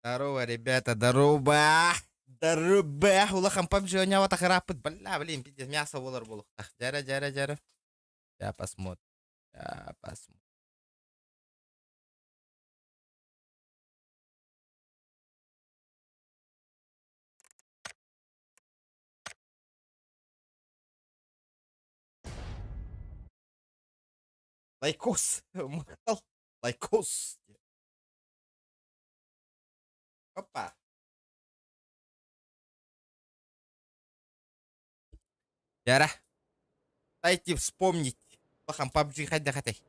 Здорово, ребята, здорово! Здорово! Улахан PUBG оонньообот ырааппыт. Бля, блин, пиздец, мясо буолар буолуохтаах. Дьэрэ, дьэрэ, дьэрэ. Я посмотрим. Я посмотрим. Лайкос. Махтал. Лайкос. Опа. Дьэрэ. Дайте вспомнить. Улахан PUBG хайдах этэй?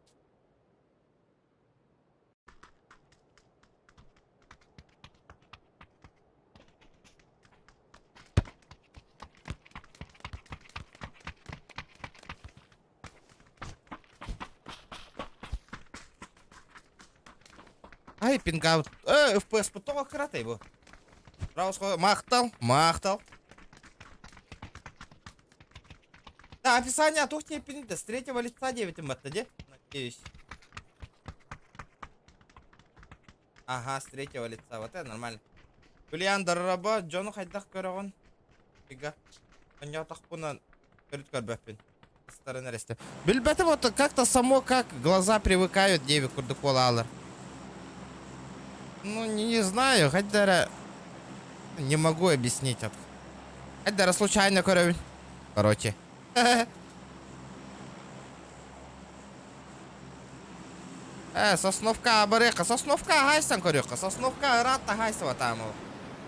Ай, пингаут. FPS тоҕо кыратай бу? Рауско махтал, махтал. Да, описание туох диэппиний да, с третьего лица диэбитим батта де, надеюсь. Ага, с третьего лица, вот это нормально. Юлиан Дараба, дьону хайдах көрөҕүн? Ига. Онньоотохпунан төрүт көрбөппүн. Стороны эрэ Билбэтим вот как-то само как глаза привыкают диэбит курдук буолаалар. Ну, не знаю, хоть эрэ не могу объяснить это. Хоть эрэ случайно көрөбүн. Короче. Сосновка абырыха. Сосновка ахайсан көрүөххэ. Сосновка ыраатта ахайсыва там.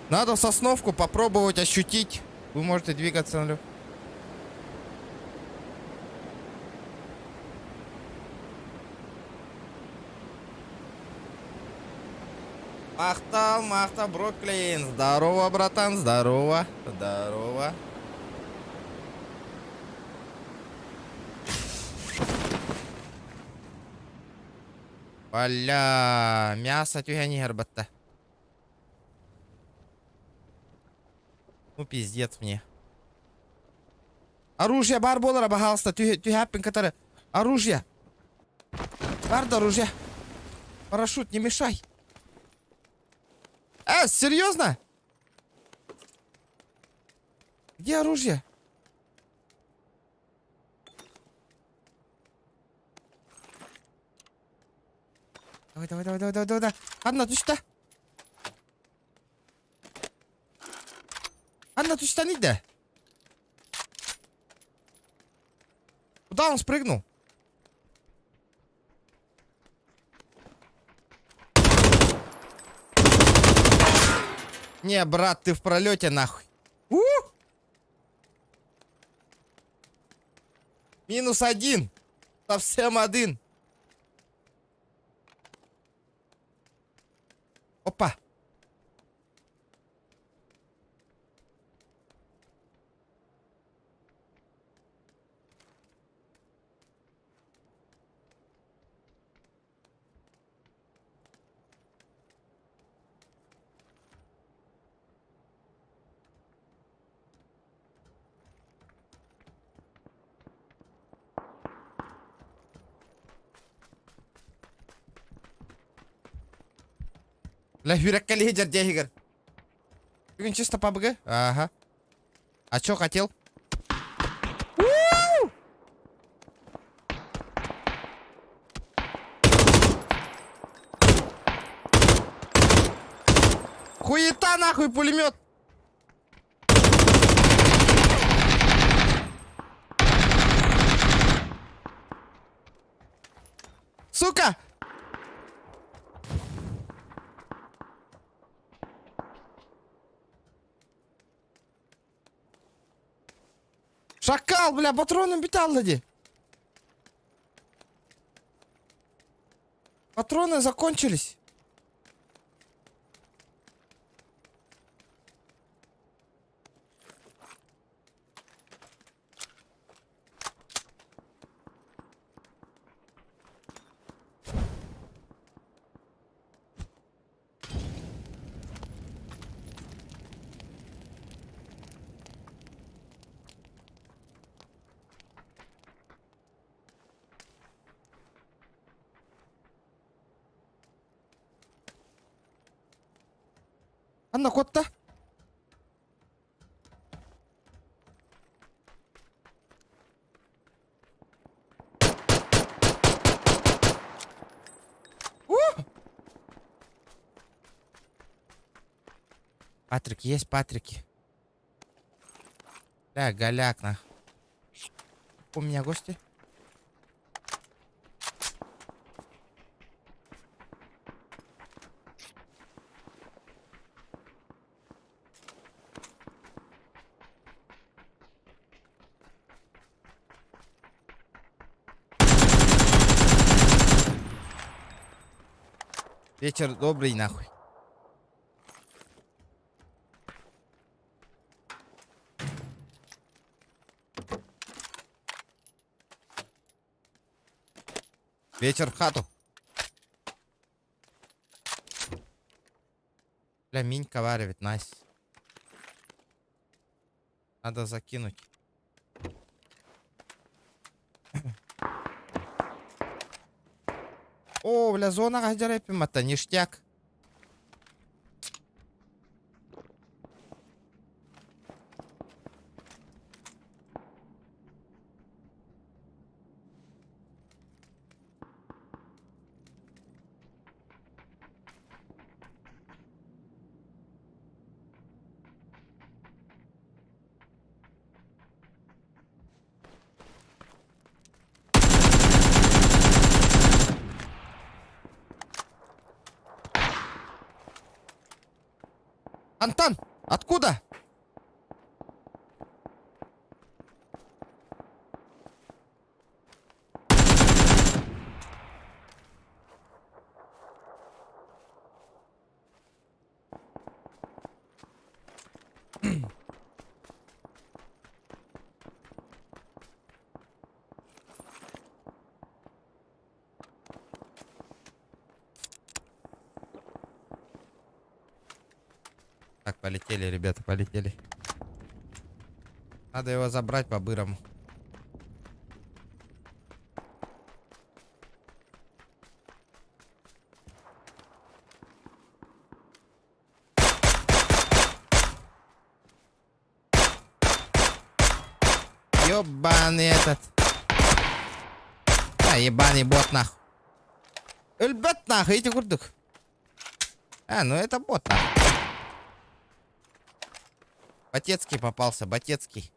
Надо сосновку попробовать ощутить. Вы можете двигаться на Махтал, махтал, Бруклин. Здорово, братан, здорово. Здорово. Бля, мясо түһэн иһэр батта. Ну, пиздец мне. Оружие бар буолара, пожалуйста, түһээппин кытары. Оружие. Бар да оружие. Парашют, не мешай. Серьезно? Где оружие? Давай, давай, давай, давай, давай, давай. Анна, түстэ. Анна, түстэн иде. Куда он спрыгнул? Не, брат, ты в пролете нахуй. У! Минус один. Совсем один. Опа. Бля, хүреккэ лиһи дьэрдиэһигэр. Бүгүн чисто пабыгы? Ага. А чё хотел? Хуета нахуй пулемет! Сука! Шакал, бля, патроны бүтэ дии. Патроны закончились. Ханна куотта? Патрик, есть Патрики. Бля, голяк нах. У меня гости. Вечер добрый нахуй. Вечер в хату. Бля, минька варивает, найс. Надо закинуть. О, бля, зонаҕа сылдьар эппин ништяк. Антон, откуда? Так, полетели, ребята, полетели. Надо его забрать по-бырому. Ёбаный этот. А, ебаный бот нахуй. Өлбөт нахуй, ити курдук. А, ну это бот нахуй. Батецкий попался, Батецкий.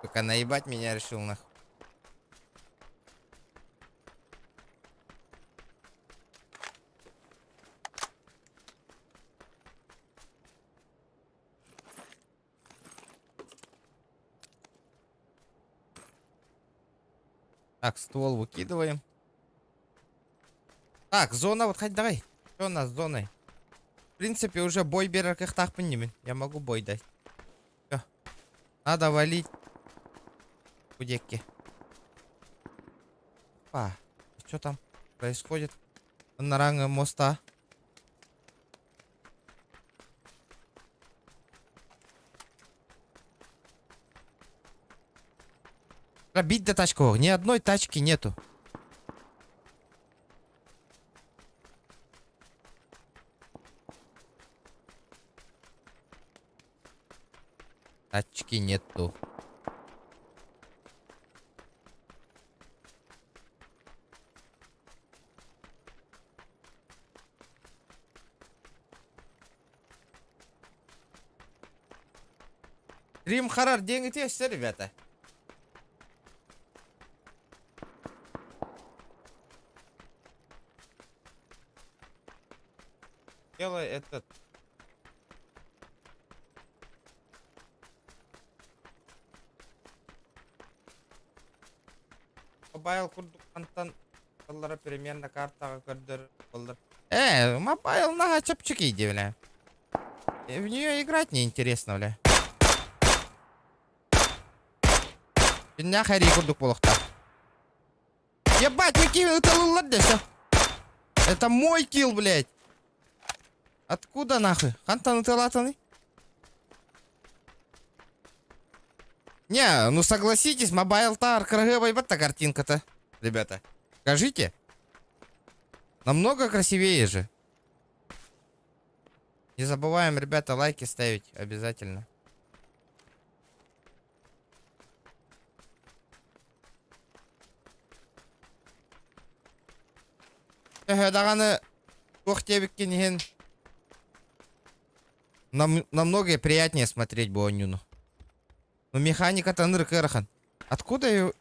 Сука, наебать меня решил нахуй. Так, ствол выкидываем. Так, зона, вот хоть давай. Что у нас с зоной? В принципе, уже бой биэрэр кыахтаахпын дии мин. Я могу бой дать. Все. Надо валить. Кудекки. Опа. Что там происходит? На моста. Бить до тачку. Ни одной тачки нету. Тачки нету. Рим Харар деньги те все, ребята. Делай этот. Мобайл курдук хантан Аллара примерно картаҕа көрдөр буоллар. Э, мобайл наһаа чэпчэки дии, бля. В нее играть неинтересно, бля. Дьиннээх эрии курдук буолуохтаах. Ебать, какие ыталыллар десе. Это мой килл, блядь. Откуда нахуй? Хантан ыталатаны? Не, ну согласитесь, мобайл-то кыраһыабай та картинка-то, ребята. Скажите. Намного красивее же. Не забываем, ребята, лайки ставить обязательно. Төһө даҕаны туох диэбиккин иһин нам, намного приятнее смотреть бу оонньууну. Но механика ынырык ыарахан. Откуда ее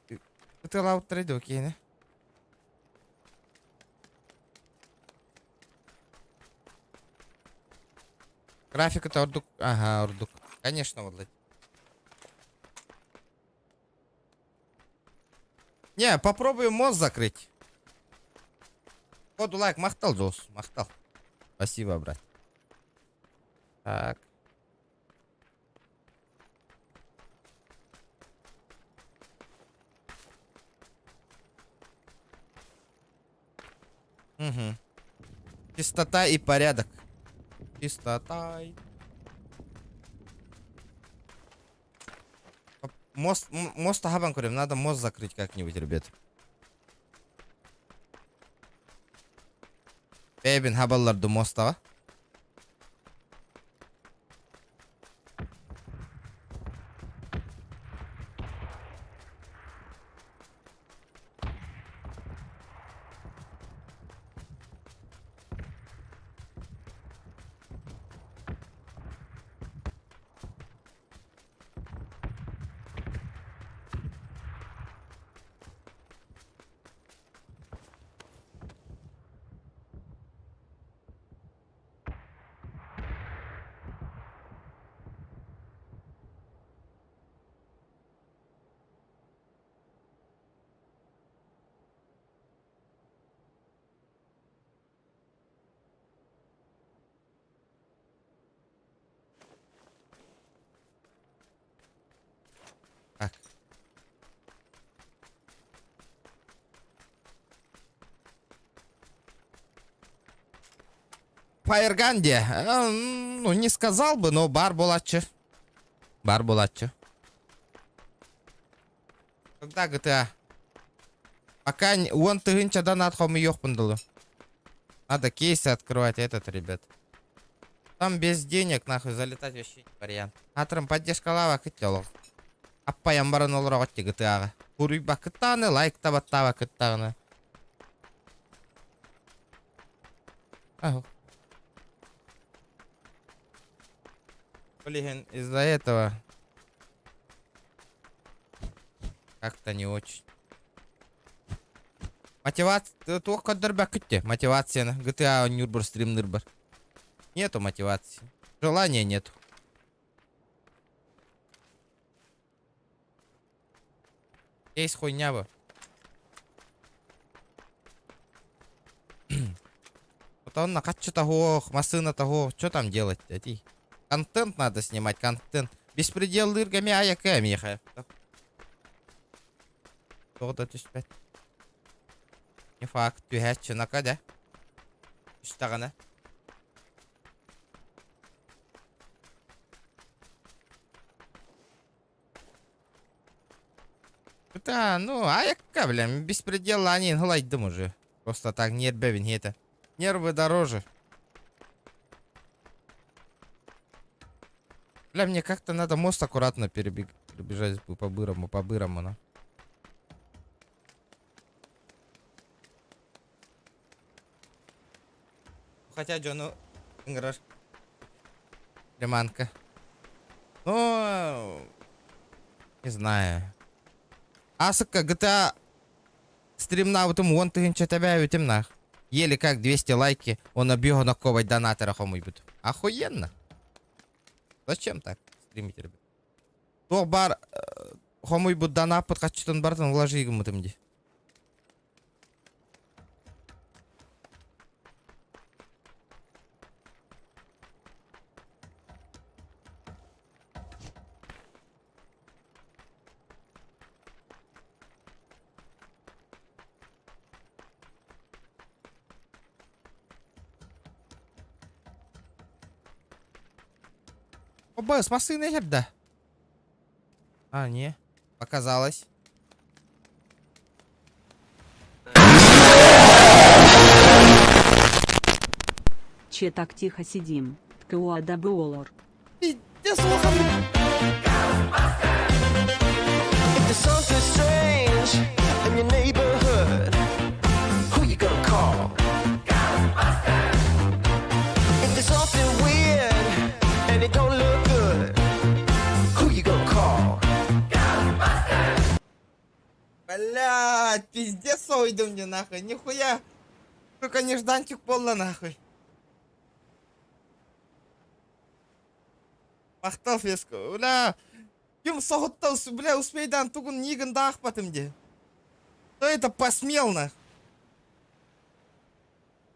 ытыалаабыттарай дуо киһини? Графиката ордук, ага, ордук. Конечно, вот. Не, попробую мост закрыть. Коду лайк, махтал, Джоус, махтал. Спасибо, брат. Так. Угу. Чистота и порядок. Чистота и... Мост, мост хабан көрем. Надо мост закрыть как-нибудь, ребят. Бэйбин хабалларды мостаҕа. Так. Фаерган диэ. Ну, не сказал бы, но баар буолааччы. Баар буолааччы. Когда GTA? Пока 10 000 донат хомуйуохпун дылы. Надо кейсы открывать этот, ребят. Там без денег, нахуй, залетать вообще не вариант. Атрым поддержкалаабаккыт олох. Аппайан баран олороҕут GTA-ҕа. Суруйбаккыт даҕаны, лайк да баттаабаккыт даҕаны. Ах. Блин, из-за этого как-то не очень. Мотивация туох көрдөрбөккүт мотивацияны GTA оонньуурбар стримныырбар. Нету мотивации. Желания нету. Есть хуйня бы. Вот он на того, массыына того, что там делать, дядей? Контент надо снимать, контент. Беспределлыырга айака миэхэ. Тоҕо да түспэт. Не факт, түһээччи нака да. Түстэҕинэ. Да, ну, айакка, бля, беспредел они ылайдым уже. Просто так нервэбин это. Нервы дороже. Бля, мне как-то надо мост аккуратно перебежать по-бырому, на. Хотя дьону ыҥырар. Приманка. Ну, не знаю. Асыкка GTA стримнаабытым 10 000 тэбээбитим нах. Еле как 200 лайки, он объегонокковай донатора хомуйбут. Охуенно. Зачем так стримить, ребят? Туох баар хомуйбут донаппыт харчытын барытын вложи гыммытым дии. Оба, массыына иһэр да? А, не. Показалось. Че так тихо сидим? ТКОАДБ Пиздец, улахан. If there's something strange in your neighborhood, who you gonna call? If there's something weird and it don't look good, who you gonna call? Блядь, пиздец уйду мне нахуй, нихуя. Сука, нежданчик буолла нахуй. Махтал феско. Бля, ким соһутта, бля, успейдан тугун нигын даахпатым де. Кто это посмел нах?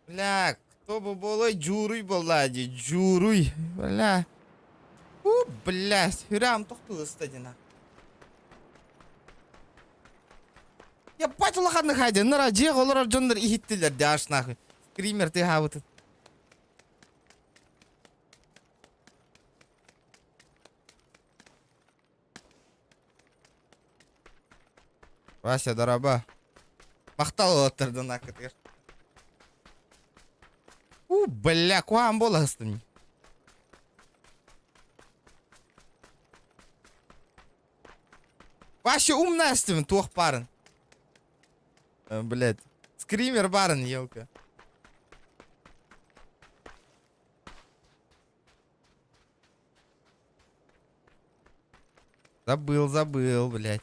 Бля, кто бы буолуой Дьууруй буолла дии, Дьууруй. Бля. У, бля, сүрэҕим тохтуу ыста дии нах. Ебать улаханнык хайден, нара дьиэ олорор дьоннор иһиттилэр дии аж нахуй. Скример тыаһаабытын. Вася, дороба. Махтал уолаттардан аккытыгар. У, бля, куһаҕан буола сыстым. Вообще умная стым, туох баарын. Блядь. Скример баарын, елка. Забыл, забыл, блядь.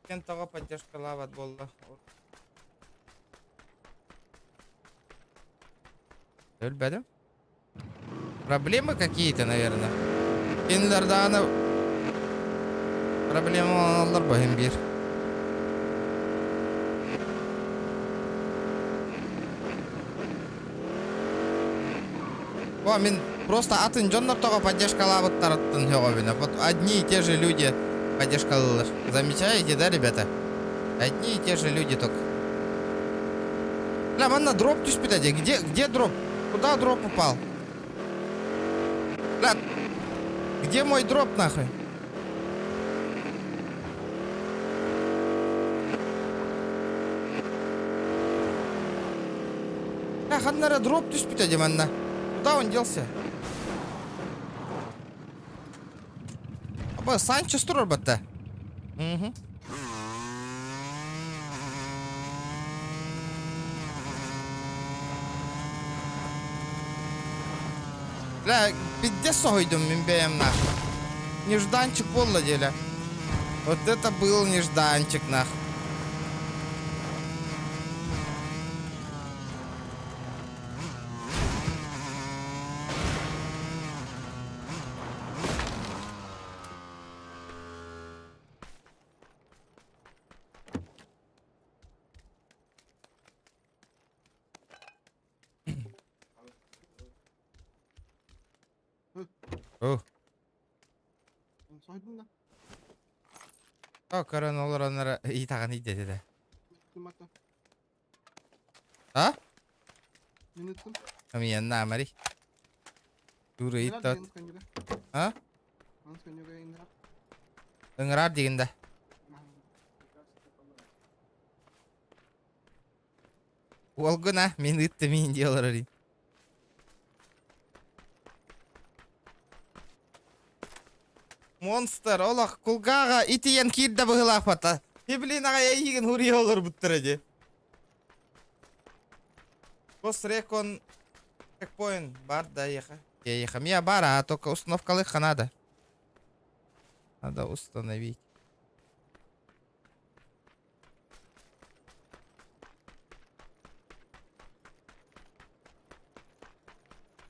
Кен тоҕо поддержкалаабат буолла? Өлбөтүм. Проблемы какие-то, наверное. Кинилэр даҕаны проблемаланаллар баһын биир. О, мин просто атын дьоннор тоҕо поддержкалаабыттарыттан сөҕөбүнэ. Вот одни и те же люди поддержкалыыллар. Замечаете, да, ребята? Одни и те же люди только. Бля, манна дроп түспүтэ дии. Где, где дроп? Куда дроп упал? Бля, где мой дроп нахуй? Бля, ханна эрэ дроп түспүтэ дии манна. Куда он делся? Аба, Санчес турар батта. Угу. Бля, пиздец соһуйдум мин бэйэм нахуй. Нежданчик буолла диэлэ. Вот это был нежданчик нах. О. Соһуйдуҥ да? О, көрөн олорон эрэ ыйытаҕын ыйдэтэ. А? Мин ыттым. Амияннаамари. Дура ыйыттат. А? Ыҥыраар диигин да. Уолгун а, мин ыттым мин дии олорор Монстр, олох кулгааҕа итийэн киирдэ быһыылаахпата. Блин, аҕай эйиигин хуруйа олорбуттара дии. Госрекон чекпоинт бар да еха. Еха, мия бар, а только установкалыхха надо. Надо установить.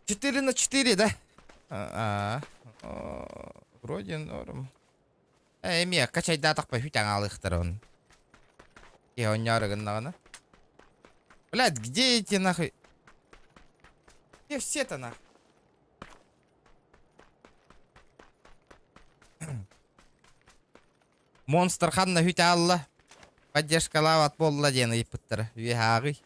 Четыре на четыре, да? А, а, вроде норм. Э, эмиэ качайдаатахпа хүтэн аалыахтара он. Киһи онньоору гыннаҕына. Блядь, где эти нахуй? Где все-то нахуй? Монстр ханна хүтэ аалла? Поддержкалаабат буолла диэн ыйыппыттара. Үөһэ ааҕый.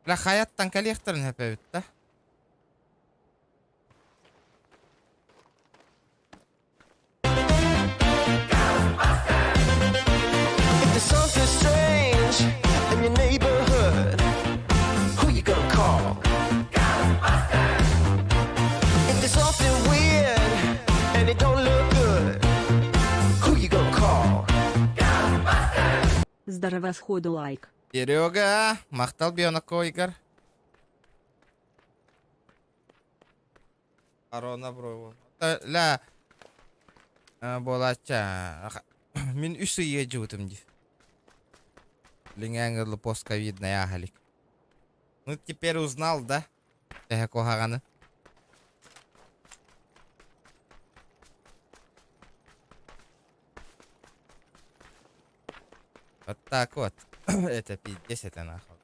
Бля хайаттан кэлиэхтэрин сөп эбит да. If there's something strange in your neighborhood, who you gonna call? If there's something weird and it don't look good, who you gonna call? Здорово сходу лайк. Серега, махтал Бионако Игорь. Арона бро. Ля буолаачча мин үс ый ыалдьыбытым дии. Лиҥээҥ постковидный ааһалик. Ну теперь узнал, да? Эһэ куһаҕаны. Вот так вот. Это пиздец, это нахуй.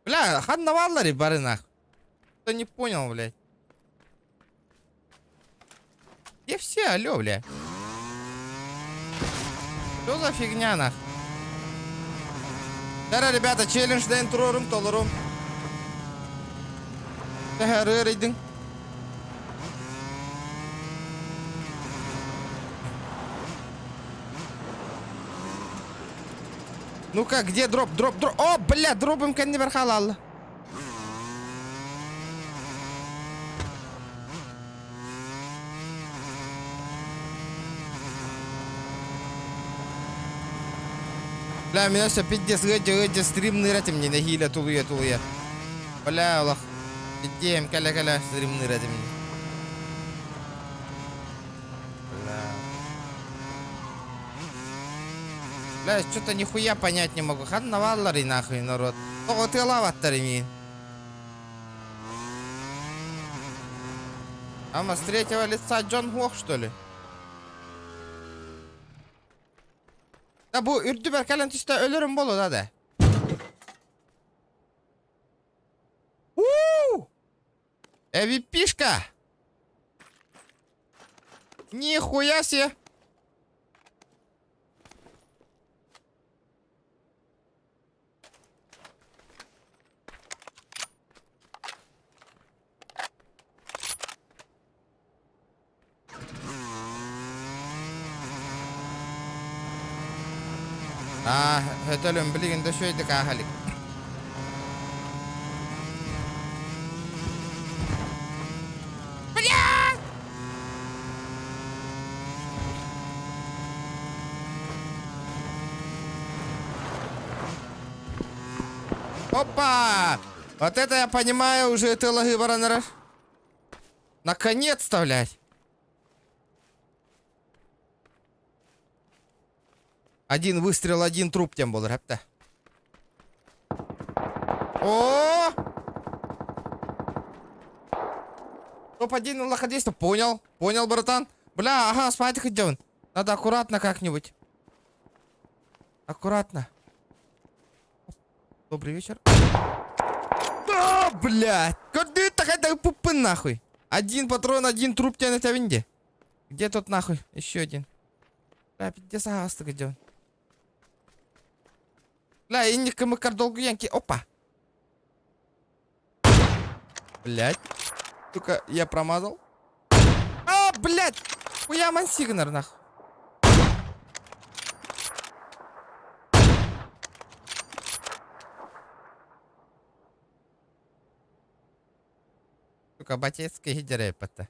Бля, ханна бааллар бары нах. Кто не понял, блядь. Где все, алло, бля. Что за фигня, нах? Дара, ребята, челлендж дэн турорум, толорум. Тэһэрыырыйдың. Ну-ка, где дроп, дроп, дроп? О, бля, дробым кэннибэр хаалаалла. Бля, меня все пиздец, ыадьа, ыадьа, стримныыр этим не нэһиилэ тулуйа тулуйа. Бля, олох. Идеям кэлэ-кэлэ стримныыр этим. Бля. Бля, что-то нихуя понять не могу. Ханна баалларый нахуй народ. Тоҕо тыалаабаттар имиин. Ама с третьего лица Джон Хох, что ли? Да бу үрдүбэр кэлэн түстэ өлөрүм болу да да. У! Эвипишка! Нихуя себе! Аа, өтөлүм билигин да үчүгэйдик ааһа илик. Бля! Опа! Вот это я понимаю, уже ты лаги баран Наконец-то, блядь! Один выстрел, один труп тем был, репта. О! Топ-1 лоходейство. Понял, понял, братан. Бля, ага, спать хотел. Надо аккуратно как-нибудь. Аккуратно. Добрый вечер. Да, блядь! Куда такая пупы нахуй? Один патрон, один труп тебя на тебя винде. Где тут нахуй? Еще один. Бля, пиздец, астык идет. Бля, инник кымыкар долгуянки. Опа. Блядь. Сука, я промазал. А, блядь! Хуя мансигнер, нахуй. Сука, батецкий гидерепата.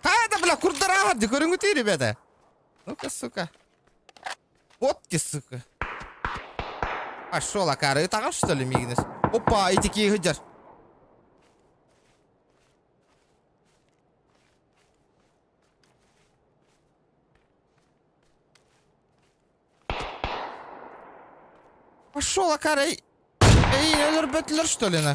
А, да, бля, курдара, декорингути, ребята. Ну-ка, сука. Вот ты, сука. Пошел, акары, таҕас, что ли, мигнес? Опа, эти киһи Пошел, акары. Эй, өлөрбөтүлэр, что ли, на?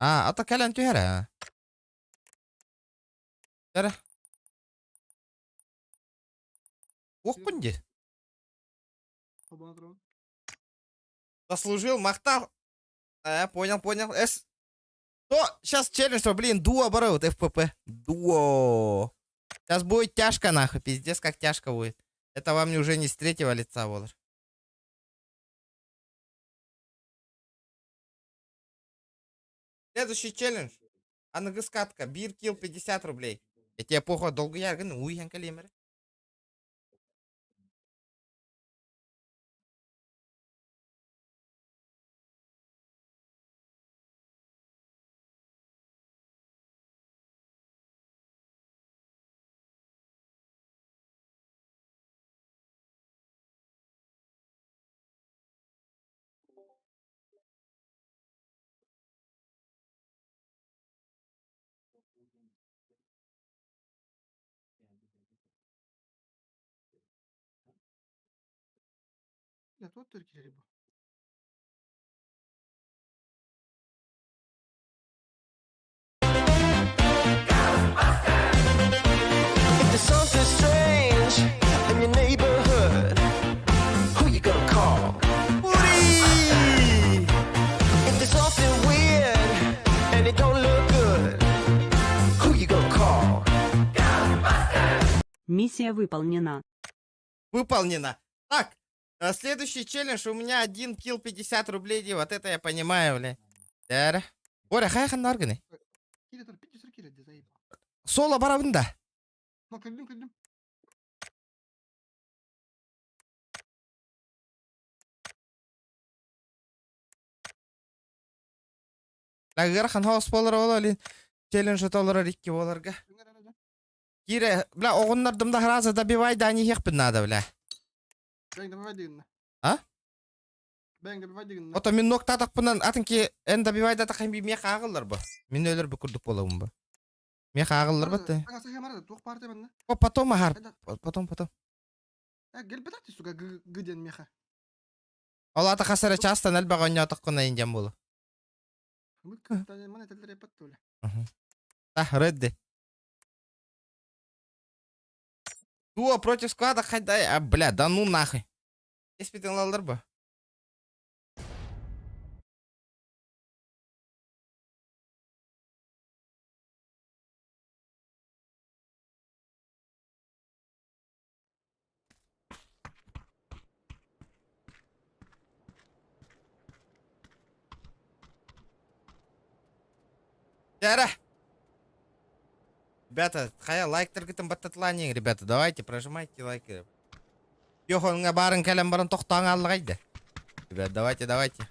А, ата кэлэн түһэр ээ. Эрэ. Уохпун дии. Заслужил, махтал. Понял, понял. С. То, сейчас челлендж, что, блин, дуо оборот, ФПП. Дуо. Сейчас будет тяжко, нахуй, пиздец, как тяжко будет. Это вам уже не с третьего лица, Волор. Следующий челлендж. Аныгыскатка. Бир килл 50 рублей. Я тебе похуй долгуйаргын уйхан кэлиэмэрэ. Я тут киирэрий бу? If there's something strange in your neighborhood, who you gonna call? Ури! If there's something weird and it don't look good, who you gonna call? Миссия выполнена. Выполнено. Так, следующий челлендж у меня 1 килл 50 рублей. Ди. Вот это я понимаю, бля. Дәрі. Боря, хайа ханна аргыны? Киирэ тур, пить киирэ дии, заебал. Соло барабын да. Ну, кэллим, кэллим. Ыарахан хаос буолар ол олин. Челлендж толорор икки буоларга. Киирэ, бля, оҕуннардым да сразу добивай да не ехпин надо, бля. Бэйэҥ добивай дигиннэ. А? Бэйэҥ добивай дигиннэ. Ото мин нуктаатахпынан атын ки эн добивай да тахын би миэхэ ааҕыллар бу. Мин өлөр бу курдук буолабын бу. Миэхэ ааҕыллар бу ты. Ага, сахамара да туох партия манна? О, потом аһар. Это Потом, потом. Кэлбэтэх дии сука г г диэн миэхэ. Ол аата хас эрэ чаастан элбэх оонньоотоххуна индиан буолу. Маны этэллэр эппэт дуо? А, Редди. Дуо против склада хайдай. А, бля, да ну нахуй. Испитин лаллар бу. Дьэ Ребята, хайа лайктаргытын баттатылаанньыҥ, ребята, давайте, прожимайте лайки. Йохонҥа баарын кэлэн баран тохтоон ааллаҕай да. Ребят, давайте, давайте.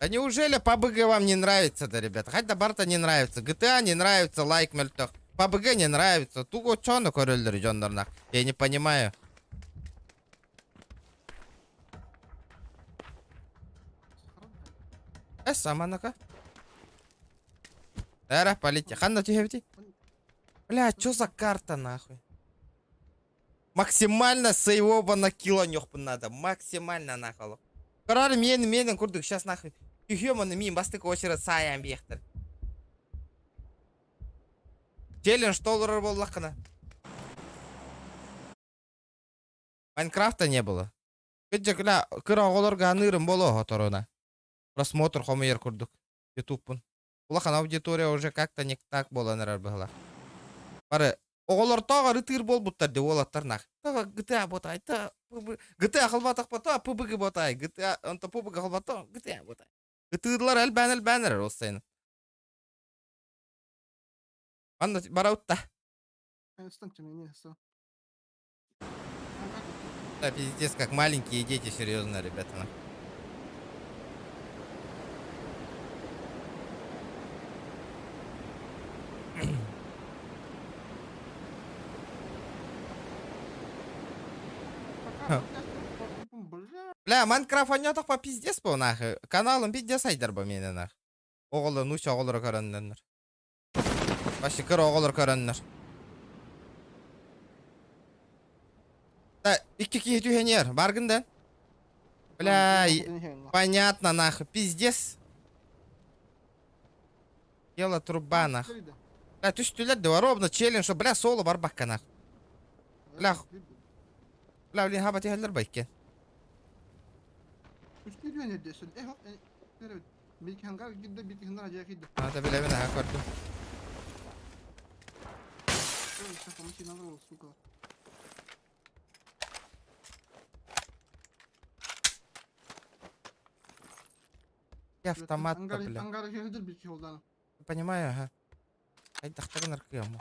А неужели PUBG вам не нравится-то, ребята? Хотя барта не нравится, GTA не нравится, лайк мөлтөх. PUBG не нравится. Тугу чону көрөллөр дьоннорнах. Я не понимаю. Э, саманака. Эра, полетели. Ханна түһэбити? Бля, чё за карта нахуй? Максимально сейвоба кило ньохпун надо. Максимально нахуй. Карар мен менен курдук сейчас нахуй. Түһүөм оны мин бастакы очередь саайан биэхтэр. Челлендж толорор буоллаххына. Майнкрафта не было. Кыджа кыра кыра оҕолорго аныырым буолуо хоторуна. Просмотр хомуйар курдук. Ютубпун. Улахан аудитория уже как-то не так буолан эрэр быһыылаах. Бары оҕолортооҕор ытыыр буолбуттар дии уолаттар нах. Тоҕо GTA буотай, то GTA халбатахпа, то PUBG буотай, GTA онто PUBG халбато, GTA буотай. Ытыырлар элбээн элбээн эрэр ол сайын. Манна бараутта. Да, пиздец, как маленькие дети, серьезно, ребята. Бля, Майнкрафт оонньоотохпо пиздец бу нахуй. Каналым пиздец сайдар бу миэнэ нах. Оҕолор, нуучча оҕолоро көрөннөннөр. Вообще кыра оҕолор көрөннөр. Да, икки киһи түһэниэр. Баргын да. Бля, понятно нахуй, пиздец. Дело труба нахуй. Бля, түстүлэр да ровно челлендж, что бля соло барбакка нахуй. Бля, бля, блин, хаба тиһэллэр байкен. Ата билэбин аха көрдүм. Я автомат-то, бля. Понимаю, ага. Хайдахтарын аркыаму.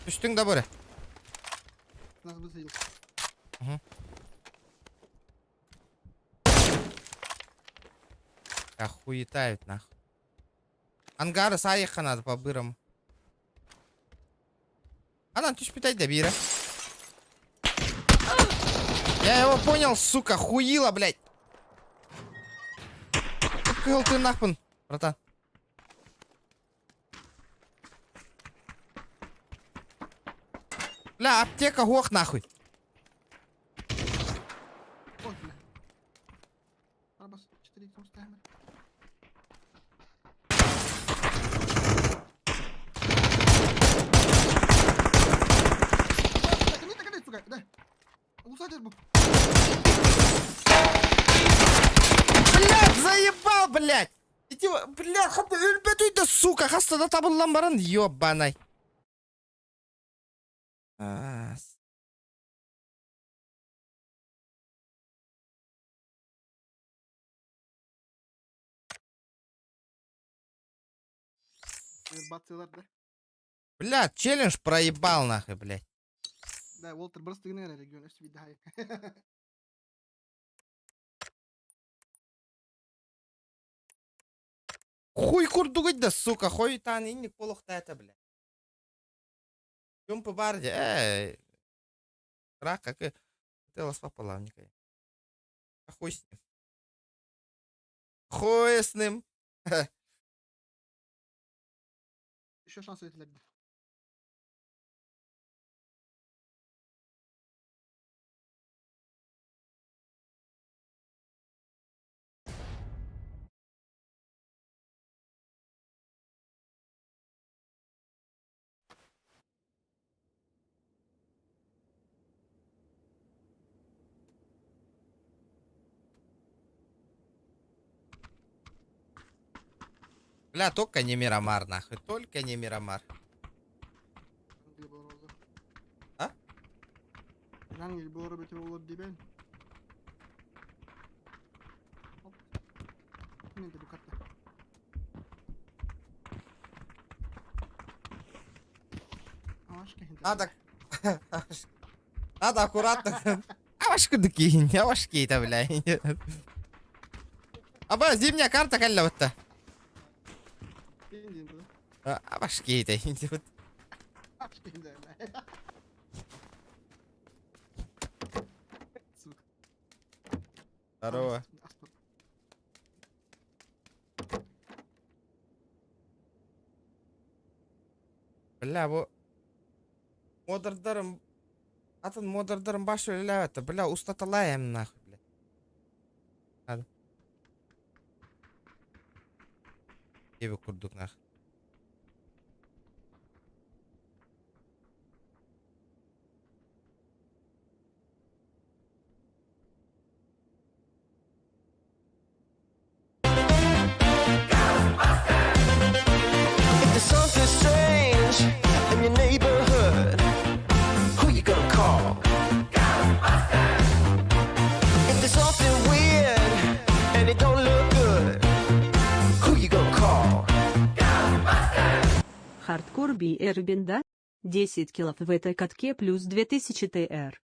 Түстүҥ да бары. Угу. Охуетают нахуй. Ангары саайыхха надо по-бырому. Анан түспүтэй да биирэ. Я его понял, сука, хуила, блядь. Кыһыл тыыннаахпын, братан. Бля, аптека хуох нахуй. Блядь, заебал, блядь! Ити, бля, хата өлбөтүй да, сука, хаста да табыллан баран, ёбаный. А, Бацилар, да? Бля, челлендж проебал нахуй, блядь. Да, Уолтер бырастыгын эрэ регион өссө биирдэ Хуй курдугуй да, сука, хуй таан инник буолуохтаата, блядь. Чумпу баар дии, ээ. Рак, как и... Ты ласпа А хуй с ним. Хуй с ним. Еще шанс этилэрдэ. Бля, только не Мирамар, нахуй. Только не Мирамар. А? Надо... Надо аккуратно. Авашка дыкин, авашки это, бля. Аба, зимняя карта калла вот Авашки это. Здорово. Бля, бу модердарым атын модердарым баш үлэлээбэтэ. Бля, устаталаем нахуй, бля. Надо. Диэби курдук нах. If there's something strange in your neighborhood, who you gonna call? If there's something weird and it don't look good, who you gonna call? Хардкор BR бенда. 10 килов в этой катке плюс 2000 ТР.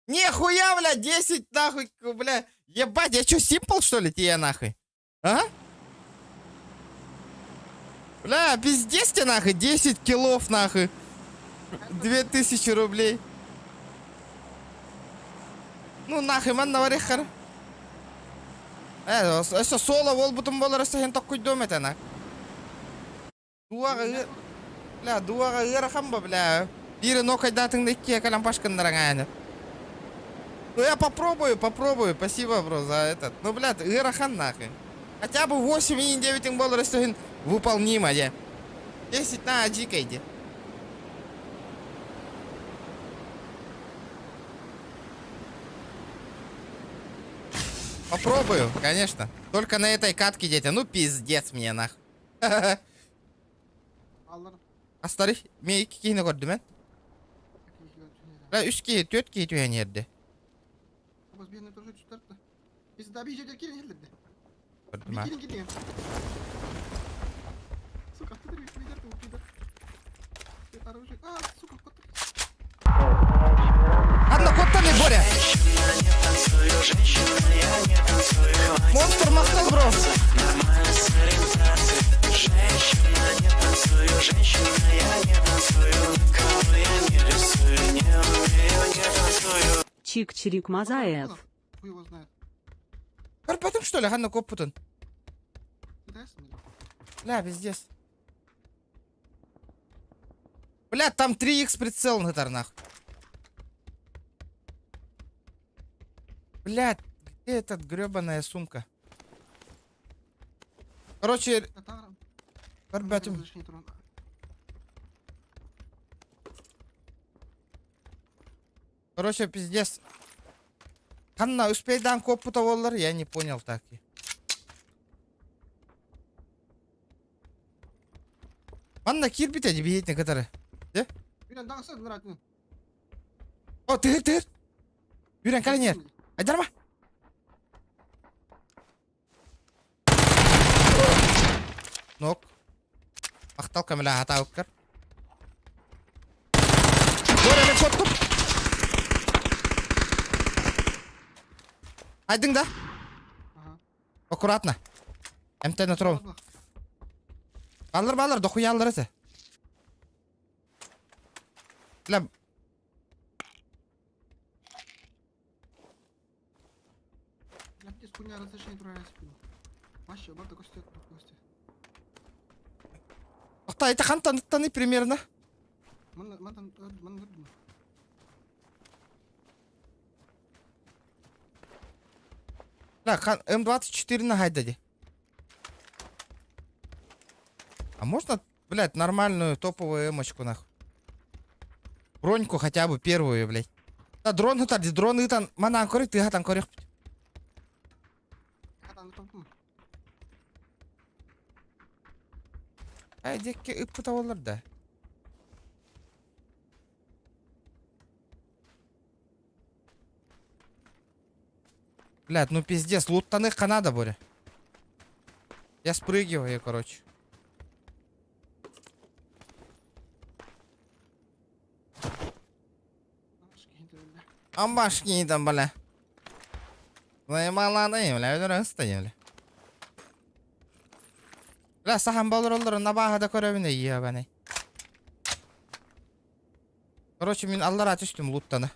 Нихуя, бля, 10 нахуй, бля. Ебать, я чё, симпл, что ли, тебе нахуй? А? Бля, пиздец тебе нахуй, 10 килов нахуй. 2000 рублей. Ну нахуй, манна варихар. Э, өссө соло буолбутум буолар өссө һин токкуйдуом этэ на. Туох. Бля, дуоҕа ыарахан ба, бля. Биир нокайдаатыҥ да иккиэ кэлэн пашкыннаран ааны. Ну я попробую, попробую. Спасибо, бро, за этот. Ну, блядь, ыарахан нахуй. Хотя бы 8,9 болар өстөһүн выполнимо, де. 10 на дикой, де. Попробую, конечно. Только на этой катке, дети. Ну, пиздец мне, нах. Аллар. Астары, мен икки киһини көрдүм, эн. Бля, үс киһи, түөрт киһи түһэн иһэрдэ. Бас биһине тоже түстэртэ. Biz да bir жерде кирин хеллерде. Көрдүм, а. Кирин кирин. Сука, ты пидор, ты пидор. Оружие. А, сука, кот. Анна, кот не Боря. Монстр махнул, бро. Чик-чирик Мазаев. Хуй его знает. Карпатым, что ли? Ханна коппутун. Китайцы, Бля, пиздец. Бля, там 3х прицел на торнах. Бля, где этот гребаная сумка? Короче, ребята, короче, пиздец. Ханна, успейдан коппута боллар, я не понял так. Манна киирбит эди биһитин кытары. Де? Үрэн даҕаса ныратын. О, тыһыр, тыһыр. Үрэн кэлин Айдарма. Нок. Махтал көмөлө хатаабыккар. Боря мен коттум. Айдың да? Ага. Аккуратно. Эмтэн отурабын. Баллар баллар дохуяллар этэ. Бля. Бля, здесь хуйня разрешение турар спину. Вообще, барда костет, костет. Охта, это хантан таны примерно. Ман ман ман Бля, М24 на хайдади. А можно, блядь, нормальную топовую эмочку нахуй? Броньку хотя бы первую, блядь. Да, дрон ытар, дрон ытан, манан көрүк, тыгатан көрүк. Ай, декке ыппыта болар да. Блядь, ну пиздец, луттаны надо, Боря. Я спрыгиваю, короче. Амбашки там, бля. Заебаланы, бля, өлөр бля. Бля, сахан болор олор, набаха да көрөбүн ебаный. Короче, мин аллара түстүм луттаны.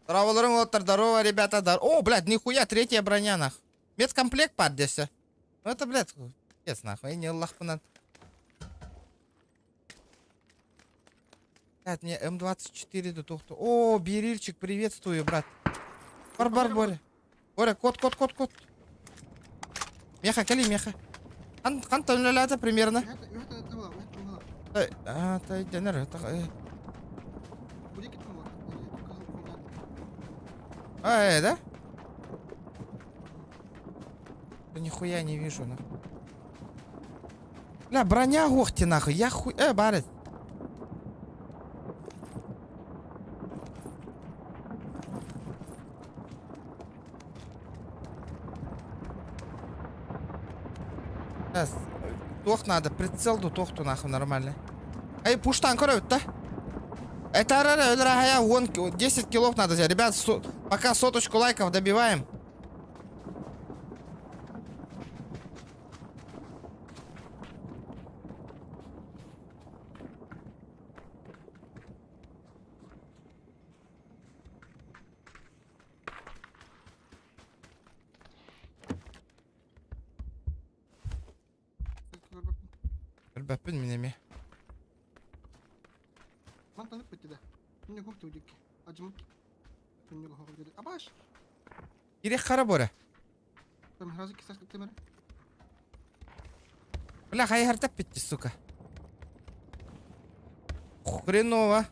Здорово, Лоттер, здорово, ребята. Дар... О, блядь, нихуя, третья броня, нах. Медкомплект паддеся. Ну это, блядь, пиздец, нахуй, не лахпынан. Блядь, мне М24 до тухту. О, Берильчик, приветствую, брат. Бар, бар, Боря. Боря, кот, кот, кот, кот. Меха, кали, меха. Хан, хан примерно. А, та, денер, А, да? Да нихуя не вижу, нахуй. Бля, броня гохти, нахуй. Я хуй... Барет. Сейчас. Тох надо, прицел ду тохту нахуй нормально. Эй, пуштан көрөбүт да? Это ара вон 10 килов надо взять. Ребят, пока соточку лайков добиваем. Көрбөппүн мин эмиэ. Мантан ыппыт да. Мине кухта удикки. Ажымыт. Түннүк оһоҕор диэри. Абаш! Кирих хара бора. Там сразу кисас темер. Бля, хайыһар тэппитти, сука. Хреново.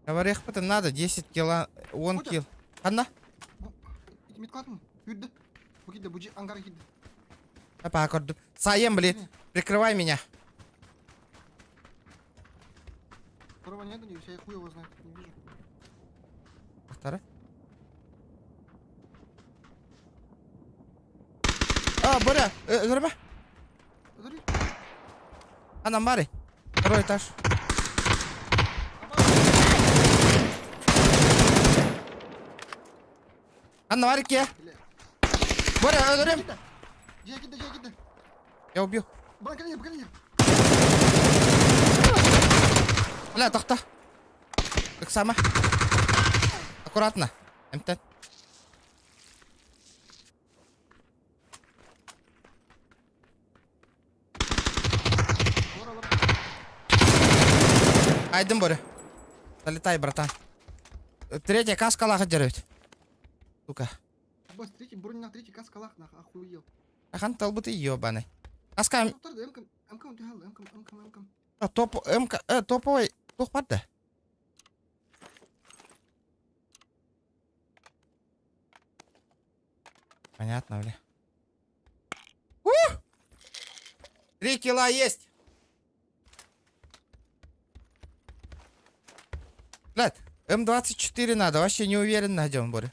Говорихпытын надо 10 кило, 10 кил. Ханна? Миткатын, үрді. Бу кидде, бу ангар кидде. Опа, көрдүм. Саем, блин. Прикрывай меня. Второго нет, не я хуй его знает, не вижу. Второй? А, Боря, э, Смотри. Ана Мари. Второй этаж. Анна Марики. Боря, өлөрүм. Дьиэ кидде, дьиэ кидде. Я убью. Бакали, бакали. Бля, тохто. Ыксама. Аккуратно. МТ. Айдын Боря. Залетай, братан. Третья каска лаха деревит. Сука. Бос, третий, броня, третий каска лах, нах, охуел. Ахан талбыты ебаный. Каска... МК, МК, МК, МК, МК. Топ, МК, э, топовый, тух да. Понятно, бля. Три килла есть! Блядь, М24 надо, вообще не уверен найдем, Боря.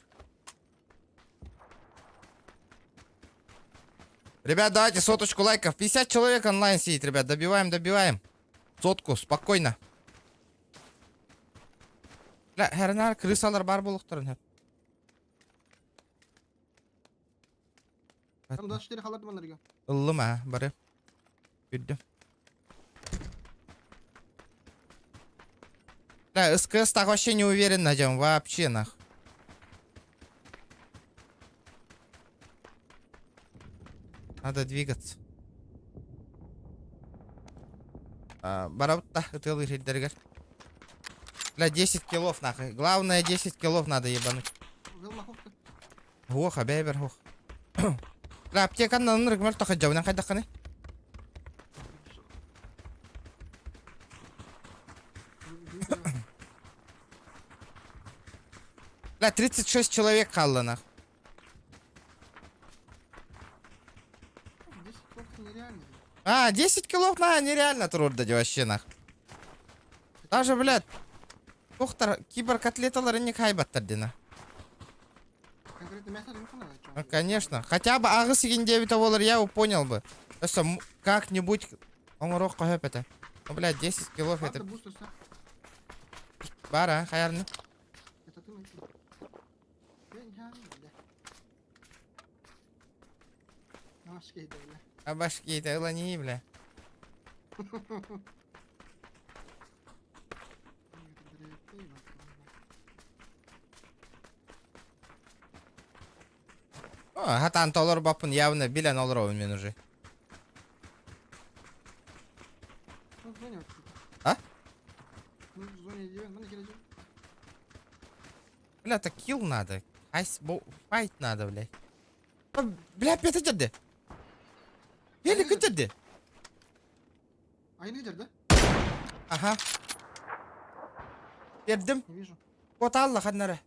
Ребят, давайте соточку лайков. 50 человек онлайн сидит, ребят. Добиваем, добиваем. Сотку, спокойно. Бля, хернар крысалар бар булуктарын. Там 24 халат манарга. Ыллым а, бары. Үрдүм. Да, СКС так вообще не уверен найдем, вообще нах. Надо двигаться. Барабытта, ытылыр хирдергер. Бля, 10 килов нахуй. Главное 10 килов надо ебануть. Ох, бэйбер, ох. Бля, аптеканы ынырык мөлтөх дьабынан хайдаххыный? Бля, 36 человек хаалла нах. 10 килов нереально. А, 10 килов на нереально турда вообще нах. Даже, блядь, Доктор, киберкотлеталар не хайбаттар дина. Конкретно мясо не понравилось. Ну, конечно. Хотя бы аҕыс игин диэбитэ буоллар, я его понял бы. Просто как-нибудь оҥоруох хөп это. Ну, блядь, 10 килов это бар, а, хайарны. Это ты найти. А башки это ылани, бля. О, хатан толор бапын явно билен олоробун мен уже. А? Бля, это килл надо. Айс, файт надо, блядь. Бля, пета дерде. Бели кытерде. Айны да? Ага. Бердим. Не вижу. Вот Алла ханнара.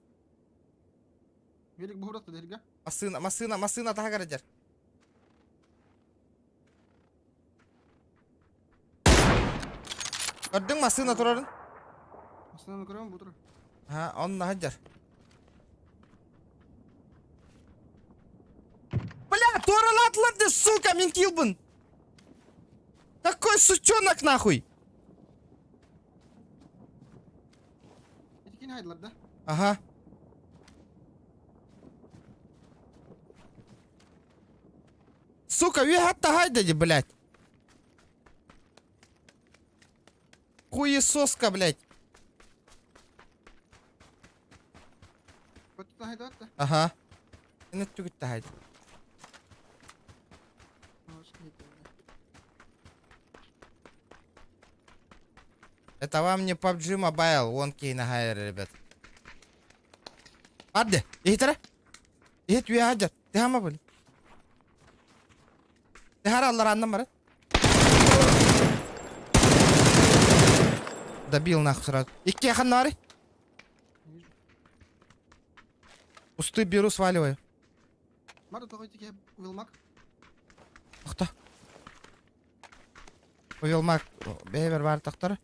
Велик бугурата дерге. Массына, массына, массына таһа дер. Көрдүң массына турарын? Массынаны көрөм бу турар. Ха, онно хаджар. Бля, туоралаатылар сука, мин килбын. Какой сучонок нахуй? Итикин хайдылар да? Ага. Сука, ви хатта хайда блядь. Хуесоска, блядь. Ага. Энэ түгүт тахайд. Это вам не PUBG Mobile, он кей на хайр, ребят. Адde, иһитэрэ. Иһит үөһэ дьат. Тыһама был. Тыһара алларааннан барат. Добил нахуй сразу. Икки ханнары. Кусты беру, сваливаю. Охта. Увелмак бэйбэр баар тахтара.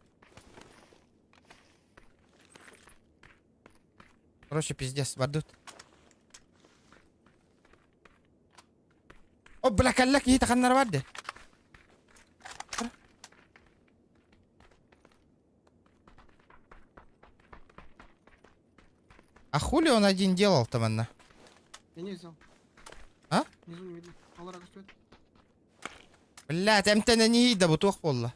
Короче, пиздец, бардут. О, бля, кэллэ киһи ханнара бар де. А хули он один делал-то манна? Я не взял. А? Внизу не видно. Алара стоит. Блядь, эмтэнэ не да бу туох буолла?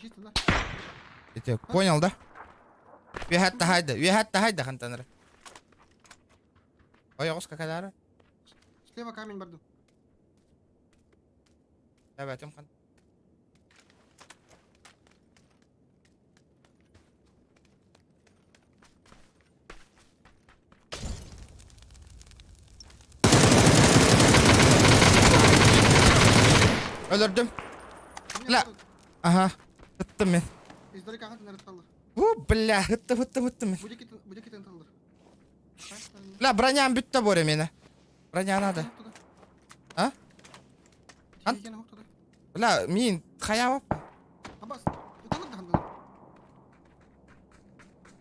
Чисто, да? Ити, понял, да? Үөһэт таһайда, үөһэт таһайда хантанара. Ойоҕос какалаара? Слева камень барду. Эбэтим хан. Өлөрдүм. Бля. Ага. Ыттым мен. Издалека хантан ырытталлар. У, бля, ыттым, ыттым, ыттым мен. Будекитен таллар. Бля, броням бүттэ боре мені. Броня надо. А? Бля, мин хаябап. Абас, ыталар да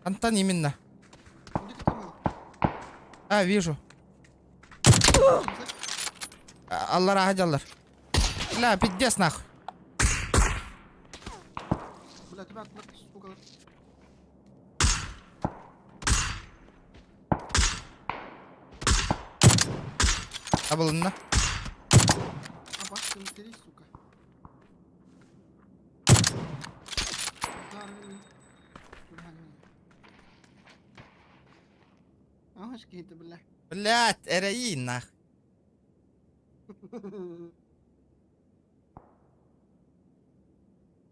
Антон именно. А, вижу. Аллар аһадьаллар. Бля, пиздец нахуй. Бля, тебя сука. Табылынна. Абас, ты сука. Блядь, эрэйи нах.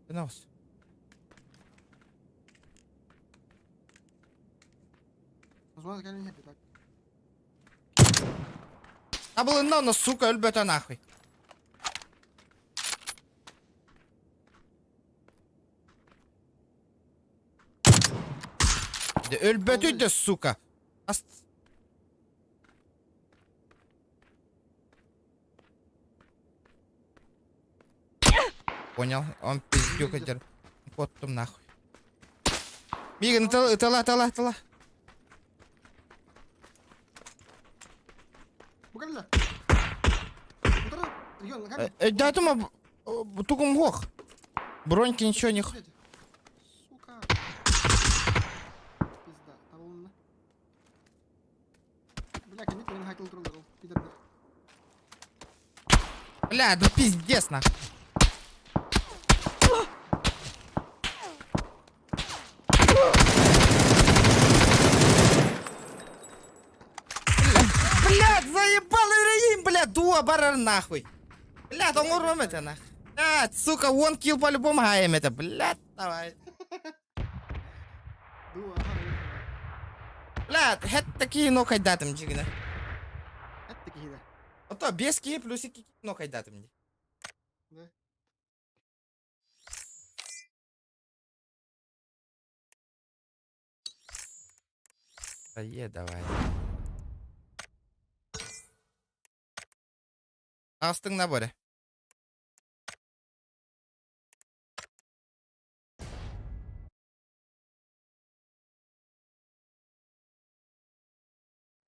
Нос. Табылынна, но сука өлбөтө нахуй. Өлбөтүй да, сука. Ас... Понял, он пиздюк этер. Куоттум нахуй. Мигин ытала, ытала, ытала, ытала. Өйдөөтүм тугум суох. Броньки ничего не... Сука. Пизда, табылынна. Бля, кенет мен хакыл туралар ол. Пидордар. Бля, да пиздец нахуй. Блядь, заебал Ираим, блядь, дуа барар нахуй. Блядь, он уром это нахуй. Блядь, сука, one kill по-любому хаем это, блядь, давай. Дуа, ага. Блядь, хэт такие нокайдатым дьигинэ. Это киһи да. А то без киһи плюс икки нокайдатым дии. Да. Е, давай. Астың наборе.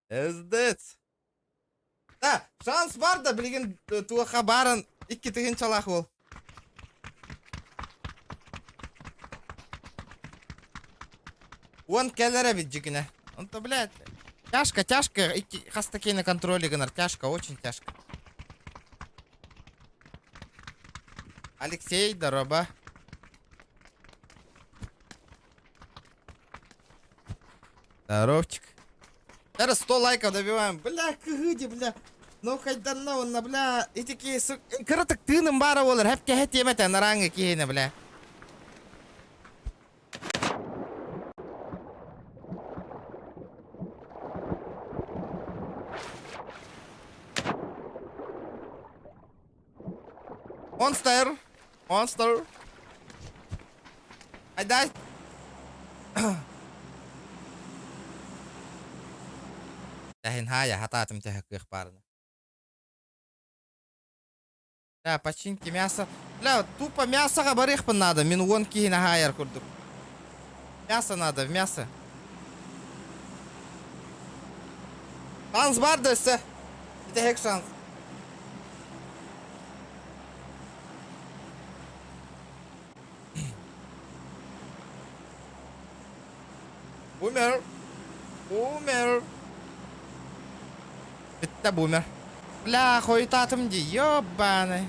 Эздец. Да, шанс бар да, билигин туоха барын икки тыһыынчалаах уол. Уон кэлэр эбит дьикинэ. Онто, блядь. Тяжко, тяжко, икки хас да киһини контроль гынар, тяжко, очень тяжко. Алексей, дороба. Здоровчик. Зараз 100 лайков добиваем. Бля, кыһыди, бля. Ну хайданна онна, бля. Ити киһи кыратык тыыным баара буолар. Хэп кэһэ тиэмэтэ нарааҥҥа киһини, бля. Monster! Monster! I died! Тэһин хаайа хатаатым тэһэ кыах баарына. Бля, починки мясо. Бля, тупо мясоҕа барыахпын наада. Мин уон киһини хаайар курдук. Мясо надо, в мясо. Шанс бар да өссө. Бүтэһик шанс. Бумер. Бумер. Бүттэ бумер. Бля, хойутаатым дии, ёбаный.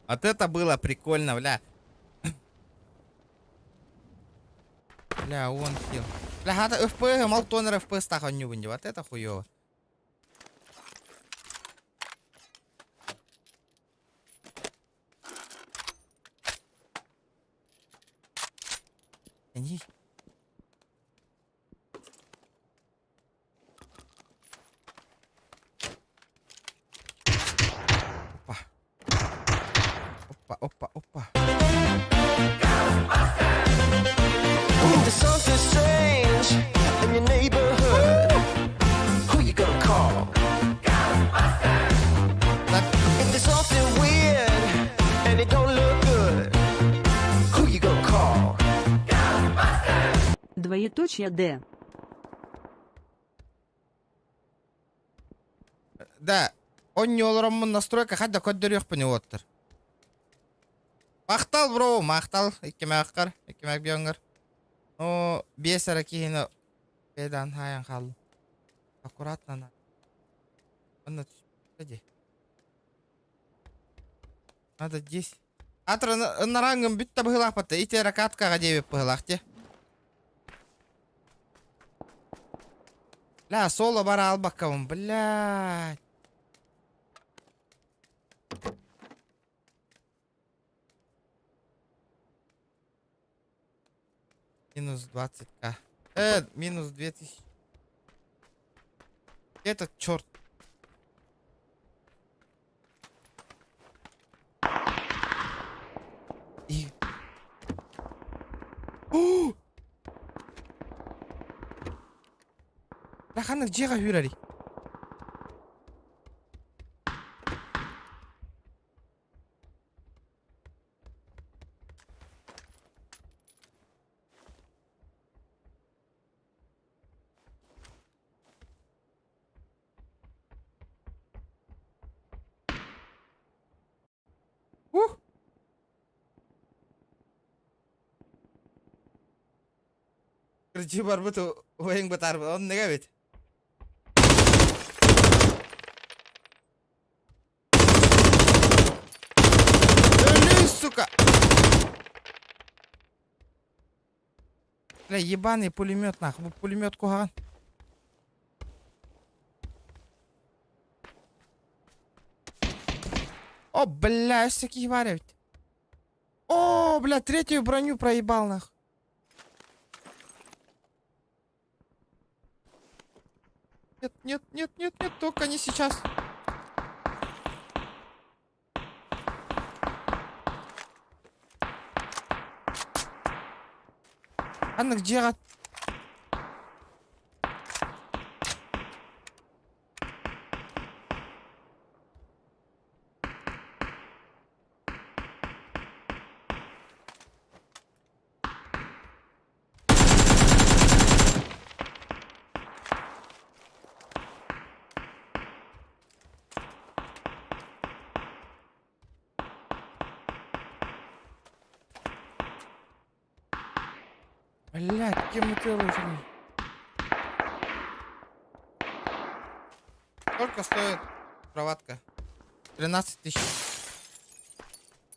Вот это было прикольно, бля. Бля, он хил. Бля, хата ФП, мал тонер ФП стах онньубун Вот это хуёво. Они... Опа. Опа, опа, опа. If there's something strange in your neighborhood, who you gonna call? Так, If there's something weird and it don't look good, who you gonna call? Двоеточие Д. Да, онньуолороммун настройка хадда көрдөрүөхпүн уоттар. Махтал, бро, махтал. Иккимээххэр, иккимээх биоҥҥар. Оо, биэс эрэ киһини бэйдан хаайан хааллым. Аккуратно на. Онно түспүтэ дии. Надо здесь. Атыр ыннараангым бүттэ быһыылаахпат ити эрэ каткаҕа диэбит быһыылаах дии. Бля, соло бара албаккабын, блядь. Минус 20к. Минус 2000. Этот черт. И... О! Бля, ханнык дьиэҕэ үүрэрий? Ух! Кырдьыы барбыт уойуҥ бытаарбыт оннуга эбит. Өлүү, сука! Бля, ебаный пулемет нахуй. Бу пулемет куһаҕан. О, бля, өссө киһи баар эбит. О, бля, третью броню проебал нахуй. Нет, нет, нет, нет, нет, только не сейчас. Анна, где? Блядь, кем ытыалыыр? Сколько стоит кроватка? 13 тысяч.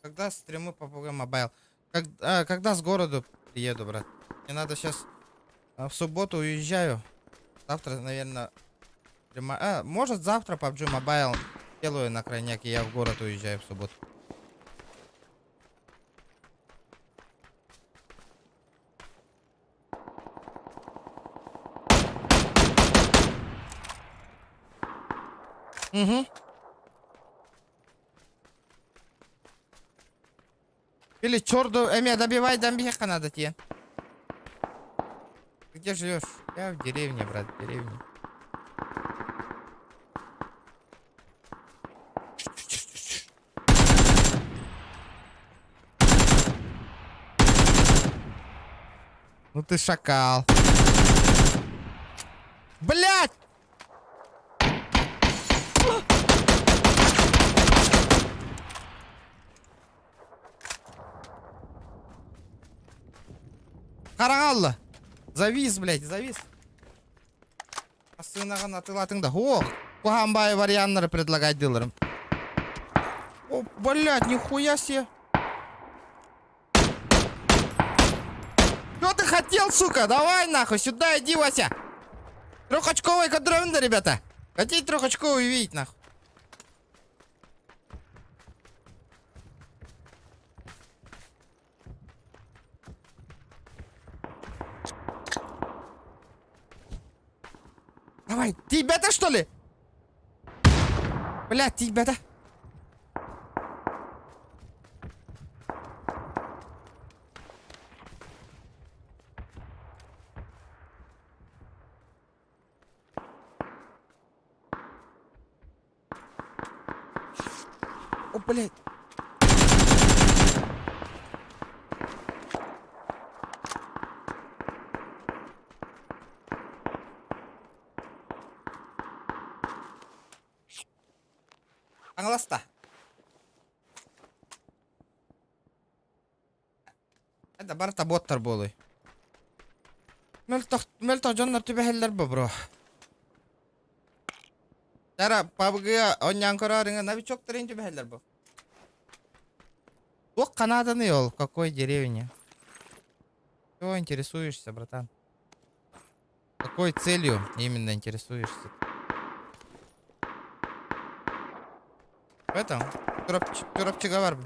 Когда стримы по PUBG Mobile? Как, а, когда с города приеду, брат? Мне надо сейчас в субботу уезжаю. Завтра, наверное, а, может завтра PUBG Mobile делаю на крайняк, и я в город уезжаю в субботу. Угу. Или черду эмиэ добивай дамбиэххэ надо тиийэн. Где живешь? Я в деревне, брат, в деревне. Ну ты шакал. Блять! Хараҥа Завис, блядь, завис. Массыынаҕын атыылаатыҥ да. О, куһаҕан баайы варианнары предлагать дыларым. О, блядь, нихуя себе. Что ты хотел, сука? Давай нахуй, сюда иди, Вася. Трехочковый контроль, да, ребята. Хотите трехочковый увидеть, нахуй? Давай, тебя-то что ли? Блядь, тебя-то. О, блядь. Аҥаласта. Это барыта боттар буолуй. Мөлтөх, мөлтөх дьоннор түбэһэллэр бу, бро. Тара PUBG оонньоон көрөөрүҥэ новичоктарын түбэһэллэр бу. Туох Канаданы ол? Какой деревне? Чего интересуешься, братан? Какой целью именно интересуешься? В этом? Чурапчыга бар.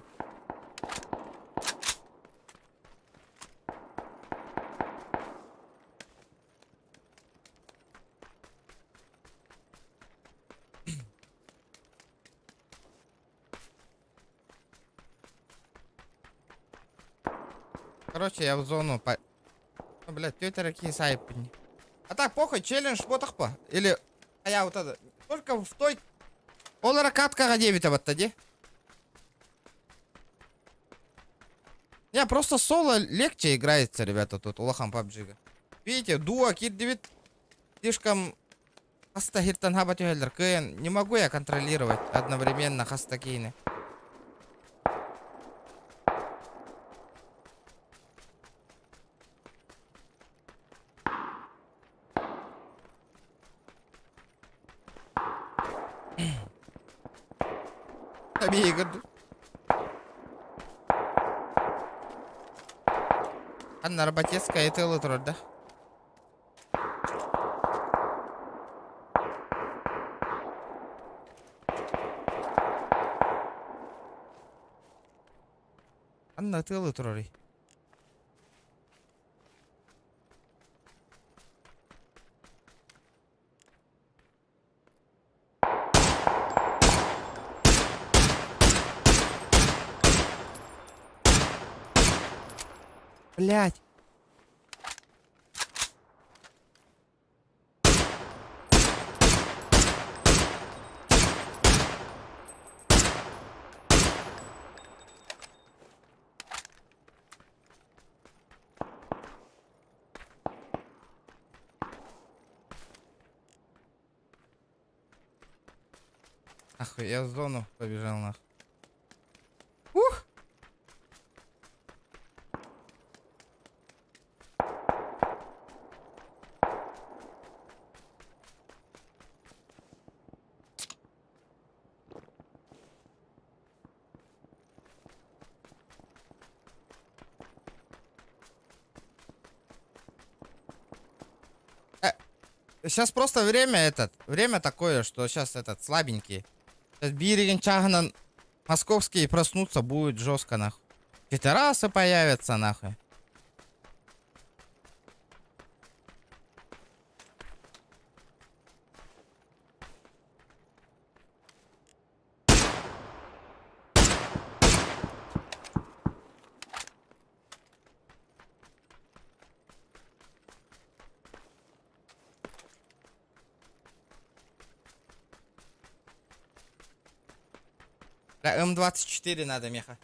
Короче, я в зону по... Ну, блядь, тетя какие сайпни. А так, похуй, челлендж ботахпа. Или... А я вот это... Только в той... Ол каткаҕа диэбитэ батта дии. Не, просто соло легче играется, ребята, тут, улахан PUBG-га. Видите, дуо киирдибит слишком Хас да сиртэн хаба түһэллэр кыайан не могу я контролировать одновременно хас да киһини. Эбиһигэр Ханна Арбатецкая ытыалы турар да? Ханна ытыалы турарый? Блять. Нахуй, я в зону побежал, нахуй. Ух! Сейчас просто время этот, время такое, что сейчас этот слабенький. Сейчас биир чааһынан московские проснутся, будет жестко нахуй. Террасы появятся нахуй. Бля, М24 надо, меха.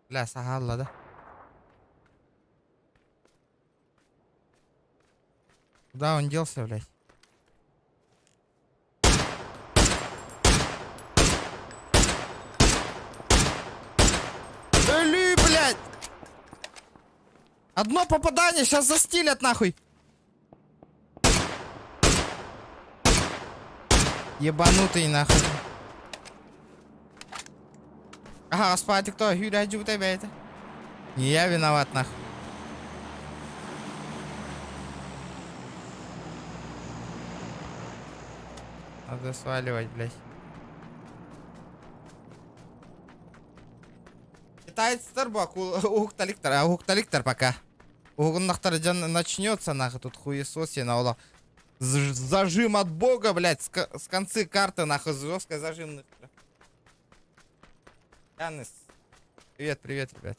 Бля, саһаалла да. Куда он делся, блядь? Өлүү, блядь! Одно попадание, сейчас застилят нахуй. Ебанутый нахуй. Ага, спать кто? Юля, это. Не я виноват нахуй. Надо сваливать, блядь. Китайцтар бу уһукталиктар, а уһукталиктар пока. Уһугуннахтар дьон начнется нахуй тут хуесосина ола. Зажим от бога, блядь, с концы карты нахуй жестко зажим. Янис. Привет, привет, ребят.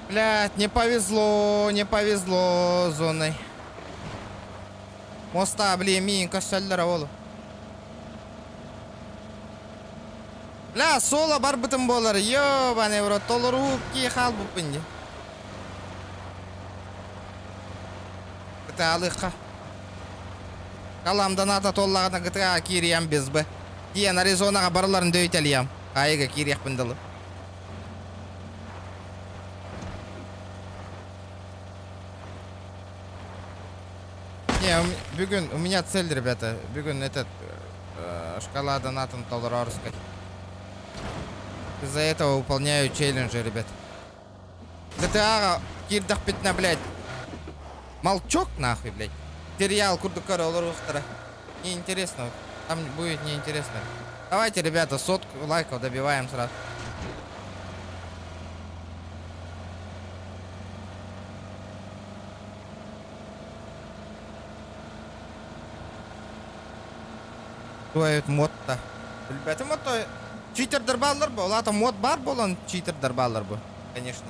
Блядь, не повезло, не повезло зоной. Моста, блин, миин көссөллөр ол. Бля, соло барбытым буолар, ёбаный в рот, толору ки хаалбыппын дии. Кытаалыхха. Калам доната туоллаҕына GTA киириэм без Б. Тиийэн Аризонаҕа барыларын дөйүтэлиэм. Хаайыга киириэхпин дылы. Не, бүгүн у меня цель, ребята. Бүгүн этот шкала донатом толорорской. Из-за этого выполняю челленджи, ребят. GTA киирдэхпитинэ, блядь. Молчок нахуй, блядь. Сериал курдук көрө олоруохтара. Неинтересно. Там будет неинтересно. Давайте, ребята, сотку лайков добиваем сразу. Туойут мод-то. Билбэтим ото читердэр бааллар бу. Ол аата мод баар буолан читердэр бааллар бу. Конечно.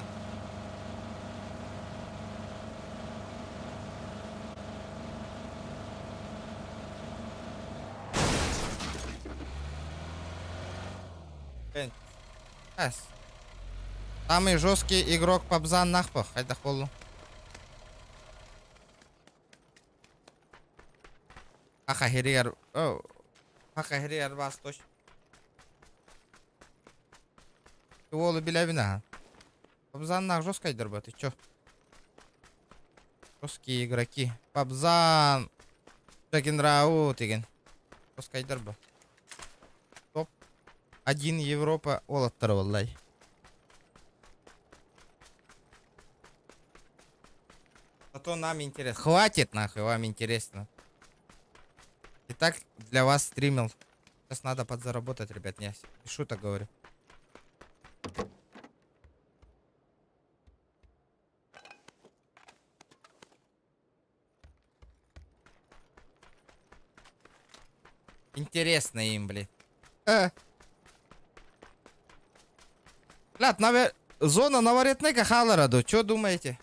Эс. Самый жесткий игрок пабзан нахпах. Хайдах буоллуҥ? Аха хиригэр Аха хиригэр баас точ. Уолу билэбин аха. Пабзаннаах жесткайдар бу, ты чё? Жесткие игроки. Пабзан. Жагенрау деген. Жесткайдар бу. Топ. Один Европа уолаттара буоллай. Зато нам интересно. Хватит нахуй, вам интересно. И так для вас стримил. Сейчас надо подзаработать, ребят, не без шуток говорю. Интересно им, блин. Блядь, навер... зона Новоретнека хаалара Что думаете?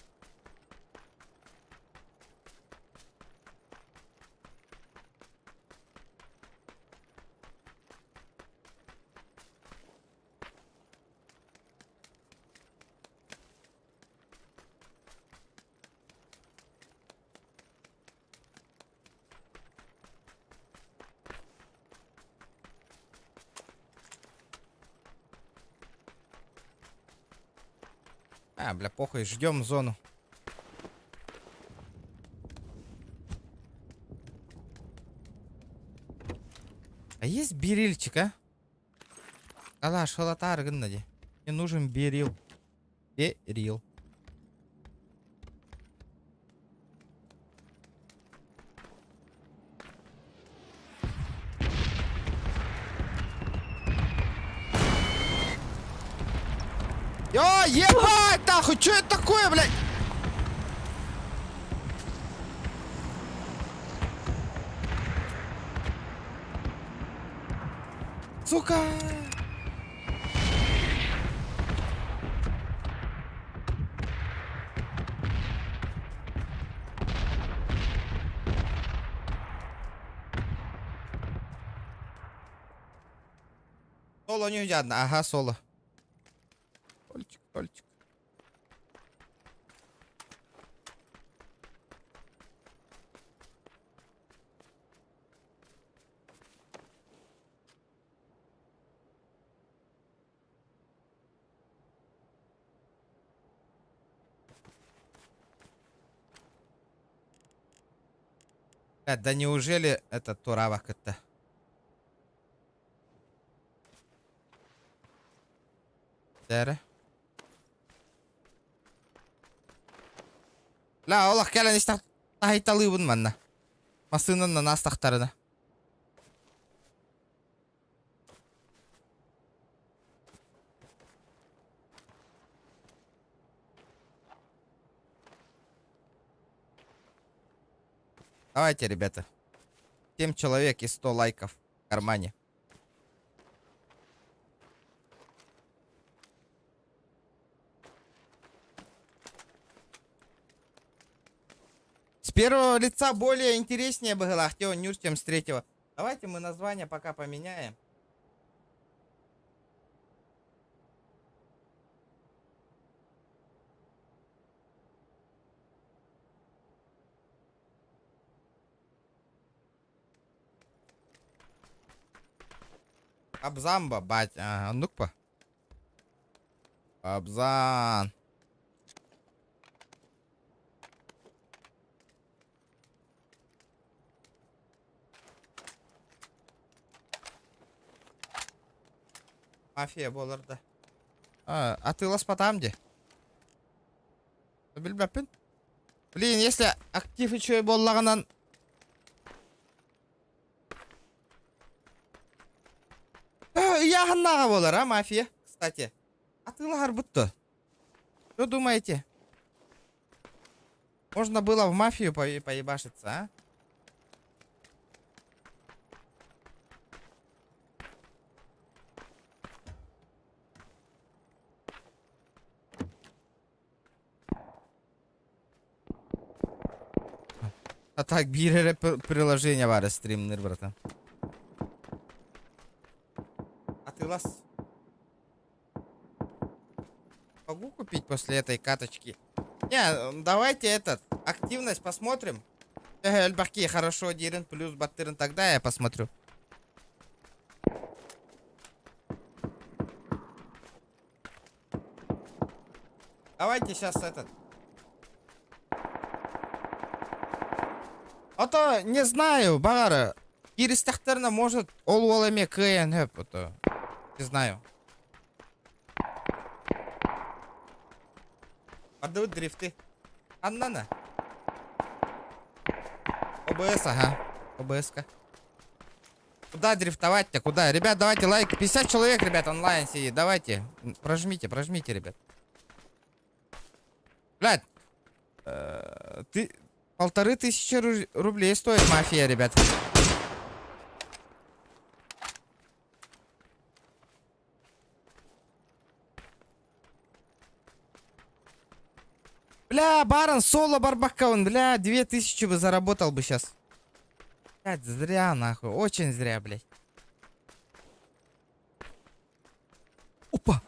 А, бля, похуй, ждем зону. А есть берильчик, а? Калаш, халатар гынна дии. Мне нужен берил. Берил. О, ебать, нахуй, что это такое, блядь? Сука! Соло не жадно. Ага, соло. Тольчик, Тольчик. Да неужели это Туравак это? Дәрі. Ла, олох кэлэн истэх таһыйталыыбын манна. Массыынанан астахтарына. Давайте, ребята. 7 человек и 100 лайков в кармане. С первого лица более интереснее было Ахтео Нюр, чем с третьего. Давайте мы название пока поменяем. Абзамба, бать. Ага, ну-ка. Абзан. Мафия буолар да. А, атыыласпатаам дии. Билбэппин. Блин, если актив үчүгэй буоллаҕынан ыйааһыннааҕа буолар, а, мафия, кстати. Атыылаһарбыт дуо? Что думаете? Можно было в мафию поебашиться, а? А так биир эрэ приложение баар стримныр братан. Атылас. Могу купить после этой каточки? Не, давайте этот, активность посмотрим. Эльбахки хорошо диирин плюс баттырын тогда я посмотрю. Давайте сейчас этот. А то не знаю, баҕар кииристэхтэринэ может ол уол эмиэ кыайан сөп ото. Не знаю. Бардыбыт дрифты. Аннана. ОБС, ага. ОБС-ка. Куда дрифтовать-то? Куда? Ребят, давайте лайк. 50 человек, ребят, онлайн сидит. Давайте. Прожмите, прожмите, ребят. Блядь. Э, ты... 1500 рублей стоит мафия, ребят. Бля, барон, соло барбакаун, бля, 2000 бы заработал бы сейчас. Блядь, зря нахуй, очень зря, блядь. Опа!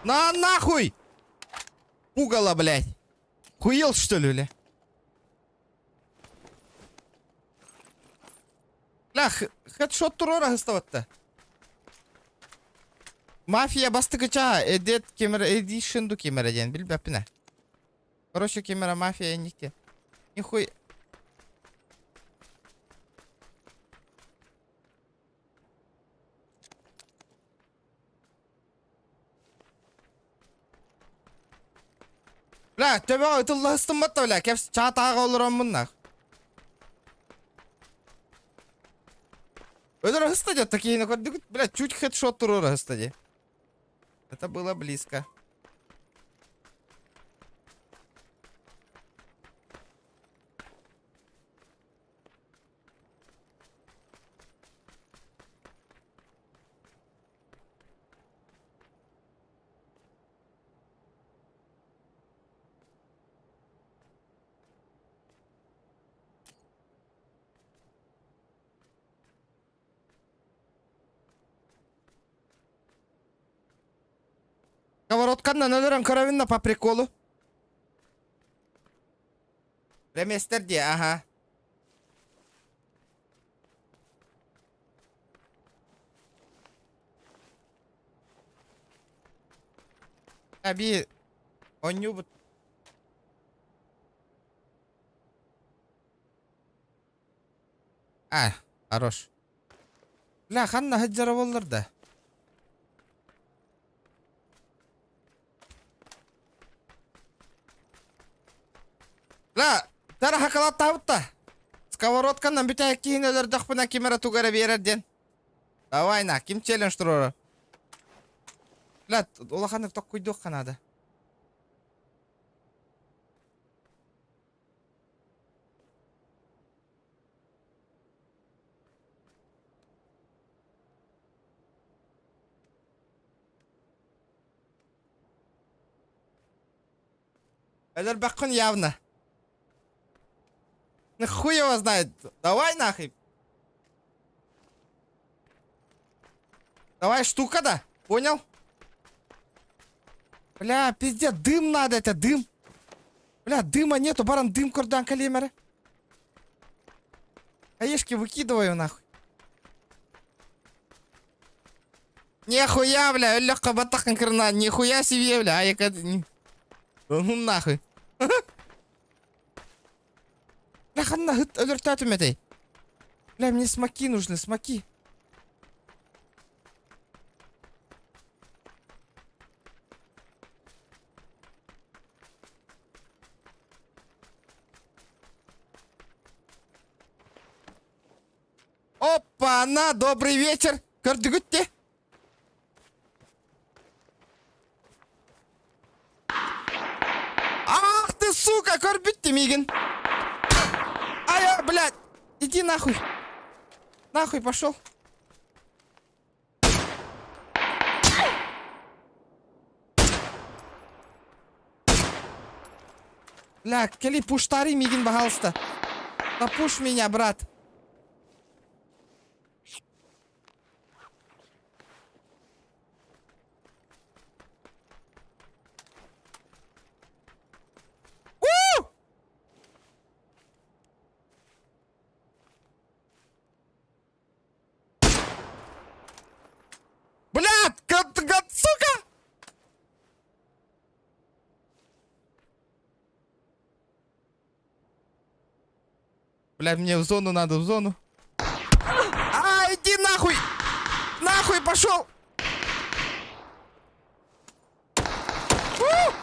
На нахуй! Пугало, блядь. Хуел, что ли, бля? Бля, хедшот туруора сыстабатта. Мафия бастыкыча эдет кемера эдишн ду кемера диэн билбэппин. Короче, кемера мафия инникте. Нихуй. Бля, төбөҕө ытыллаһыстыммат да бля, кэпс чаатааҕа олороммун нах. Өлөр аһыста дьэ, такиһини көрдүгүт, бля, чуть хедшот туруор аһыста дии. Это было близко. Сковородканнан өлөрөн көрөбүн да по приколу. Реместер дии, ага. Аби оонньуубут. А, хорош. Бля, ханна сылдьара буоллар да. Бля, тара хакалаттаабыт да. Сковородканан бүтэһик киһини өлөрдөхпүнэ ким эрэ тугу эрэ биэрэр диэн. Давай на, ким челлендж туруорар? Бля, улаханнык токкуйдуохха наада. Өлөрбөххүн явно. Ну хуй его знает. Давай нахуй. Давай штука да. Понял? Бля, пиздец, дым надо это, дым. Бля, дыма нету, баран дым көрдөөн кэлиэм эрэ. Хаешки выкидываю нахуй. Нихуя, бля, өллөххө баттаххын кырына, нихуя себе, бля, айка... Ну нахуй. Бля, ханна ыт өлөртөөтүм этэй. Бля, мне смоки нужны, смоки. Опа-на, добрый вечер. Көрдүгүт де? Ах ты, сука, көрбүт миигин. Ай, блядь, иди нахуй. Нахуй пошел. Бля, кэли пуштари миигин, пожалуйста. Запуш меня, брат. У! Блядь, гад, гад, сука! Бля, мне в зону надо, в зону. А, иди нахуй! Нахуй пошел! У!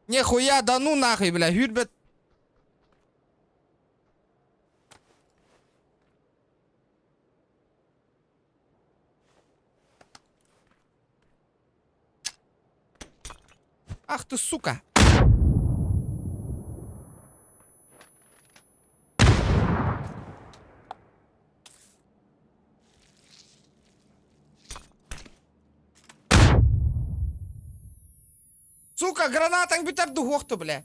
Нихуя, да ну нахуй, бля, хүрбэт. Ах ты, сука! Сука, гранатаҥ бүтэр дуһуохту, бля.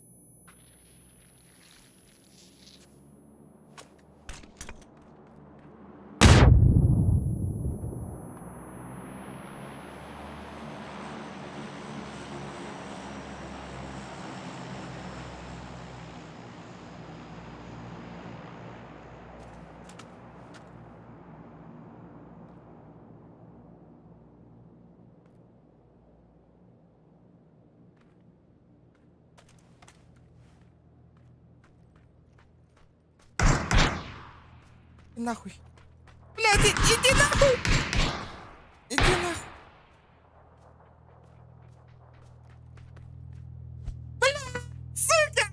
Нахуй. Блядь, иди нахуй! Иди нахуй. Бля, сука!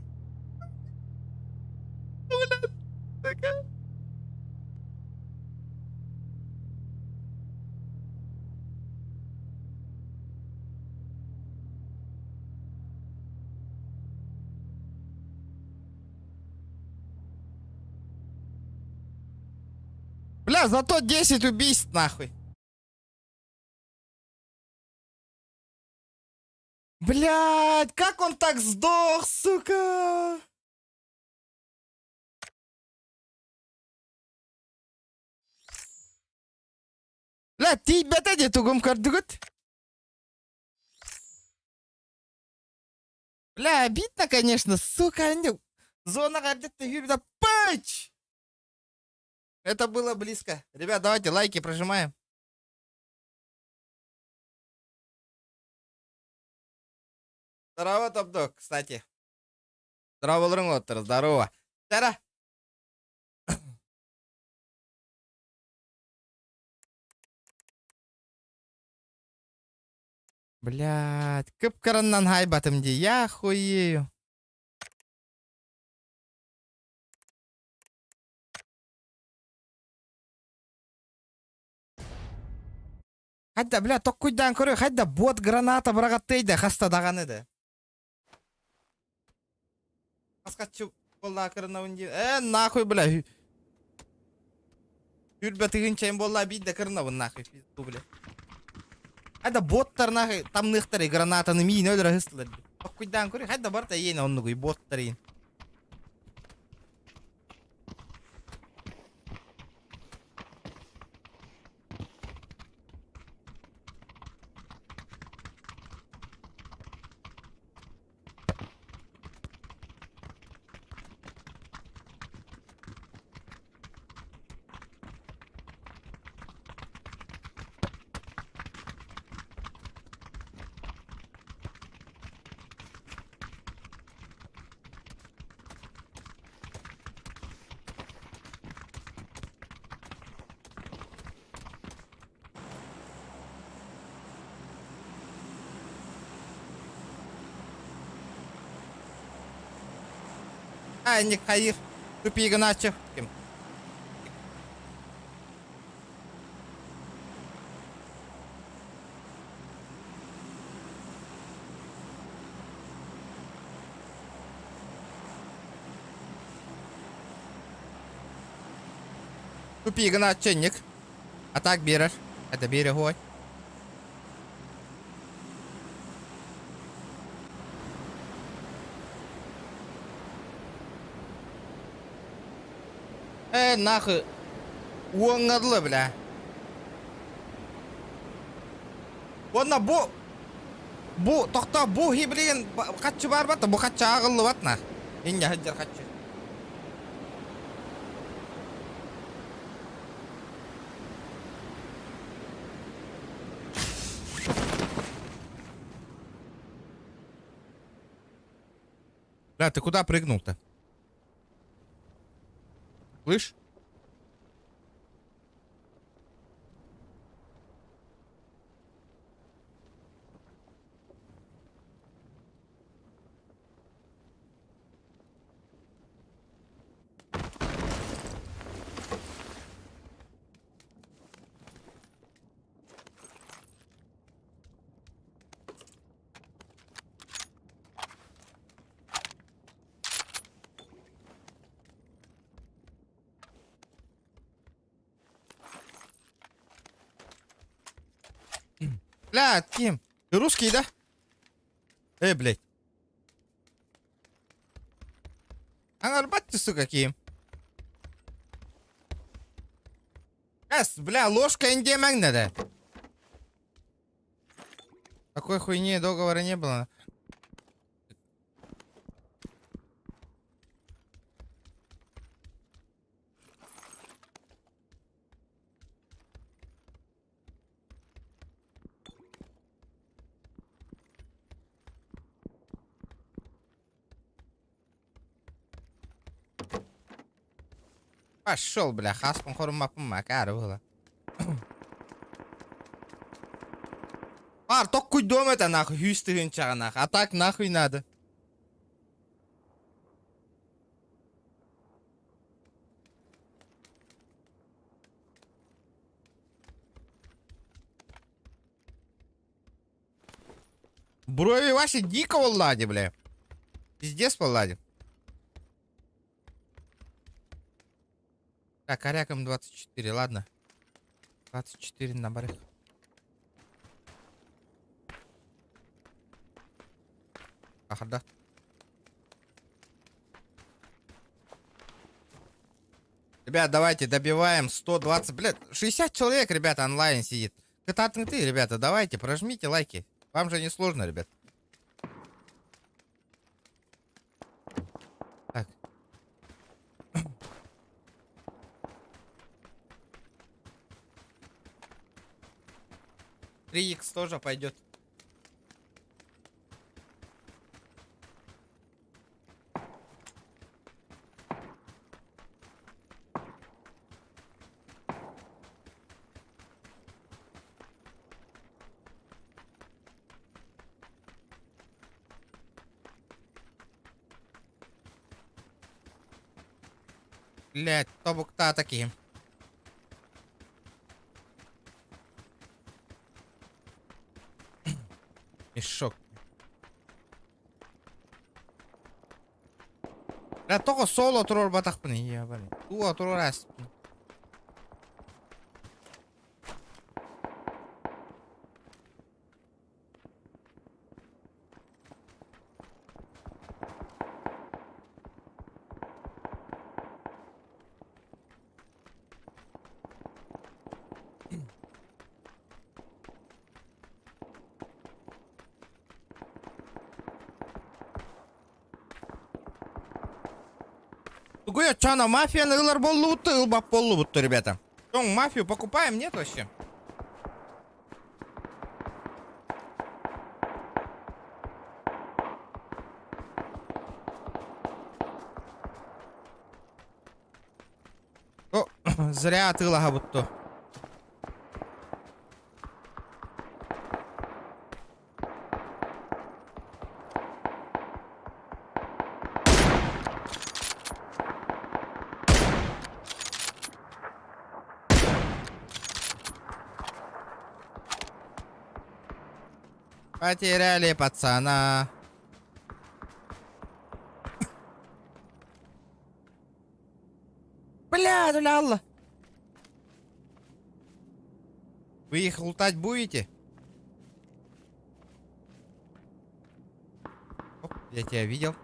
Бля, сука. Бля, зато 10 убийств нахуй. Блядь, как он так сдох, сука? Бля, тиийбэтэ дии тугум көрдүгүт? Бля, обидно, конечно, сука, они... Зона где-то да пач! Это было близко. Ребят, давайте лайки прожимаем. Здорово, топ-дог, кстати. Здорово, Лоттер, здорово. Тара. Блядь, кып-кыраннан хайбатым дии, я хуею. Хайда, бля, токкуйдаан көрүө, хайда бот граната быраҕаттыай да, хаста даҕаны да. Хаскаччы буоллаа кырынабын дии. Э, нахуй, бля. Үрбэ тыгынчайын буоллаа биир да кырынабын нахуй, пизду, бля. Хайда боттар нахуй тамныахтар гранатаны миин өлөрө сыстылар. Токкуйдаан көрүө, хайда барта иэне оннугуй боттар иин. Инник хайыр тупигынааччы ким? Тупигынааччы инник. А так биэрэр. Это биэрэһуой. Э, нахуй. Уоҥҥа дылы, бля. Уонна бу бу тохтоо бу хи билигин хаччы баарбат бу хаччы ааҕыллыбат на. Инньэ сылдьар хаччы. Бля, ты куда прыгнул-то? Слышь? Бля, ким? Ты русский, да? Эй, блядь. Аҥарбат сука ким? Эс, бля, ложка индиэмэҥ да. Такой хуйни договора не было. Пошел, бля, хаспын хоруммаппын макары была. Бар, токкуйдуом это нахуй, хүүс тыһыынчаҕа нахуй. А так нахуй надо. Брови ваши дико Влади, бля. Пиздец, Влади. Так, коряк М24, ладно. 24 на барых. Ахарда. Ребят, давайте добиваем 120, блядь, 60 человек, ребята, онлайн сидит. Кытаатыҥ ты, ребята, давайте, прожмите лайки. Вам же не сложно, ребят. Так. Три икс тоже пойдет. Блять, тобукта такие. Мешок. Бля, тоҕо соло туруорбатахпын ебаный. Туа туруораспын. Тугуй оччоно мафияны ылар буоллубут ылбап буоллубут ребята. Что, мафию покупаем, нет вообще? О, зря атыылаһабыт Потеряли пацана. Бля, бля, Алла. Вы их лутать будете? Оп, я тебя видел.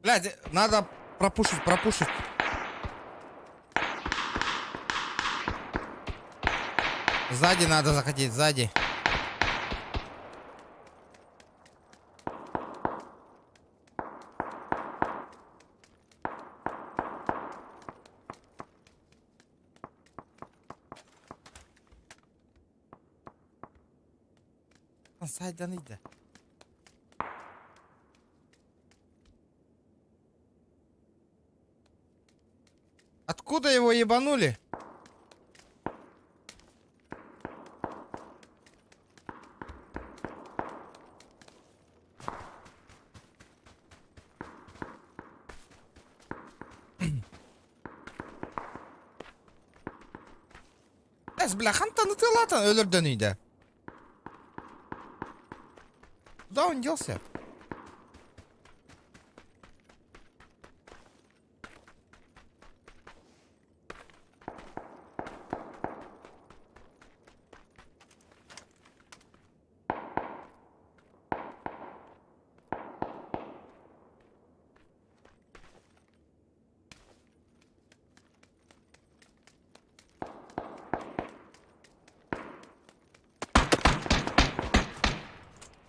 Блядь, надо пропушить, пропушить. Сзади надо заходить, сзади. Сайдан иде. Откуда его ебанули? Эс, бля, хантан ытыалаатан өлөрдөн үйдө. Куда он делся?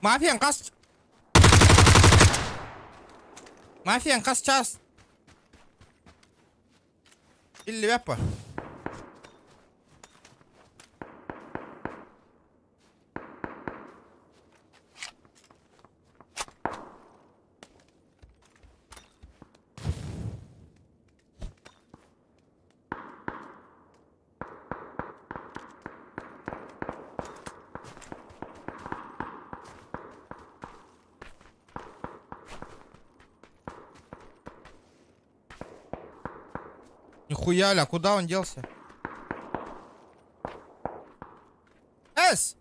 Мафиян хас Мафиян хас чаас? Биллибэт по. Нихуя ля, куда он делся? С!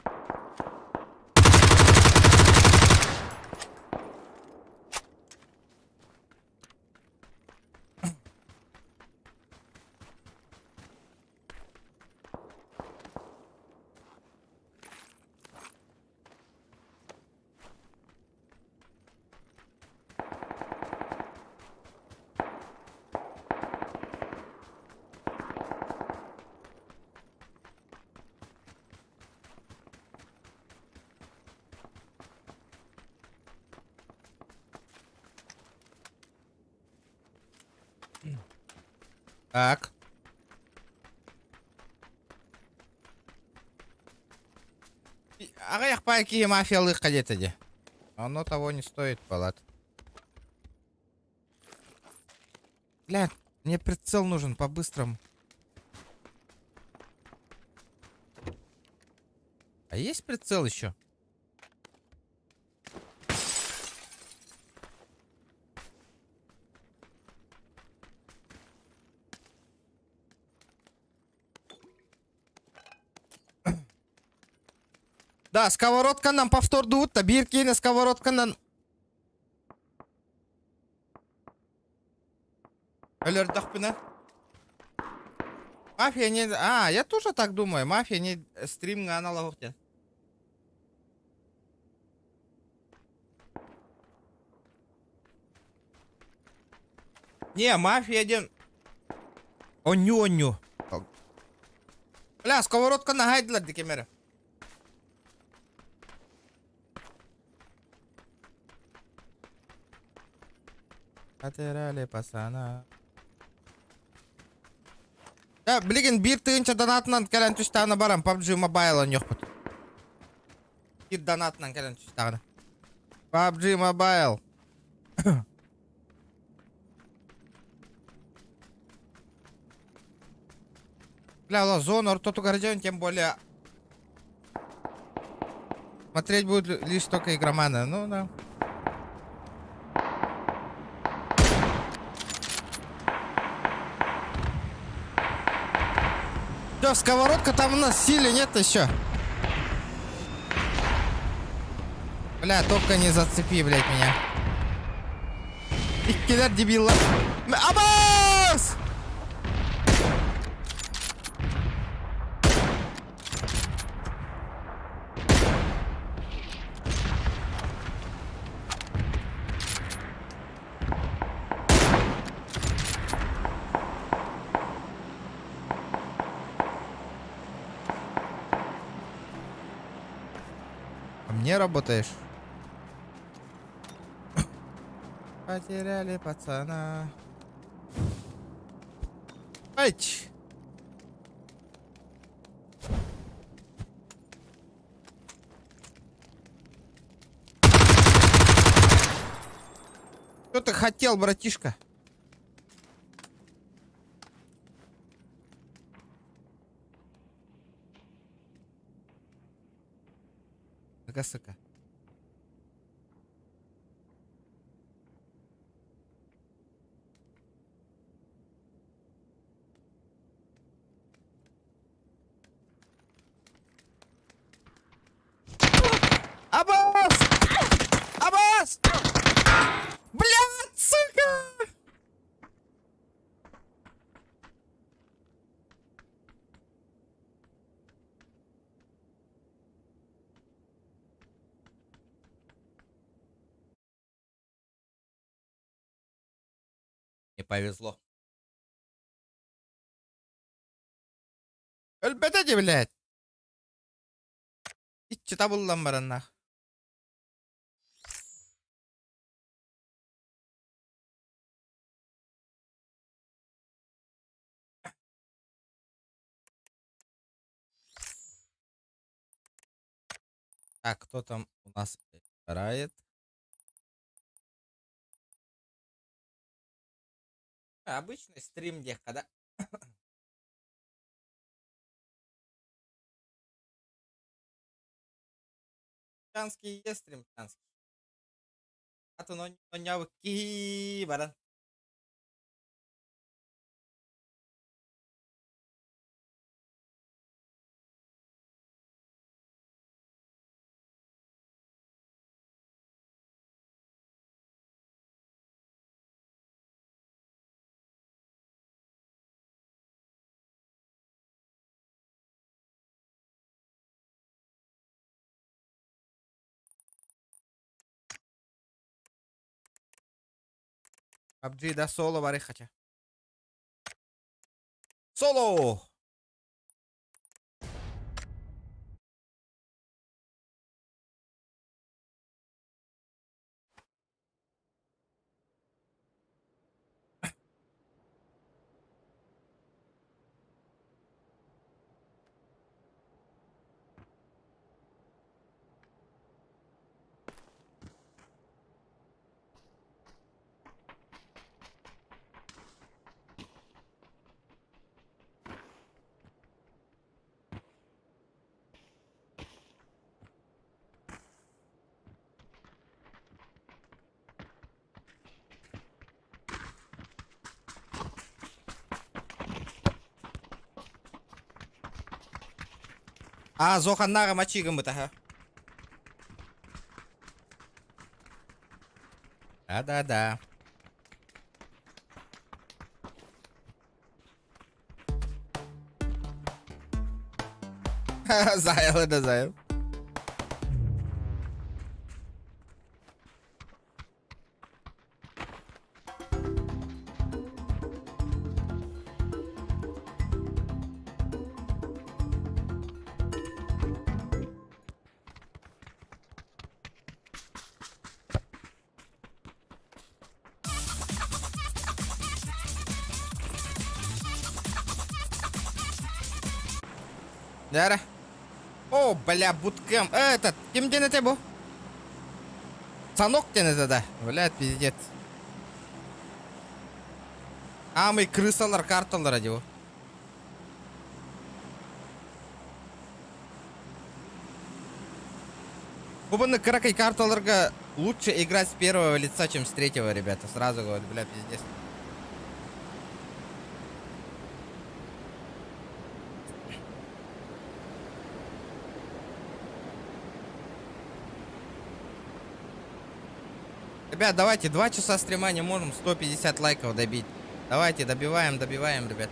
Так. Аҕыйах паай киһи мафиялыахха диэтэ дии. Оно того не стоит, палат. Бля, мне прицел нужен по-быстрому. А есть прицел еще? Да, сковородканан повтордуут да биир киинэ сковородканан өлөрдөхпүнэ. Мафия не... А, я тоже так думаю. Мафия не стримҥа аналоһуох диэн. Не, мафия диэн онньуу-онньуу. Бля, сковородка наһайдылар ди ким эрэ. Потеряли пацана. Да, билигин биир тыһыынча донатынан кэлэн түстэҕинэ баран PUBG Mobile оонньуохпут. Биир донатынан кэлэн түстэҕинэ. PUBG Mobile. Бля, ла зона ортотугар дьон, тем более смотреть будут лишь только игроманы. Ну да. Все, сковородка там у нас силе нет еще. Бля, только не зацепи, блядь, меня. Иккилэр дебиллар. Абас! А мне работаешь? Потеряли пацана. Айч! Что ты хотел, братишка? Какая сука? Абас! Абас! Блядь, сука! Не повезло. Өлбөтө дии, блядь! Иччи табыллан бараннах. Так, кто там у нас играет? Обычный стрим диэххэ да. Чанский есть стрим Чанский. Атын оонньообут киһи баран. PUBG да соло бары хача. Соло! А, Зоханнаҕа мачи гыммыта ха. Да-да-да. Заяла да заял. Дара. О, бля, буткем. Этот, ким диэн этэ бу? Санок диэн этэ да. Бля, пиздец. Аамый крысалар карталара дии бу. Бу маннык кыракый карталарга лучше играть с первого лица, чем с третьего, ребята. Сразу говорю, бля, пиздец. Ребят, давайте, два часа стрима не можем 150 лайков добить. Давайте, добиваем, добиваем, ребят.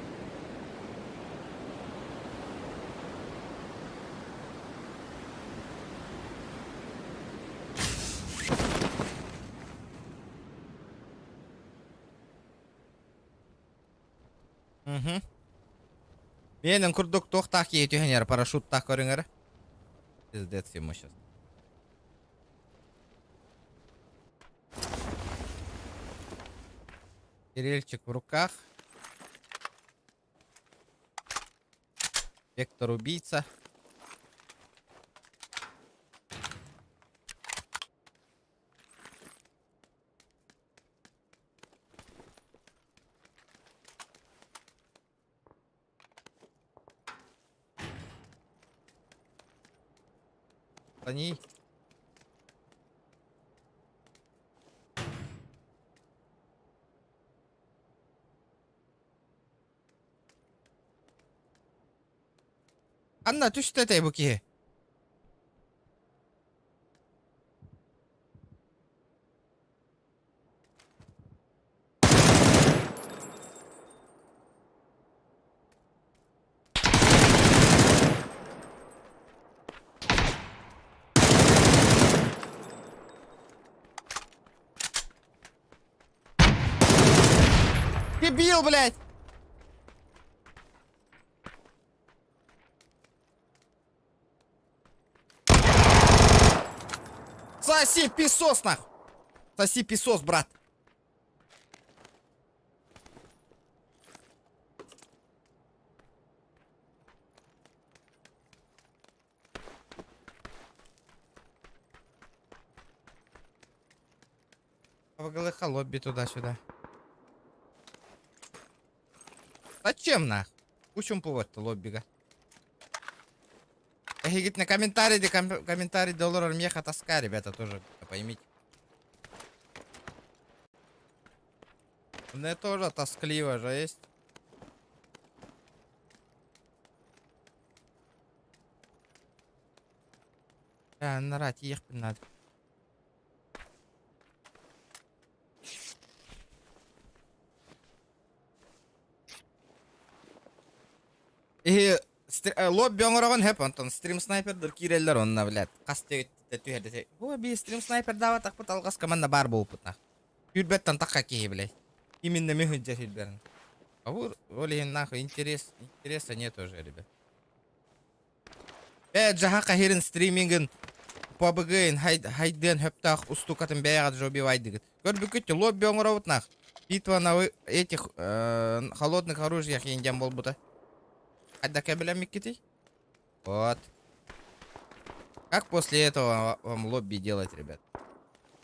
Угу. Менин курдук туохтаах киһи түһэн парашюттаах көрүҥэр. Пиздец ему сейчас. Кирильчик в руках. Вектор убийца. Они. Анна түстэ этэй бу киһи? Дебил, блядь! Соси песос, нахуй! Соси песос, брат! Пабгалыха лобби туда-сюда. Зачем нах? Учим повод лоббига. Эһигит на комментарий, комментарий долларов меха тоска, ребята, тоже поймите. Мне тоже тоскливо же есть. Э, нарать ехать надо. Иһи лобби оҥороҕун хөп онтон стрим снайпердыр киирэллэр онно блядь хас түһэрдэ О би стрим снайпердаабатахпыт алҕас команда баар буолбут нах Сүүрбэттэн тахха киһи блядь именно мы сылдьар сүүрбэрин А ол иһин нахуй интерес интереса нет уже ребят Э, дьаһа хаһырын стримингын PUBG-ын хайдыан хөптөөх устукатын бэйэҕит же убивайдыгыт. Көрбүккүт лобби оҥоробут нах. Битва на этих холодных оружиях индиан буолбута. Хайда кэбилэммиккитий? Вот. Как после этого вам лобби делать, ребят?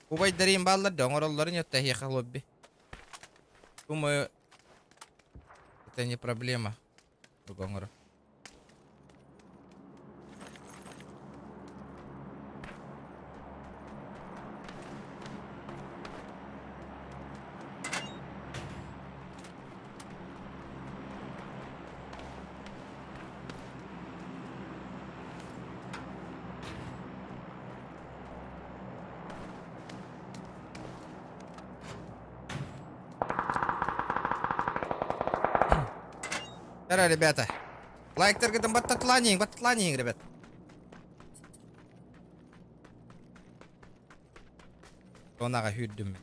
Убайдарым бааллар да оҥороллорун өттө лобби. Думаю, это не проблема. Оҥоро. Здорово, ребята. Лайктаргытын баттатланиң, баттатланиң, ребят. Тонаға хүрдүм мен.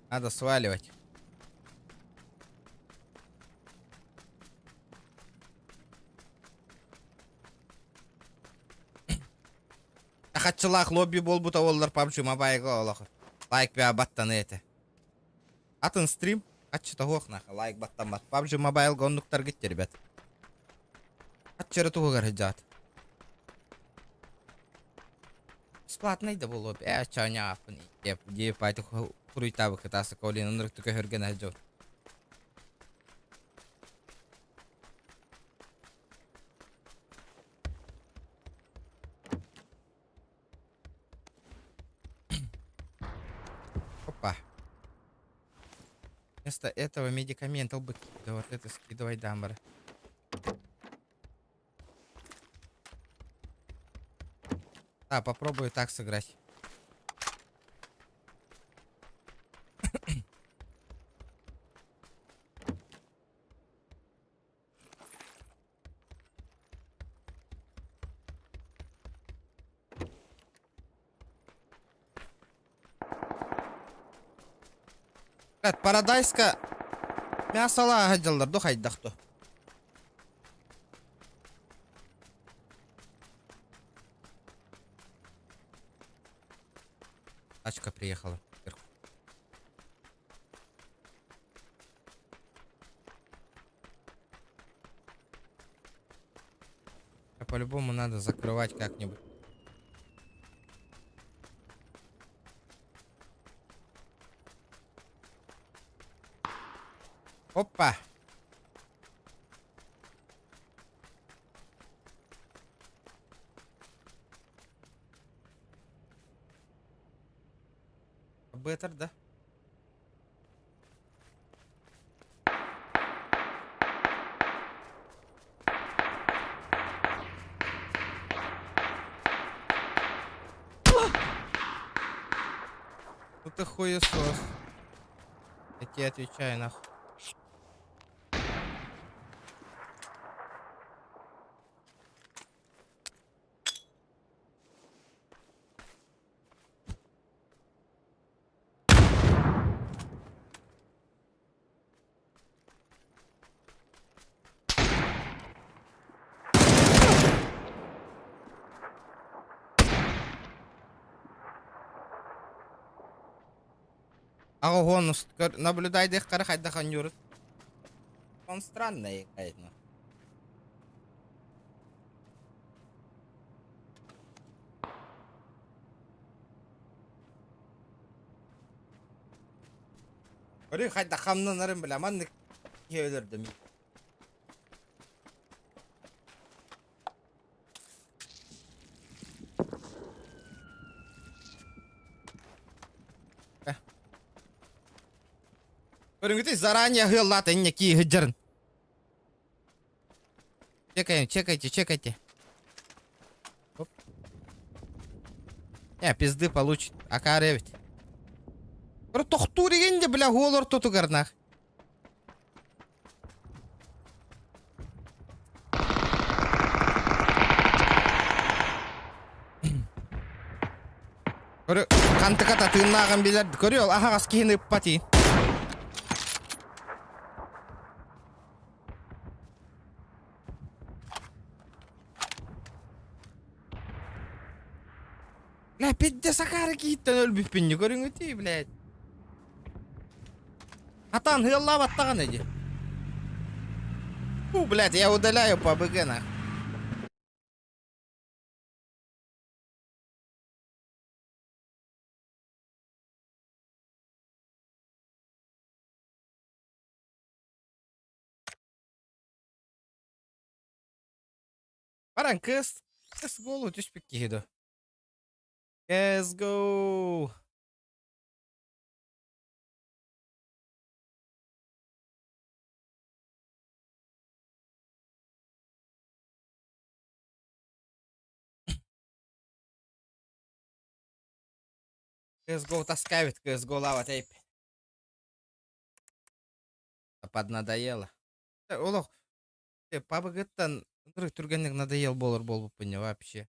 Надо сваливать. Хаччылаах лобби буолбута буоллар PUBG Mobile-га олох лайк бэҕэ баттаныа этэ. Атын стрим хаччыта суох нахуй лайк баттаммат. PUBG Mobile-га оннуктаргыт ребят. Хаччы эрэ туһугар сылдьаҕыт. Бесплатный да буолуо ээ чооньааппын дии пати хуруйтаабыкка таасыка олин ынырык көһөргөн сылдьабыт. Опа. Вместо этого медикамент бы да вот это скидывай дамбар. А, попробую так сыграть. Парадайска мясолааһа дьыллар ду хайдах ду Тачка приехала. А по-любому надо закрывать как-нибудь. Опа! Беттер, да? Ну ты хуесос. Я тебе отвечаю нахуй. Аҕа наблюдайдыах хара хайдах оонньуурут. Он странно играет, но. Көрү хайда хамнанарын бile маннык киһи өлөрдүм. Көрүҥүтүй заранее ыһыаллаата инньэ кии сылдьарын. Чекаем, чекайте, чекайте. Оп. Не, пизды получит. Акаары эбит. Тохтуур игин де, бля, уол ортотугар нах. Көрү, хантыка тыыннааҕын билэр. Көрү, ол аһаҕас киһини ыппат ии. Бля, пиздец акаары киһиттэн өлбүппүн көрүҥүтүй, блядь. Атан ыаллаабаттаҕына дии. Фу, блядь, я удаляю по БГ нах. Баран кыыс, кыыс голу түспүт киһи дуо? Let's go! CSGO таскавит, CSGO лава тейп. Поднадоело. Олох, PUBG-тан түргэнник надоел болор буолбуппун вообще.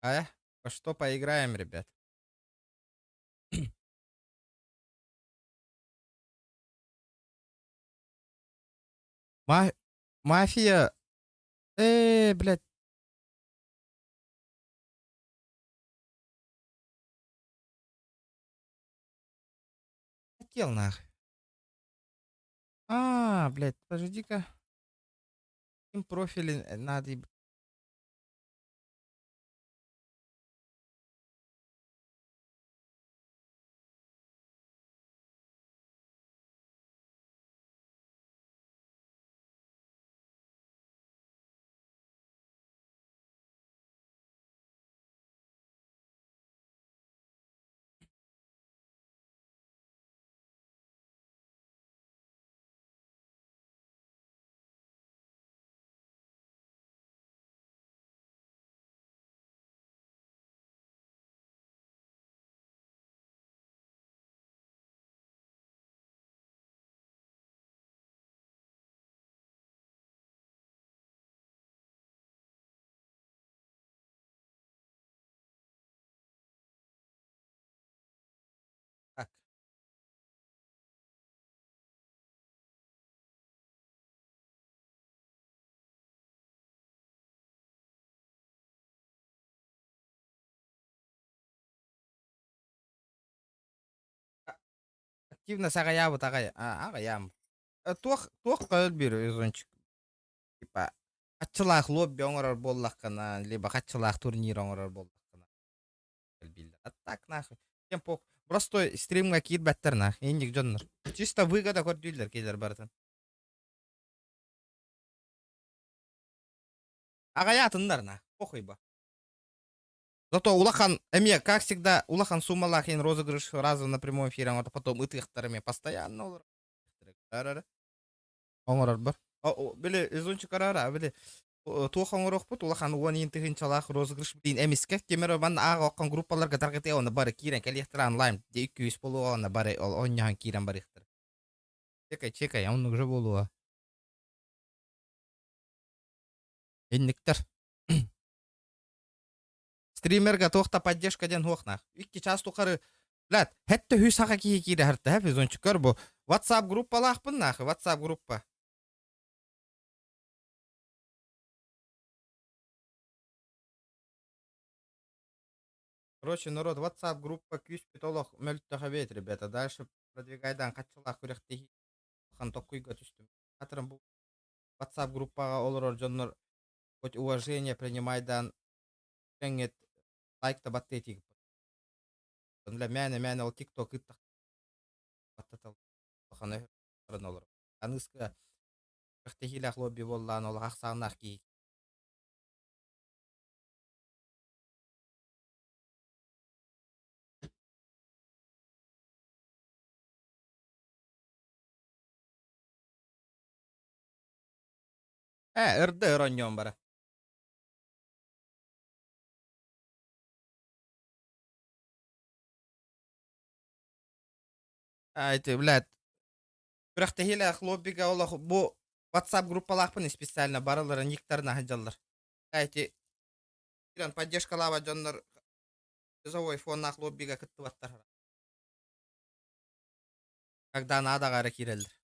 А, во что поиграем, ребят? Ма мафия... блядь. Хотел нах. А, блядь, подожди-ка. Им профили надо... Так. Активно саҕайаабыт аҕай аҕайаам. Туох туох өлбүр үзүнчүк типа хаччылаах лобби оҥорор буоллаххына, либо хаччылаах турнир оҥорор буоллаххына элбииллэр. А так нахуй. Кем пох. Простой стримҥа киирбэттэр нах. Инник дьоннор. Чисто выгода көрдүүллэр киилэр барытын. Аҕайаатыннар на. Похуй ба. Зато улахан эмиэ, как всегда, улахан суммалаах иһин розыгрыш раза на прямом эфире оҥорто, потом ытыахтар эмиэ постоянно олорор. Оҥорорбор. Били изунчик арара, били туох оҥоруохпут улахан уон иин тыһыынчалаах розыгрыш блин эмискэ кемер манна аах оккон группаларга таргытыа онно бары киирэн кэлиэхтэрэ онлайн 200 буолуо онно бары ол оонньоһон киирэн барыахтара. Чекай, чекай, оннук же буолуо. Инниктэр. Стримерга туох да поддержка диэн суох Икки час тухары блядь, хэтте үс саха киһи киирэ харта хэп изончик бу. WhatsApp группалаахпын нахуй, WhatsApp группа. Короче, народ, WhatsApp группа күүспүт олох мөлтөх эбит, ребята. Дальше продвигайдаан хаччылаах күрэхтэһии улахан токкуйга түстүм. Хатырым бу WhatsApp группаҕа олорор дьоннор хоть уважение принимайдаан тэҥҥит лайк да баттыы этиигит. Бля, мээнэ мээнэ ол TikTok ыттах баттатал улахан өһөрөн олорор. Аныска күрэхтэһиилээх лобби буоллаан олох ахсааннаах киһи. Ээ, ырда өр оонньуом бара. А, эти, блядь, күрэхтэһиилээх лоббига олох бу WhatsApp группалаахпын специально барылара никтарын аһыдьаллар. А, эти киирэн поддержкалаабат дьоннор призовой фоннаах лоббига кыттыбаттар. Когда надо эрэ киирэллэр.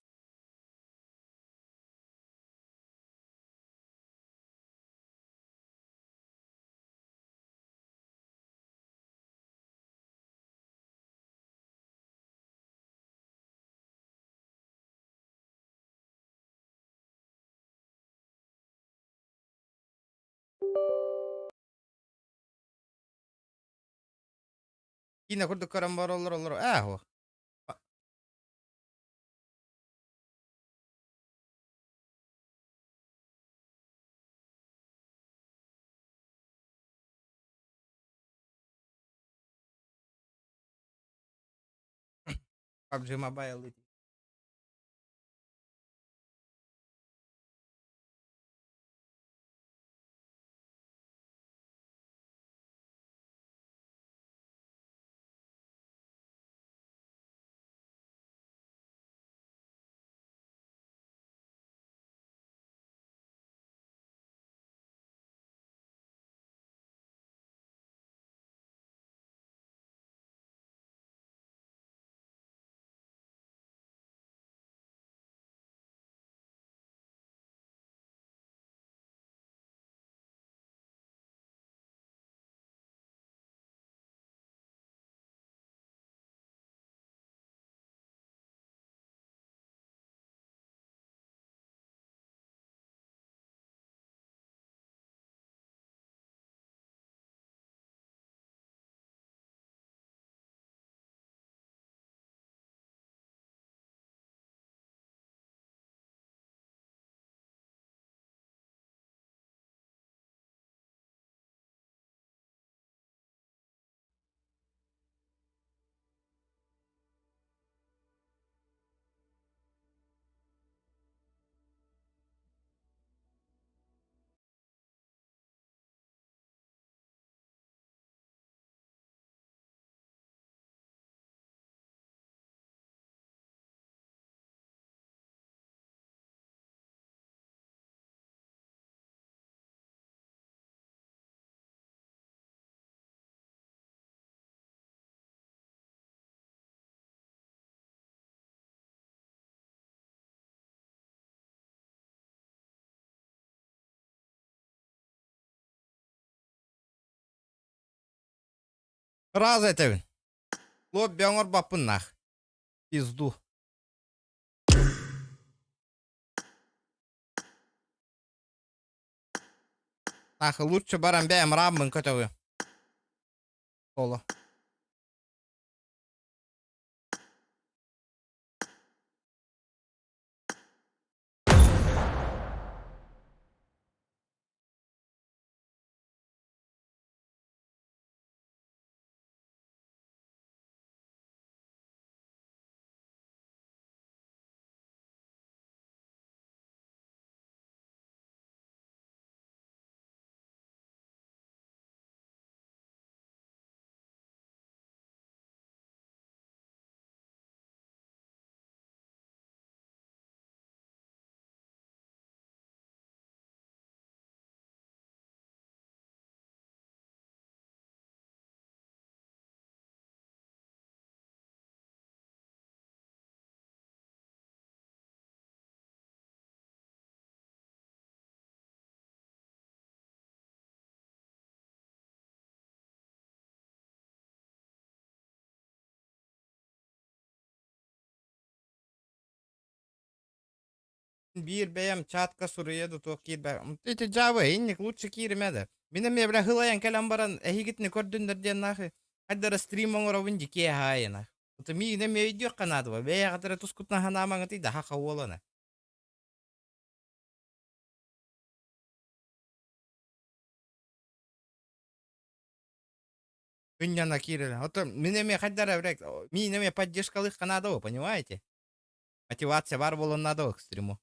Киинэ курдук көрөн бараллар олор ээ һуох. PUBG Mobile ити. Ыраас этэбин. Лобби оҥорбоппун нах. Пизду. Нах лучше баран бэйэм раммын көтөҕүөм. Соло. Биир бэйэм чатка суруйа да туох киирбэ. Ити дьаабы инник лучше кииримэ да. Мин эмиэ бля хылайан кэлэн баран эһигитини көрдүннэр диэн нахы хайдара стрим оҥоробун дии киэһэ Это миигин эмиэ өйдүөххэ наада бэйэҕит эрэ тускутунан санаамаҥытый да хаха уолана. Күнньана киирэр. Ото мин эмиэ хайдара бля миин эмиэ поддержкалыахха наада понимаете? Мотивация баар буолуон наада к стриму.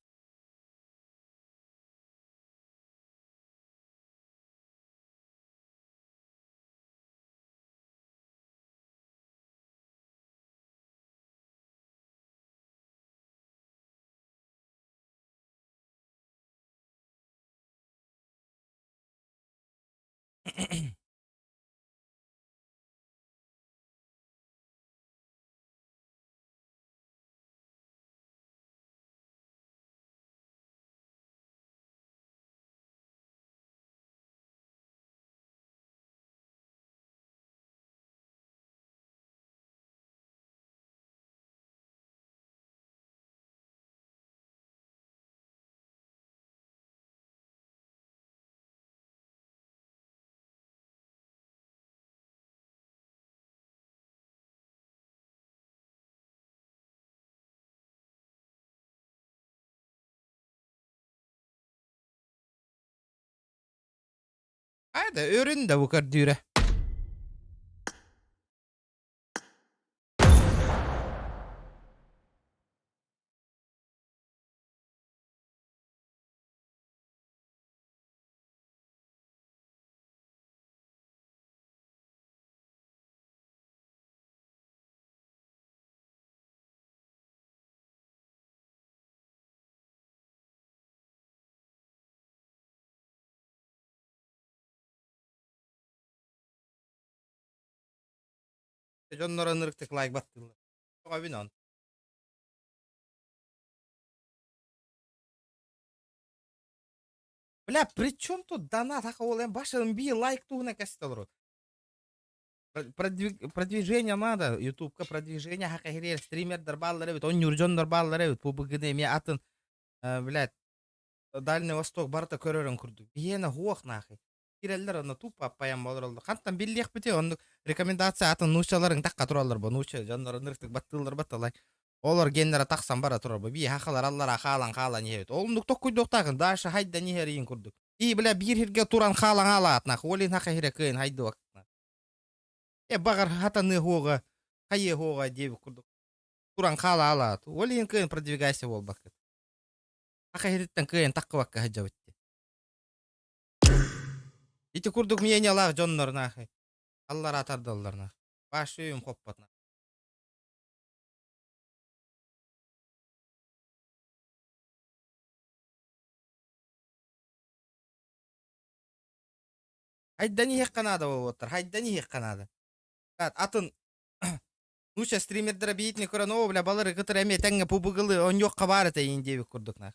Айда өрүн да бу көрдүүрэ. Дьоннор ынырыктык лайк баттыыллар. Тоҕо он. Бля, при чем тут донат, аха ол эн башын би лайк туһунан кэстэ олорор. Продвижение надо, ютубка продвижение хака хирер стримердер бааллар эбит, онньуур дьоннор бааллар эбит, бу быгыны эмиэ атын, блядь, Дальний Восток барыта көрөрүн курдук. Биһиэнэ хуох нахуй. Киирэллэр онно тупо аппайан олороллор. Хантан биллиэхпитий оннук рекомендация атын нууччаларыҥ тахха тураллар бу нуучча дьоннор ынырыктык баттыыллар батталай. Олор геннere тахсан бара турар бу. Бии хахалар аллара хаалан хаалан иһэбит. Ол токкуйдуохтаахын дальше хайдан иһэриин курдук. И бля биир хирге туран хаалан хаалаат нах. Олин хаха хире кыын хайдуак. Э багар хатаны хуога хайы хуога диэбит курдук. Туран хаалаалаат. Олин кыын продвигайся буолбаккыт. Аха иһиттэн кыайан таххыбакка сылдьабыт дии. Ити курдук мнениялаах дьоннор нахуй. Аллараа тардаллар нах. Баш өйүм хоппот нах. Хайдан иһиэххэ наада буолуоттар, хайдан иһиэххэ наада. Атын нууча стримердара биитини көрөн оо бля балары кытары эмиэ тэҥҥэ пубыгылы онньуохха баар этэ иин диэбит курдук нах.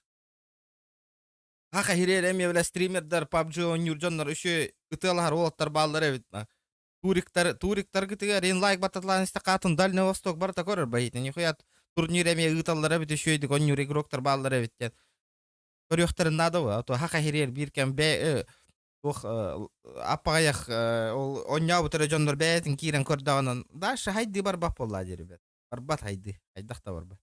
Аха хириэр эмиэ бля стримердар PUBG оонньуур дьоннор үчү ытыалаһар уолаттар бааллар эбит на. Туриктар туриктаргытыгар ин лайк баттатылаан истэххэ атын Дальний Восток барыта көрөр баһиитин нихуя турнир эмиэ ыыталлар эбит үчүөйдүк оонньуур игроктар бааллар эбит диэн көрүөхтэрин наада а то хаха хириэр биир кэм бээ туох аппаҕайах ол онньообут эрэ дьоннор бэйэтин киирэн көрдөҕүнэн дальше хайдыы барбат буоллаа диир ребят барбат хайдыы хайдах да барбат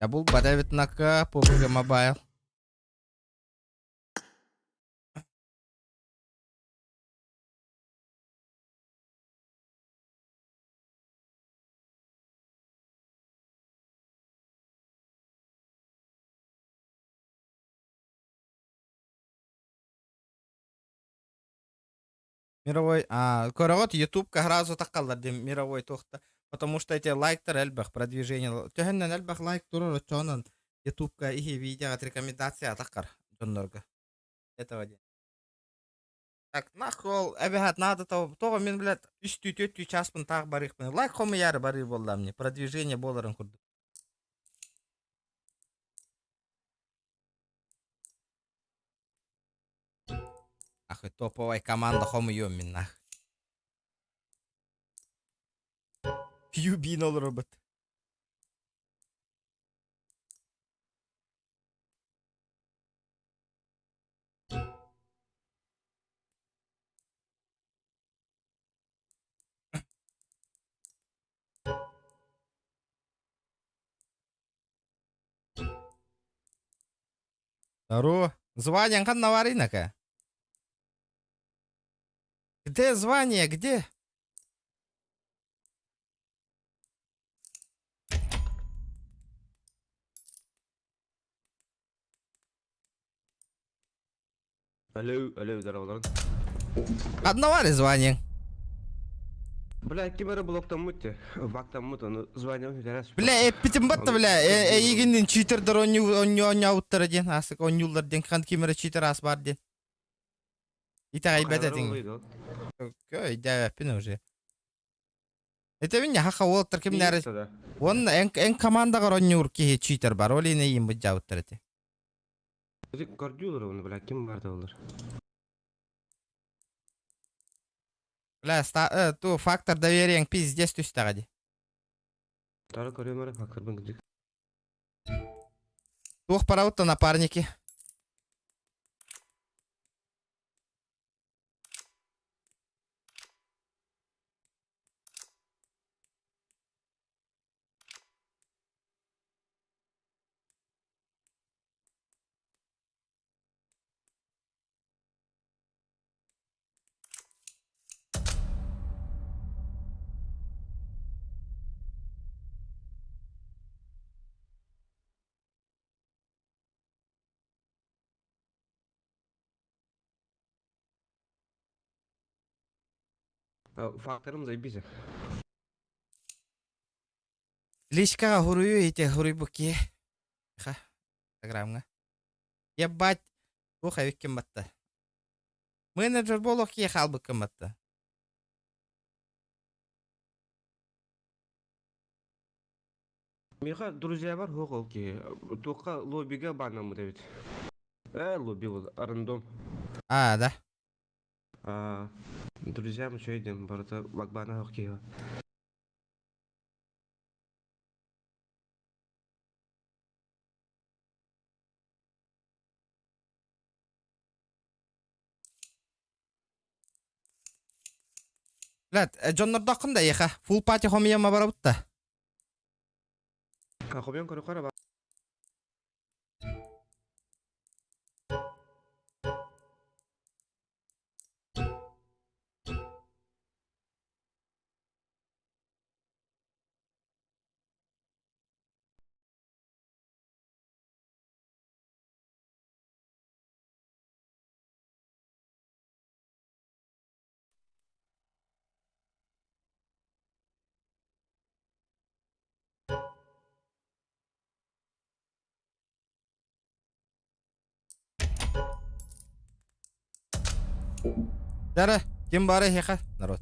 Я булбат эбит нака PUBG Mobile. Мировой, а, көрөҕүт ютубка сразу таххаллар диэн мировой туохта потому что эти лайктар элбэх продвижение төһөннөн элбэх лайк турар оччоонон ютубка иһи видеоҕа рекомендация таххар дьоннорго этого диэн так нахуй ол эбэһээт наада тоҕо мин блядь үстүү түөртүү чааспын таах барыахпын лайк хомуйаары барыы буолла мне продвижение буоларын курдук Ах, топовая команда хомуйуом мин нах. QB-ны олоробут. Здорово. Звание ханна баарый нака? Где звание, где? Алло, алло, здорово, Ханна баарый звание? Бля, ким эрэ блоктаммыт те, бактаммыт, ону звание сүтэрэ Бля, эппитим батта, бля, эйигиннин читердер оонньообуттара диэн, аасык оонньууллар диэн, хан ким эрэ читер аас баар диэн. Итэҕэйбэт этиҥ. Өйдөөбөппүн уже. Этэбин яха уолаттар кимнээри уонна эн эн командаҕар оонньуур киһи читер бар, ол иһин эйиин быдьаабыттар этэ. Көрдүүлэр оны, бля, ким бар олар? Бля, ту фактор доверия пиздец түстэҕэ дии. Тары көрүөм эрэ факторбын кырдьык. Туох барабыт напарники? Факторым заебись. Личкаҕа хуруйу ити хуруйбут киһи. Ха, Инстаграмҥа. Ебать, туох эбиккин батта. Менеджер буолуох киһи хаалбыккын батта. Миха друзья бар хуох ол киһи. Туохха лоббига баанаммыт эбит. Э, лобби был, рандом. А, да. А, друзьям үчүгэй барыта багбаана хуох киһи. Блядь, дьоннордооххун да эйиэхэ. Full party хомуйама барабыт да. Хомуйан көрүөххэ эрэ Дара, ким бары эһиэхэ народ.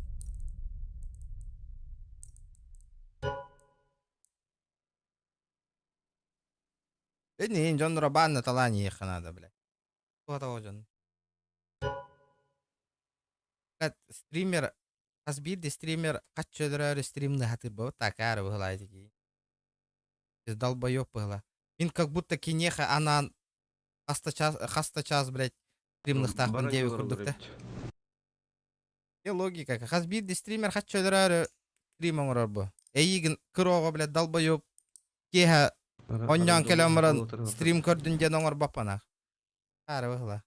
Ини дьонноро баанна талаан иһиэххэ наада, блядь. Туох дьон. Стример хас биирдии стример хаччы өлөрөөрү стримны хатыырбабыт такаары быһылаайты кии. Долбоёб быһыла. Мин как будто киниэхэ анаан хаста час, хаста час, блядь, стримныхтаахпын диэбит курдук да. Е логика. Хас биирдии стример хаччы өлөрөөрү стрим оҥорор бу. Эйигин кыр оҕо, блядь, долбоёб киэһэ онньоон кэлэн баран стрим көрдүн диэн оҥорбоппун ах. Аара быһыла.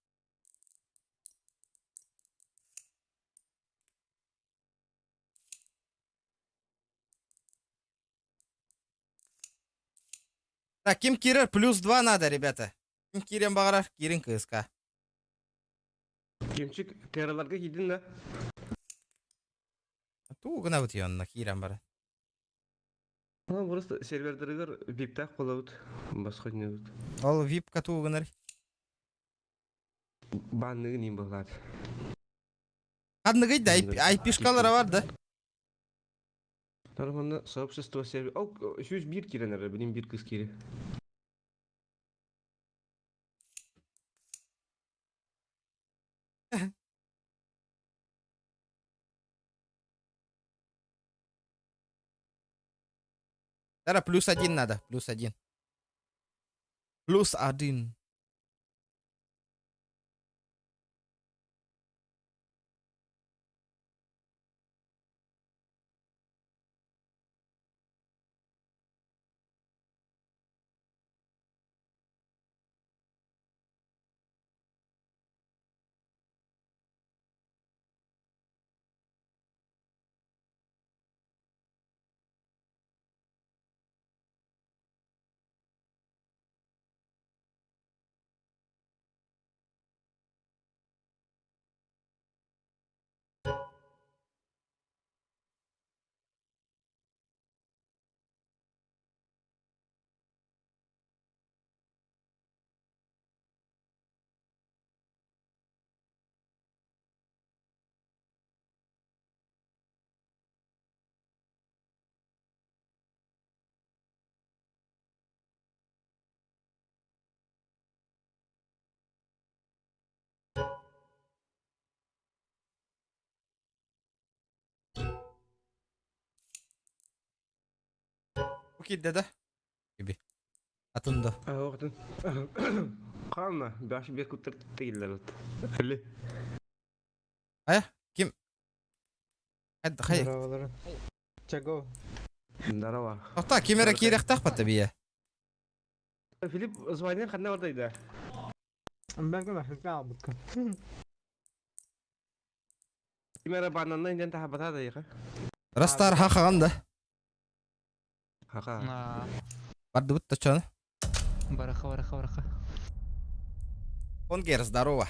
Так, ким киирэр? Плюс два надо, ребята. Ким киирэн баҕарар, киирин кыыска. Кимчик, тераларга киирдин да? Туу гынабыт онно киирэн баран. Ну, просто сервердарыгар виптаах буолабыт, басхонньубут. Ол випка туу гынар. Баанныгын иин буолаат. Ханныгый да айпишкалара бар да. Нормально сообщество сервер. Ол 101 киирэн эрэр, билин биир кыыс киири. Тара плюс один надо, плюс один. Плюс один. Бу киирдэ да? Иби. Атын да. Оҕотун. Хаална, баш бир куттар тигиллэр. Хили. Айа, ким? Хай. Здорово, Чего? Здорово. Тоқта, ким эрэ киирэхтээх бата бие. Филипп звонил ханна бардайда? Бәлкім әхілке албыккын. Ким эрэ бананна инден таһабата да яха. Растар хахаган да. Хаха. Бардыбыт да чоны. Бараха, бараха, бараха. Онгер, здорово.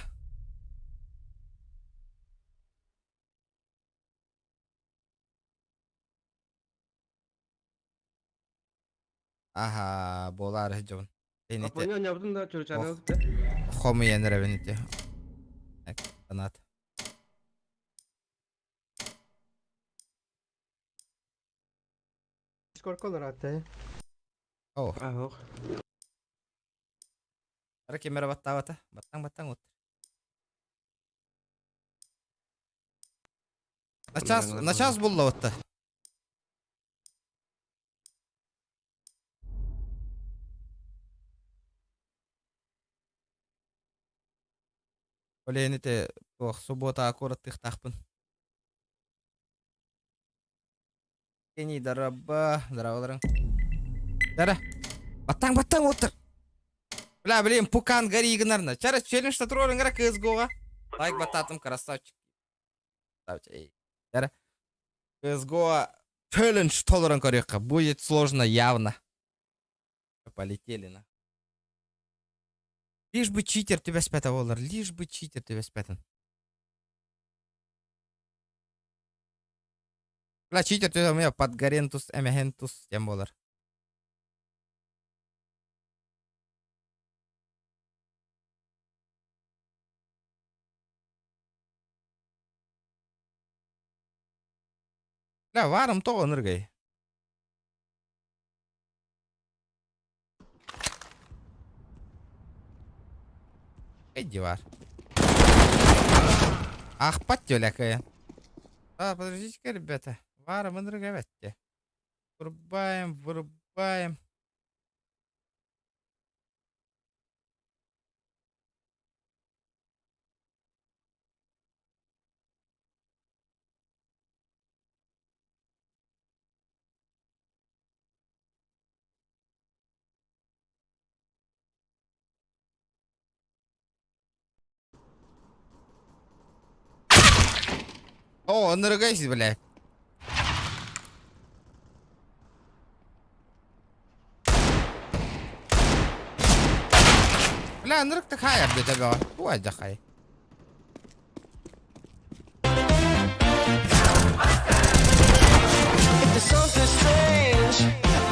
Аха, буолаары сылдьабын. Инити Апоня нябытын да чөрүчаны хомуйан эрэбин ити. Санаат. Сколько олорат О, Аһох. ара ким эрэ баттаабата. Баттаҥ баттаҥ от. На час, на час булла батта. Ол ити туох суббота куораттыахтаахпын. Кени дараба, здраволарың. Дара. Баттаң баттаң отыр. Бля, блин, пукан гори гынарна. Чара челлендж татурорың CSGO-га. Лайк баттатым, красавчик. Красавчик. Эй. Дара. CSGO челлендж толорон көрүөххэ. Будет сложно явно. Полетели на. Лишь бы читер тебя спята олар, лишь бы читер тебя спятан. Бля, читер тебя у меня под Гарентус, Эмехентус, тем болар. Бля, варым тоҕо ыныргай. Эдди var. Ахпат тёлякая. А, подождите-ка, ребята. Варым ынырга бәтте. Вырубаем, вырубаем. О, ыныргайсыз, бля. Бля, ынырык хай абдета бөҕө. Туа хай. If there's something strange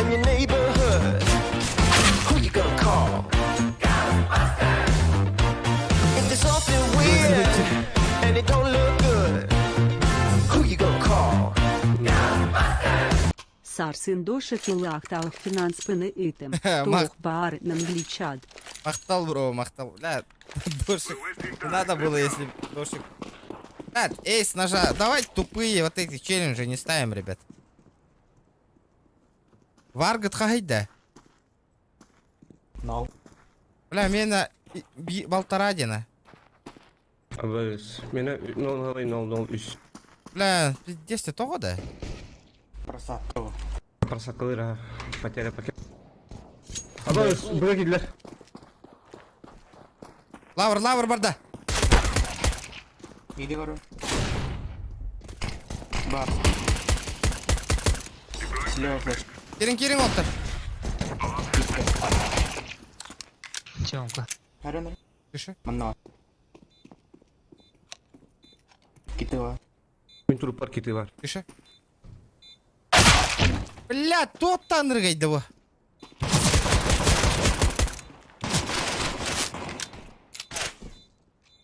in your neighborhood, who you gonna call? If there's something weird and it don't look good, who you gonna call? Сарсын дошекилахтал финанспыны итем. Мах- Тух бар намгличад. Махтал, бро, махтал. Бля, дошик. Не надо было, если б дошик. Так, эйс ножа. Давай тупые вот эти челленджи не ставим, ребят. Варгыт хаһыйда? No. Бля, мена полтора дена. Абыс. Мена 0,003. Бля, пиздец, ты того да? Просадка. Просакалыра. Потеря пакет. Абыс, быга кирлер. Лавр, лавр барда. Иди говорю. Бар. Слева флеш. Кирин, кирин оттар. Тёмка. Харена. Тише. Манна. Китыва. Мин трупар киты бар. Тише. Бля, топтан ыргайды бу.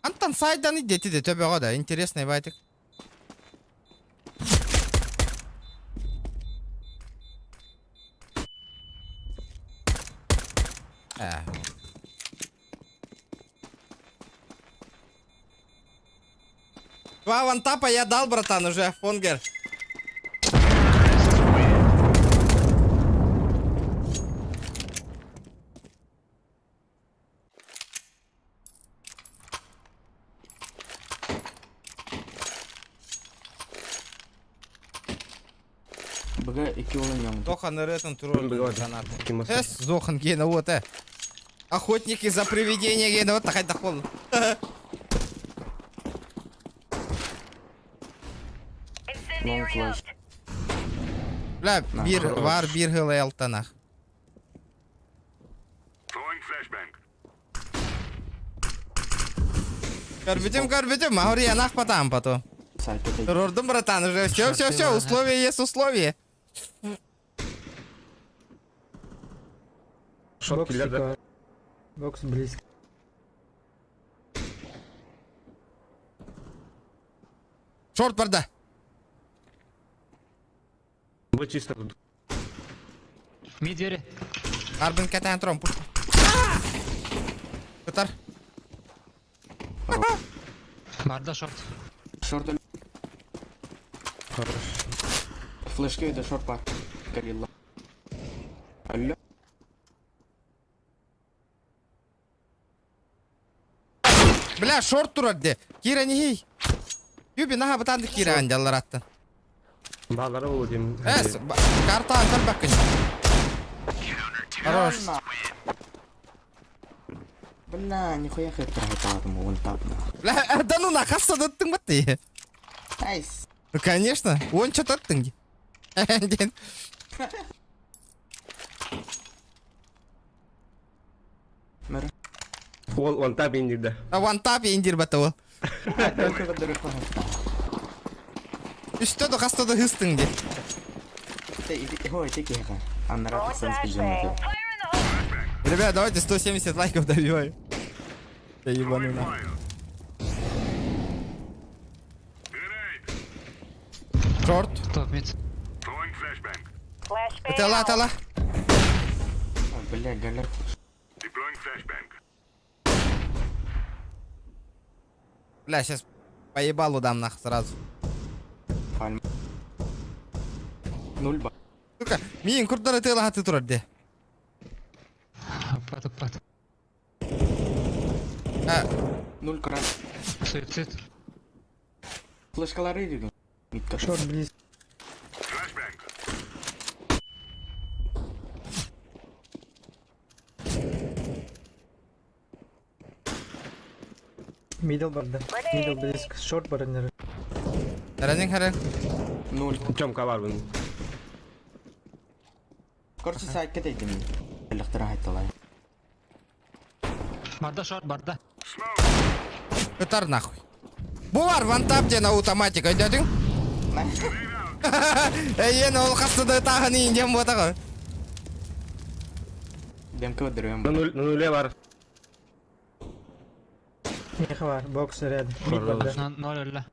Антон сайдан идети де төбөҕө да интересный байтик. Э. Два вантапа я дал, братан, уже, Фонгер. Бг 2 олын Тохан ырытын Быга турор бар. гранаты. Ким Эс, Зохан гена вот, э. Охотники за привидения гена вот такай тахол. Long flash. Бля, бир хорош. var бир хыл элтанах. Көрбүтүм, көрбүтүм, Маури анах потам потом. Сайт это. Турордум, братан, уже все, все, все, условия есть условия. Шот Бокс киллер да. типа. Бокс близко. Шорт барда. Бу чисто тут. Ми двери. Арбин катан тром пушку. Кытар. Барда шорт. Шорт. Хорош. Флешки это шорт пар. Горилла. Алло. Бля, шорт турар де. Кира не Юби наха бытанды кира андялар аттан. Балары болу дейм. Эс, карта антар бакын. Хорош. Бля, нихуя хэт трахаталатым вон тап на. Бля, э, да ну нахас садаттың ба ты? Найс. Ну, конечно, он что таттың. Ден. Мэр. Ол он тап индирде. А ван тап индир бата ол. Үстө да хаста да хыстың де. Ребят, давайте 170 лайков добиваем. Я ебану нахуй. Шорт. Топ мид. Атала, атала. Бля, галяр. Бля, сейчас поебалу дам нах сразу. Пальма. Нуль ба. Сука, миин курдары тыла хаты турар де. Апат, апат. А, Нуль крас. Суицид. Флешкалары иди. Митка. Шорт близко. Мидл барда. Мидл близко. Шорт барынер. Харанин харан. Нуль. Тёмка бар бун. Короче, сайтка дейдим. Электро хайталай. Барда шорт, барда. Кытар нахуй. Бу бар вантап ден автоматика өйдөтүң. Эйен ол хастыды тағын индем ботағы. Демке өдірем. На нуле бар. Нехе бар. Бокс рядом. Мид Хорош. барда. На ноль өллө.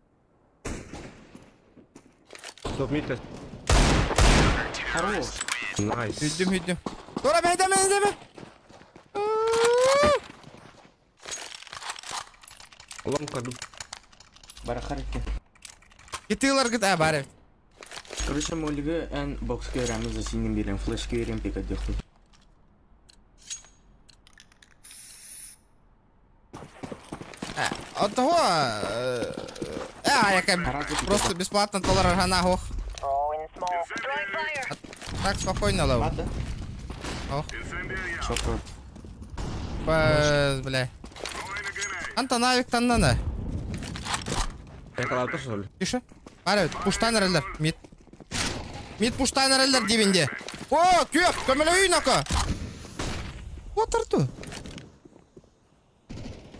Топ мид. Хорош. Найс. Хүддүм хүддүм. Тура бейде бейде Лонг каду. Барахар екен. Китылар гыт а бар. Короче, молига эн бокска өрәмі за синим берем, флешка берем пика дехуй. От того... яка просто бесплатно толар гана ох. Так спокойно лов. Ладно. Ох. Чё про? Бэз, бля. Антон авик таннана. Экалаута что ли? Тише. Бары, пуштан эрэллэр. Мид. Мид пуштан эрэллэр дибинде. О, күөх, көмөлөйүн око. Отырду.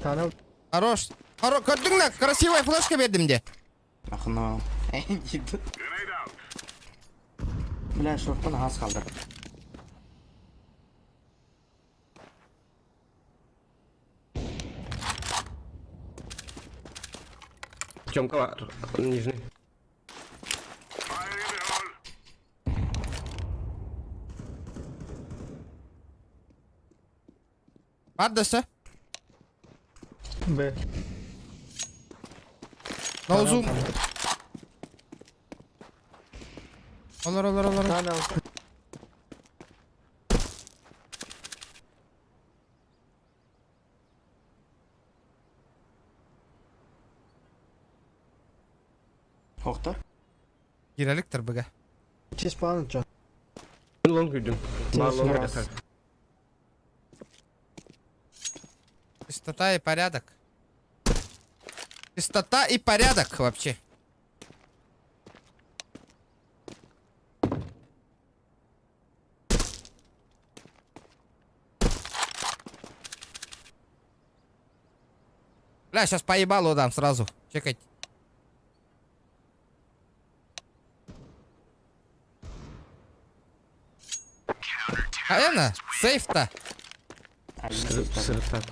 Tunnel. Хорош. Хоро, көрдүң да, красивая флешка бердим де. Ахно. Бля, шорттан аз қалдыр. Тёмка бар. Нижний. Бар дөсө. Б. No zoom. Олар, олар, олар. Tunnel. Охтар? Киреликтер быга. Честь плана чё? Мен лонг үйдім. Бар лонг Раз. это. Чистота и порядок. Чистота и порядок вообще. Бля, сейчас поебалу дам сразу. Чекайте. А это, сейф-то. Сыртат.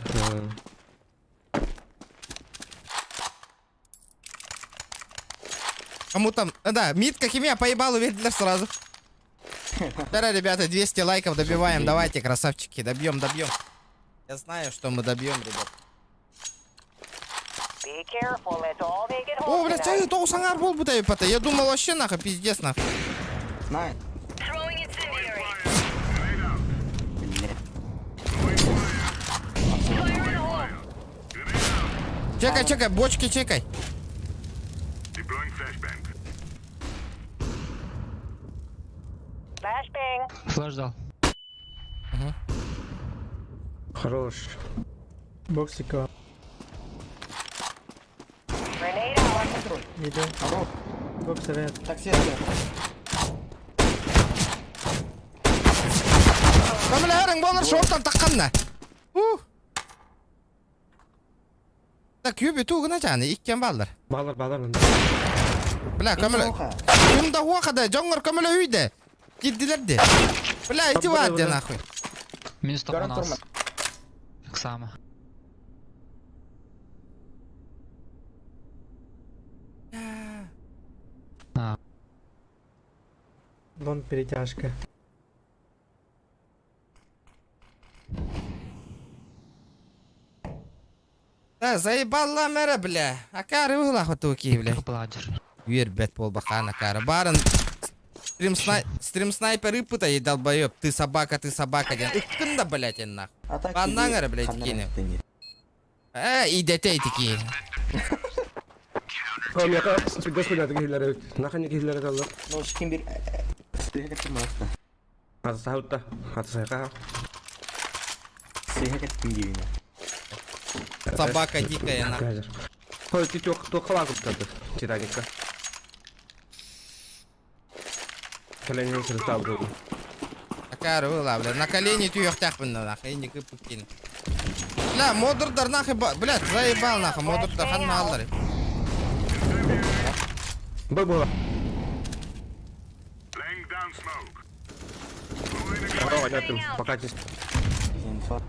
Кому там... Да, Митка химия поебалу вердилер сразу. Да, ребята, 200 лайков добиваем. Давайте, красавчики, добьем, добьем. Я знаю, что мы добьем, ребят. О, блядь, а это саңар бол бұтай пата. Я думал вообще нахуй, пиздец нахуй. На. Бля. Чекай, чекай, бочки чекай. Флеш дал. Хорош. Боксика. Мидл. Хорош. Бокс ряд. Такси, такси. Көмілерің болар шорттан таққанна. Ух. Так, юби туғына жаны, иккен балдар. Балар, балар. Бля, көмілі... Кімді хуақада, жоңғыр көмілі үйді. Кидділерді. Бля, иди варде нахуй. Минус Гарант 116. Оксама. А, Лонг перетяжка. Да, заебала мэра, бля. Акары выла туки, бля. Бладер. Үер бет болбахан акары. Барын стрим, снай... стрим снайпер ыпыта и долбоеб. Ты собака, ден. Ыккын да, блядь, ен нахуй. А так Баннан ары, блядь, кини. Идете такие. О, мека, господи, это киллер. Нахуй не киллер это. Ну, шкин бир... Сыха кеттим баста. Атасаутта. Атасайка. Сыха кеттим дивина. Собака дикая, нахуй. Ой, ты тёх, то халакуп тады. Титаника. Калени сыртал был. Акары выла, бля. На колени түйөктәкпін нахуй. Инди кыпыккин. Бля, модердар нахуй, блядь, заебал нахуй, модердар ханна аллар. Был было. Здорово, понятно. Пока здесь. Инфа.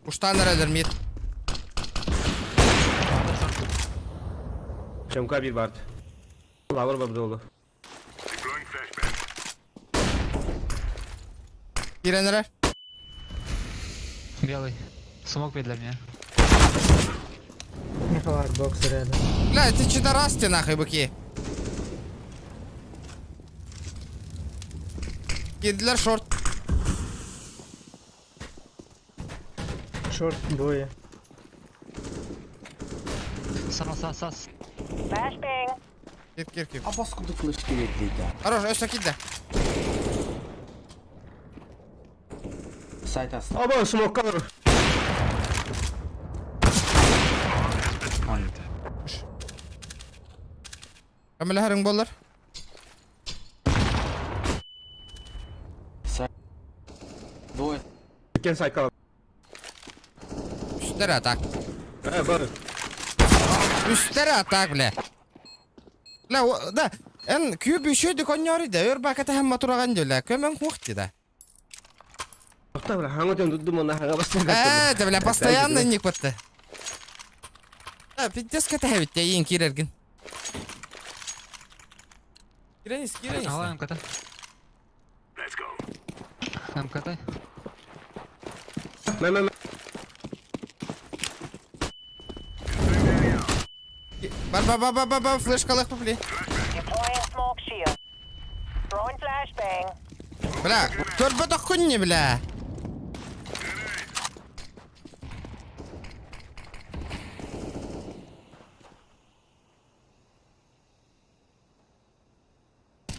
Уштан эрэлэр мид. Чемка бир бард. Лавр бар долу. Киирэн эрэр. Белый. Смог для меня. Михалар бокс рядом. Бля, это чидарасти нахуй, быки. Киирдилэр шорт. Шорт двое. Сас, сас, сас. Кир, кир, кир. Абас курдук флеш киирдэ да. Хорош, өссө киирдэ. Сайт ас. Оба, смок cover. Ант. Көмөлөһөрүҥ буоллар. Сайт. Двое. Иккен сайка. Үстэр атак. Э, бар. Үстэр атак, бля. Бля, да, эн күүп үшөйдүк онньоору да, өр баката һэмма тураҕан дьүлэ, көмөҥ хуохти да. Тоқта, бля, хаҥа төн дуддум, онна хаҥа бастан Э, это, бля, постоянно ник батты. Да, пиздец кэтэһэбит, эйиин киирэргин. Киренис, киренис. Ала МКТ. МКТ. Мэ, мэ, мэ. Бар, бар, бар, бар, бар, бар, флешкалах попли. Бля, көрбөтөх күнне, бля.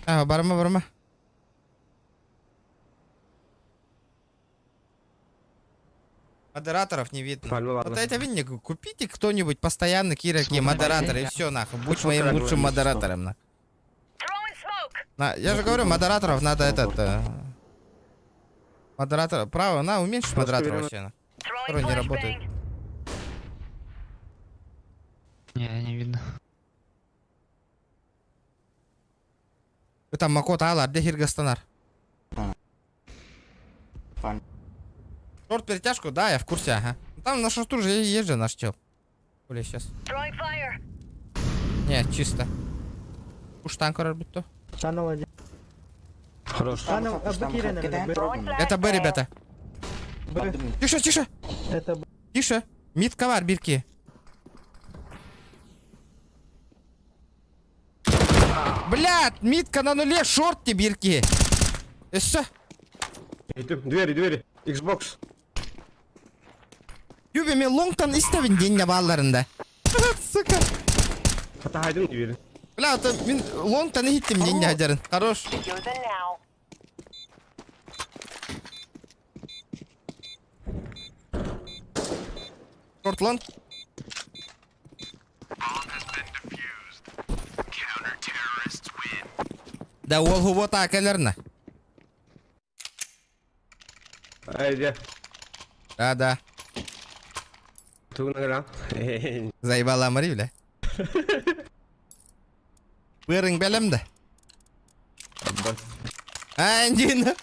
А, барыма, барыма. Модераторов не видно. Пальма, Вот ладно. это видно, купите кто-нибудь постоянно Кираки Смотри, модератор, и да. все нахуй. Будь Что моим ты лучшим говоришь, что? модератором. На. На, я же говорю, модераторов надо этот... Модератор, право, на, уменьши модератора вообще. На. Который не работает. Не, не видно. Вы там Макота Алар, где Хиргастанар? Пальма. Шорт перетяжку, да, я в курсе, ага. Ну, Там на шорту же есть же наш чел. Бля, сейчас. Не, чисто. Уж танк будто. Таннел один. Хорош. Таннел, а Там Б киирэн кидаем Б. троган. Это Б, ребята. Б. Тише, тише, Это Б. тише. Мид ковар, бирки. Блядь, мидка на нуле, шорт тебе, бирки. И все. Двери, двери. Xbox. Юби мен лонгтан истебин день балларында. Сука. Хата двери. Бля, это мен лонгтан иттим день хадарын. Хорош. Шорт лонг. Да ол хубота келерна. Ай, где? Да, да. Тугна гра. Заебала Мари, бля. Бырың бәлем да. Андин.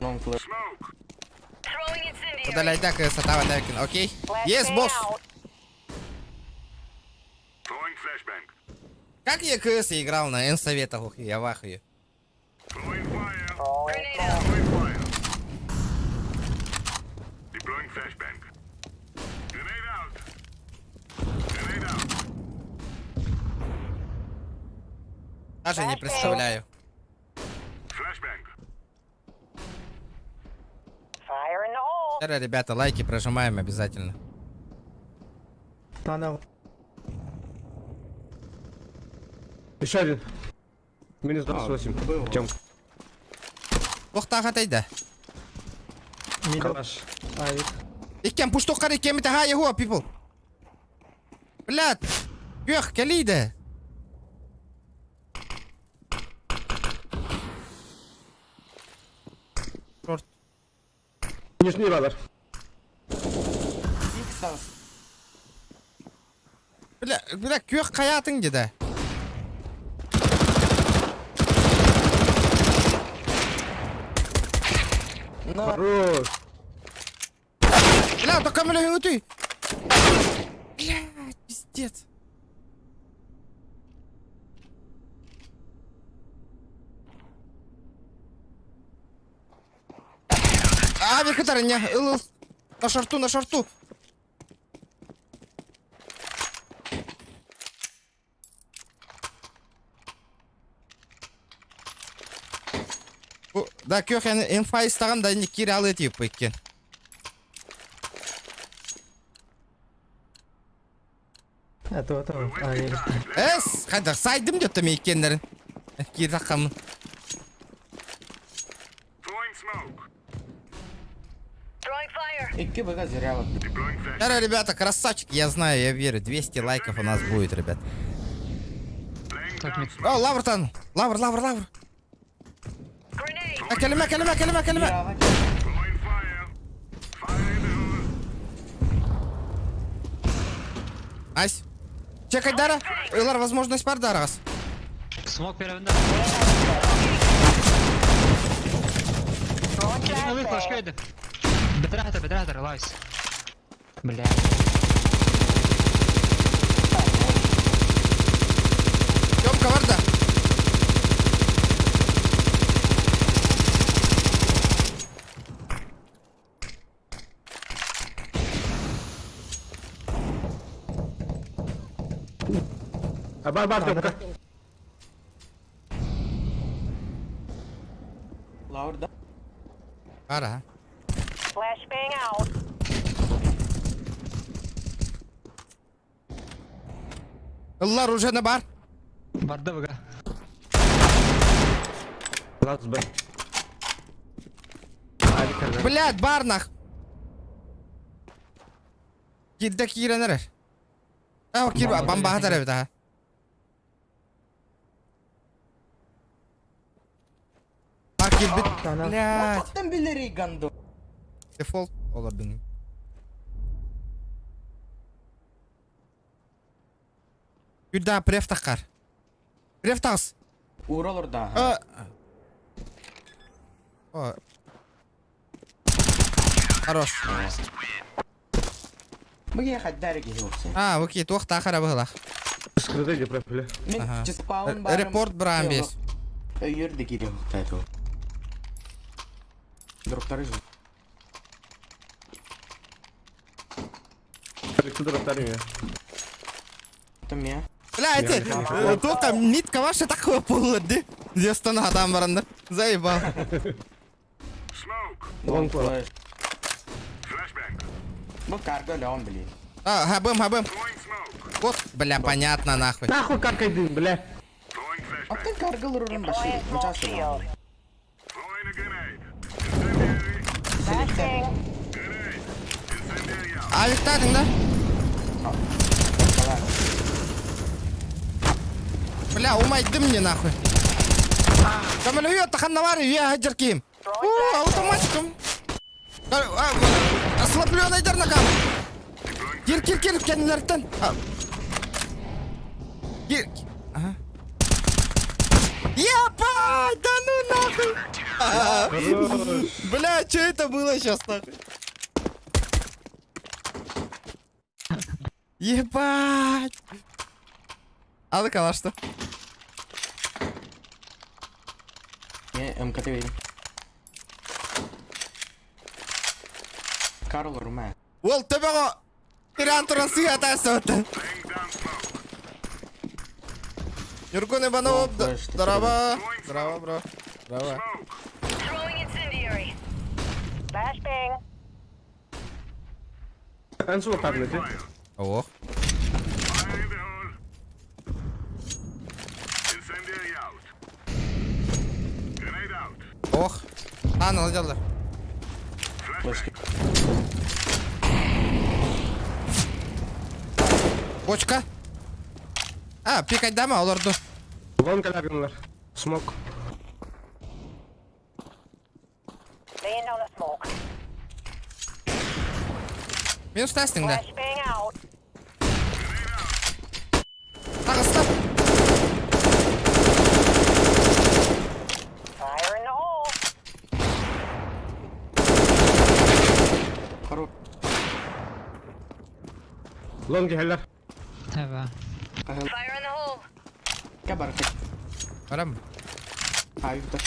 Long flash. Удаляй так, сатава Таркин, окей? Yes, босс. Как я КС играл на Н-советах, ох, я в ахуе. Даже не представляю. Вчера, ребята, лайки прожимаем обязательно. Таннел. Еще один. Минус 28. Было. Тем. Охтаға тайда. Мидл. Калаш. Авик. Иккен пуштоққар иккен бітіға его, people. Блядь. Күх, кәлейді. Шорт. Нижний радар. Икс Бля, бля, күх қаятың деді. На. Хорош. Бля, только бля, өтүй. Блядь, пиздец. Авик кытарыня, ыл ыл. На шорту, на шорту. Да, күөх инфа истаҕын да киир алыы тииппиккин. А то то. А, я Эс, хайдах сайдым деттім иккеннерин. Киир таххаммын. Икки быга зря вот. Здорово, ребята, красавчик, я знаю, я верю. 200 лайков у нас будет, ребят. Так, мид. О, Лавр там. Лавр, Лавр, Лавр. А, кэлимэ, кэлимэ, кэлимэ, кэлимэ. Ась. Чекай, Дара. Ылар, возможность бар, Дарас. Смок первый, да. Ылы, флешка иди. Бетрахтер, бетрахтер, лайс. Бля. Тёмка, бар да. А бар бар Тёмка. Лаур да. Бар, а. Ыллар уже на бар. Барда ВГ. Лац Б. Авик ага. Блядь, бар нах. Кирде киирэн эрэр. А, кир Бомба бомбаҕа түһэн. эбит аха. Бар кирбит. Ана. Блядь. Оттан билери ганду. Дефолт олордун. Күрдә преф таххар. Преф тахс. Уролор да. А. О. Хорош. Быге хаддар киһи А, окей, туох тахара быһылах. Скрыты де профиля. Мин Ага. спаун барым. Репорт браам бес. Өйөр де кире хуктайту. Дроптары же. Александр Тария. Там я. Бля, эти, туох нитка ваша такое полуды. Здесь там барандар. Заебал. Лонг флеш. Бу карго леон, блин. А, хабым, хабым. Вот, бля, понятно, нахуй. Нахуй какай дым, бля. Оттан карго лурун баши. Мучасы. Авик тадың да? Бля, умайдым мне нахуй. Камалю таханнавар я хаджарким. О, автоматиком. Ослабленный дернакам. Кир, кир, кир, кенлертен. Кир. Ага. Ебать, да ну нахуй. А, Бля, что это было сейчас нахуй? Ебать. Алы калаш что? Не, МКТ видим. Карл Руме. Ол төбөҕө тирээн туран сыһа таасыбыт. Ньургун Иванов, О, флеш, ты здорово. Здорово, бро. Здорово. Ансула тарны ти. Ох. Ох. Аан алдьаллар. Флешки. Бочка. А, пикайдама олорду. Лонг аларгынлар. Смок. Минус тестинг да. Таҕыста. Хорош. Лонг хеллер. Эва. Кабар Барам. Авик да.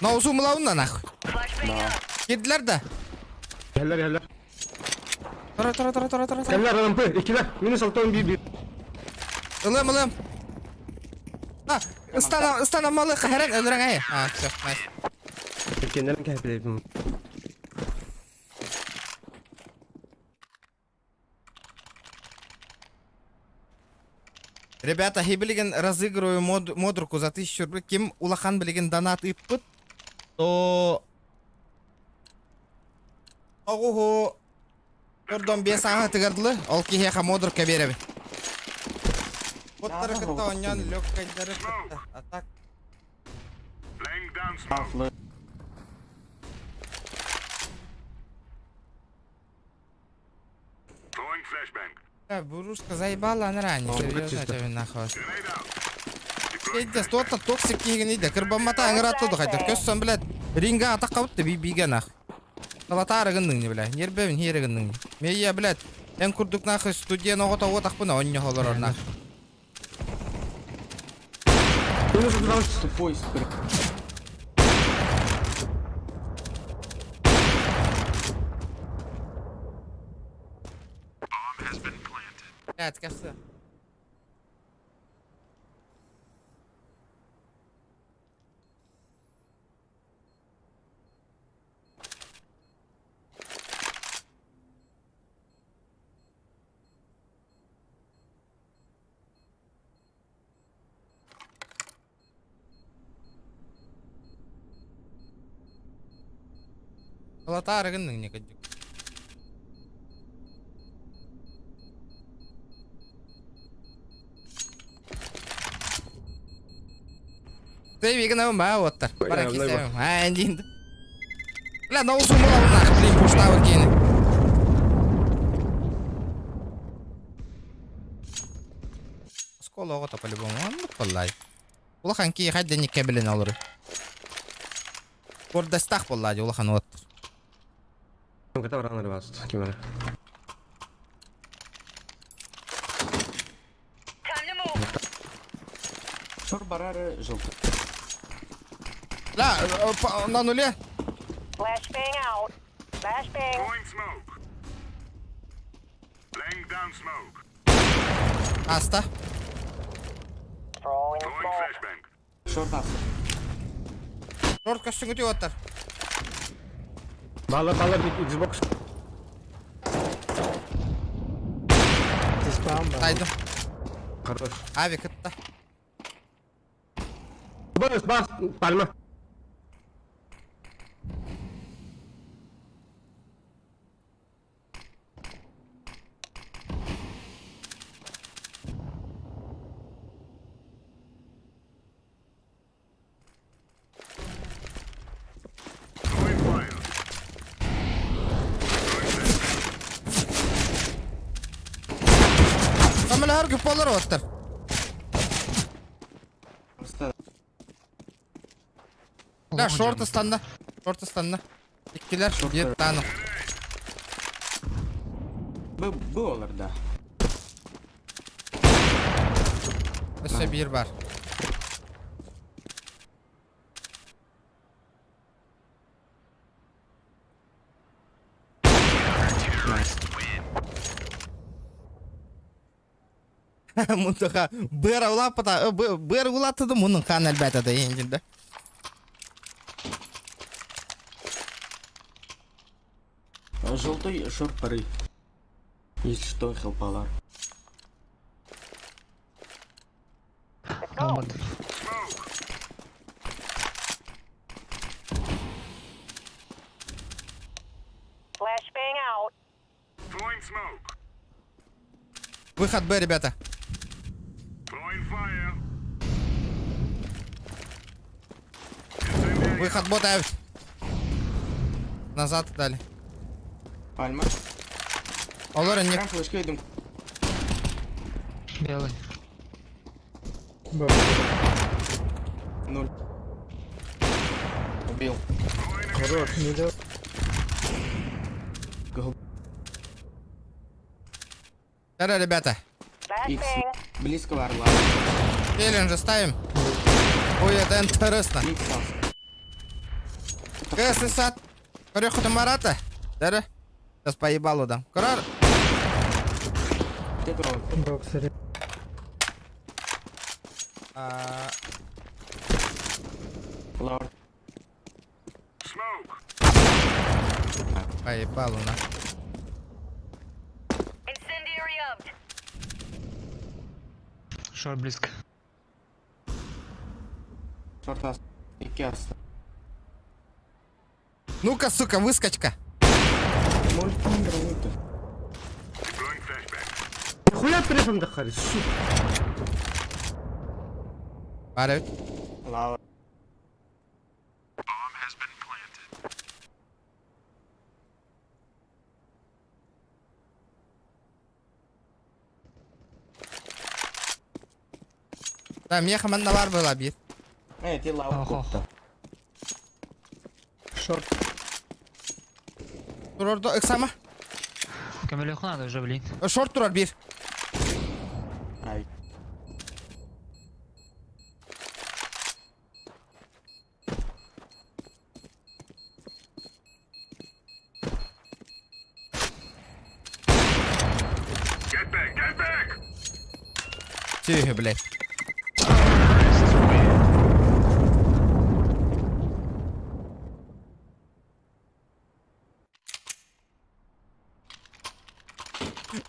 Наузу мылауна нахуй. Да. Кирдилэр да. Кэллэр, кэллэр. Тора, тора, тора, тора, тора. Кэллэр, лампы, иккилэр. Минус алтан биир биир. Ылым, ылым. А, ыстана, ыстана малы хәрен өлөрөң әй. А, все, найс. Кеннерин кэпилейбин. Ребята, билигин разыгрываю мод, модруку за 1000 рублей. Ким улахан билигин донат ыппыт, то Оҕуһу Төрдөн биэс ааһытыгар дылы, ол киһиэхэ модурка биэрэбин. Боттары кытта оонньоон легкайдары кытта. А так Атлы. Да, Бурушка заебала она ранее, О, серьезно чисто. тебе нахуй. Пиздец, туота токсик киһигин иде. Кырбаммата аңыратты духайдар. Көссөн, блядь, ринга атаққа бутты би биге нах. Талатаары гынның не, блядь. Нербебин хире гынның. Мейя, блядь, эн курдук нахуй студия оҕото уотахпына онньо олорор нах. Минус 20. Тупой спрыг. Блядь, кәпсі. Талатаары гынның не кадик. Тэвигін ау маа оттар. Бара кисем. Аа эндин. Бля, наусу мула нах, блин, пуштавы кини. Оскола оҕото по-любому. Оннук буоллай. Улахан киһи хайда никке билин олору. Курдастах буолла дии улахан уот. Ката баран басты. Ким бар? Шор барары желтый. Да, на нуле. Flashbang out. Flashbang. Аста. Throwing smoke. Шорт асы. Шорт көстүҥүтү уоттар. Бала бала Xbox. Ты спам, да. Тайдым. Хорош. Ави кытта. Бас, бас, пальма. Көмөлөһөр күп уоттар. Просто Да, шорт ыстанна. Шорт ыстанна. Иккилер биир тааны. Б, Б олар, да. Өссө биир бар. Найс. Мунтаха бэр улаппата, бэр улаттыды мунун хан әлбәтә да енжинде. Желтый шорт пары. Если что, хелпалар. Olmadı. Flashbang out. Выход Б, ребята. Выход бот авит. Назад дали. Пальма. Олар не Прям флешка идем. Белый. Б. Ноль. Убил. Хорош. Не да. Гол. Здорово, ребята. Икс. Flashbang. Близкого орла. Челлендж ставим. Ой, это интересно. Икс. КСС. Кореху Марата. Здорово. Сейчас поебалу дам. Көрөр. Где дрон? Боксери. А, Лорд. Поебалу на. Incendiary out. Шор близко. Шорт ас. Икки аста. Ну-ка, сука, выскочка. Мультин дронута. Хуя префом дахари, сука. Бары. Лава. Да, меха манна бар была бит. Эй, ты лава Ох, ох. купта. Шорт. Турордо ыксама. Камелеху надо уже, блин. Шорт турар бир. Ай. Тихо, блядь.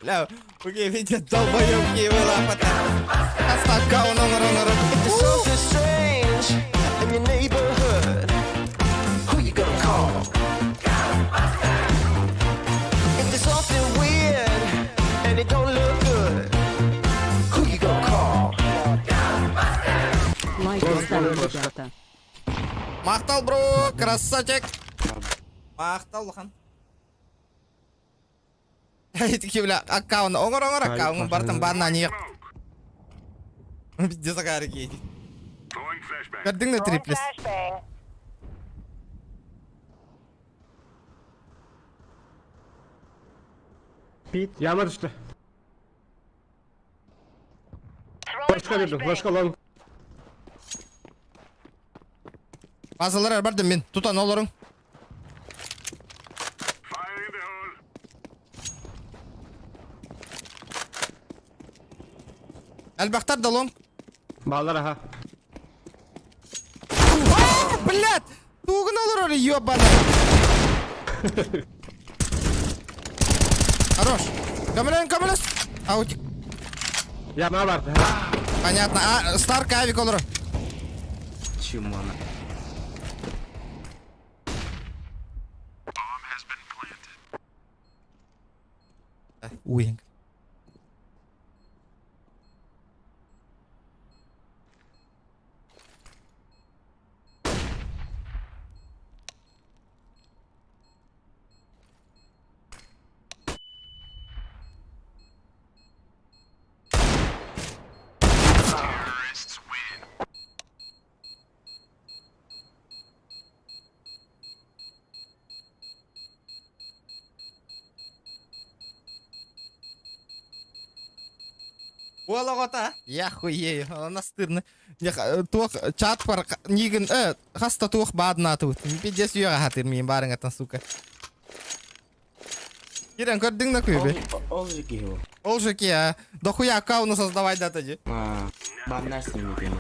Бля, окей, видите, долбоёбки вы лапота. Астака, он, он, он, он. If there's something strange in your neighborhood, who you gonna call? If there's something weird and it don't look good, who you gonna call? Лайки ставим, ребята. Махтал, бро, красавчик. Махтал, лохан. Эй, бля, аккаунт, оңор, оңор, аккаунт, бартан барна не. Пиздец, агарики. Көрдүң да Throwing триплес. flashbang. Пит. Яма düştü. Throwing Başka dedim, başka lan. Базалар бардым мен, тутан олорун. Әлбақтар да лон. Bağlar aha. А, блядь! Тугын олорор, ёбаный. Хорош. Камерен, камерен. Аутик. Яма vardı. Понятно. А, Старк авик олорор. Чимона. Уинг. Уолоҕото, я хуею, настырны. Туох чат пар нигин хаста туох бааднаатыбыт. Пиздец үйөҕө хатыр миин барыҥаттан сука. Кирен көрдүҥ да күйбе. Ол же киһи Ол же ки, а. Дохуя аккаунту создавай да тажы. А, баннарсың не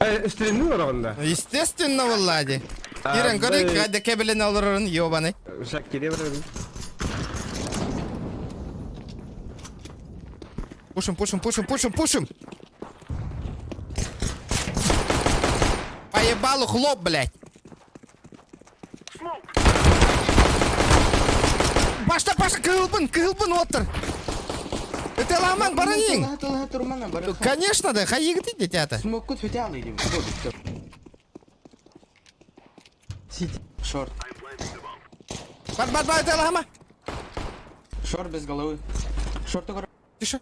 Э, стримни var onda. Естественно, влади. Кирен көрдүк, кайда кебелен олорорун, ёбаный. Şak geriye bırakın. Пушим, пушим, пушим, пушим, пушим. Поебалу хлоп, блядь. Башта, башта, кылбын, кылбын отыр. Это ламан баранин. Конечно, да, хайыгды дитята. Смоккут фитял или Сити. Шорт. Бар, бар, бар, это лама. Шорт без головы. Шорт угор. Тише.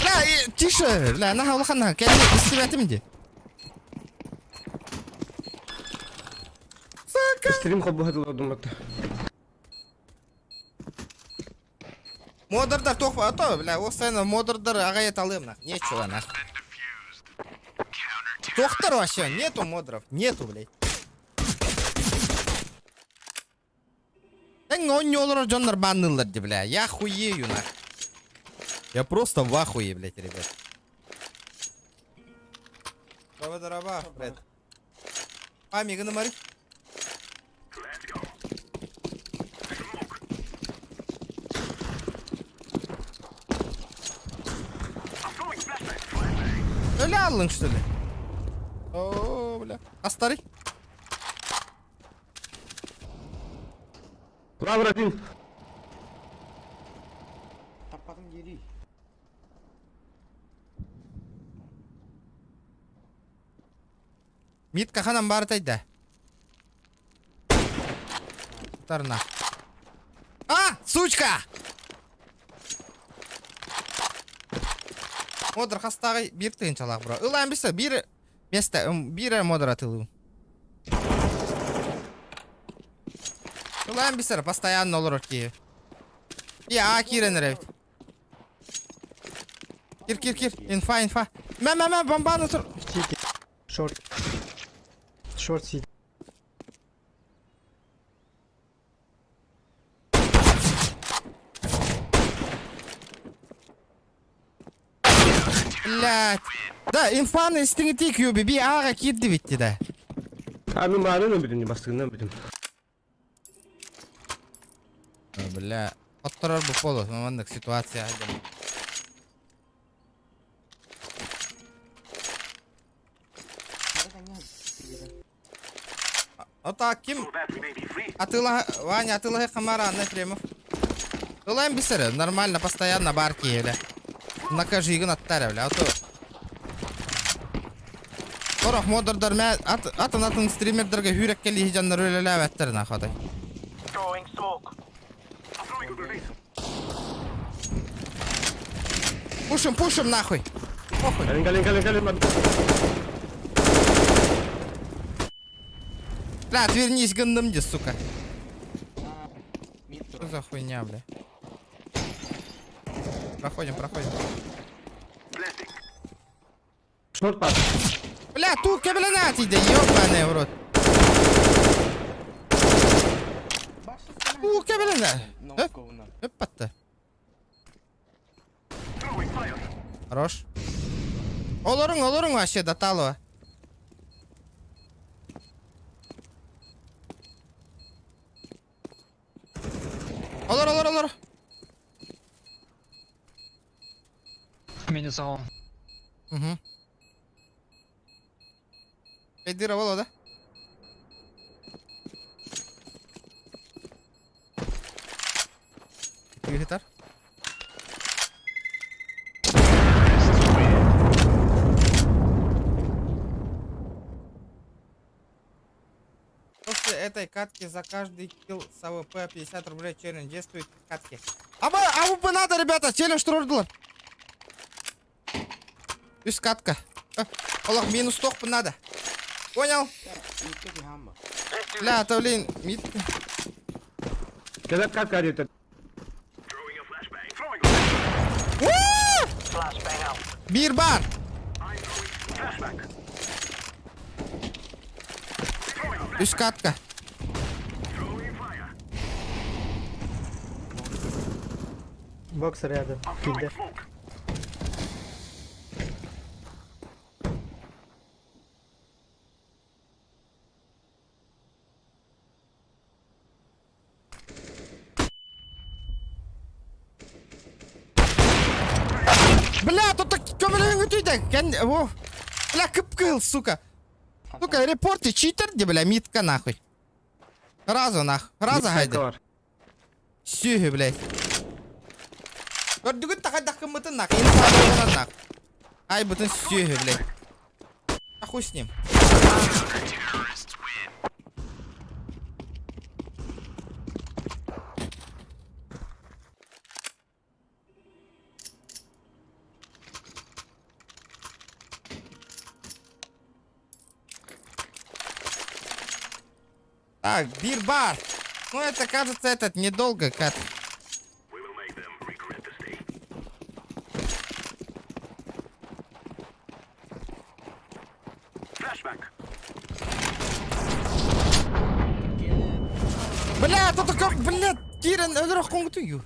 Бля, тише. Бля, на улахана, кәне истебәтим ди. Сука. Стрим холбу хатылдым бат. Модердар тох, а то, бля, осайна модердар агай алым нах. Нечего нах. Тохтар вообще, нету модеров, нету, блядь. Стримҥа оонньуу олорор дьоннор баанныыллар дии, бля. Я хуею нах. Я просто в ахуе, блядь, ребят. Дороба, дороба, Фред. А, миганы мари. Өлө аллың, что ли? О, бля. Астарый. Лавр один. Таппатым дири. Мит каханан баар да. Тарна. А, сучка! Модер хастааҕый биир тыһыынчалаах бро. Ылаан бисэ биир место биир модер атылыы. Ылаан бисэр постоянно олорор киһи. Я киирэн эрэбит. Кир кир кир инфа инфа. Мэ мэ мэ бомбаны тур. Сити. Шорт. Шорт сити. Блять. Да, инфаны истиҥитии кюби би ааҕа киирдибит да. А мен баарын өлбүтүм, бастыгынан өлбүтүм. Бля, отторор бу полу, маннык ситуация. Ота ким атыла Ваня атылаһы Хамара Анна Ефремов. Ылайм бисере, нормально, постоянно бар киһиле. Накажигын аттар бля, а то Сорох модердар мэ атын атын стримердерге хүрекке лиһи дьоннор үлэлээбэттэр нахатай. Пушим, пушим нахуй. Похуй. Калин, калин, калин, калин. Бля, отвернись, гандам где, сука. Что за хуйня, бля? Проходим, проходим. Шорт пас. Бля, тут кабелена да ёбаный в рот. Уу кэбилэнэ. Өп батта. Хорош. Олоруҥ, олоруҥ вообще Даталова. Олор, олор, олор. Минус аҕам. Угу. Эдира буолуо да? Ыытар. После этой катки за каждый килл с АВП 50 рублей челлендж действует в катке. АВП надо, ребята, челлендж турдулар. Үс катка. Олох минус тохпун надо. Понял? Бля, это, блин, мид... Кэлэр катка диэтэ. Биир бар! Үс катка. Бокс рядом. Киирдэ. Бля, тут так көмөлөһүҥ О. Бля, кып-кыһыл, сука. Сука, репорты читер, где, бля, митка нахуй. Сразу нах. Сразу гайды. Сүһү, блядь. Көрдүгүт тахайдахкыммытын нах. Инфа нах. Ай, бытын сүһү, блядь. А хуй с ним. Так, бир-бар. Ну, это, кажется, этот недолго, Кат. Бля, тут такой, бля. Киирэн өлөр оххоҥутуйу.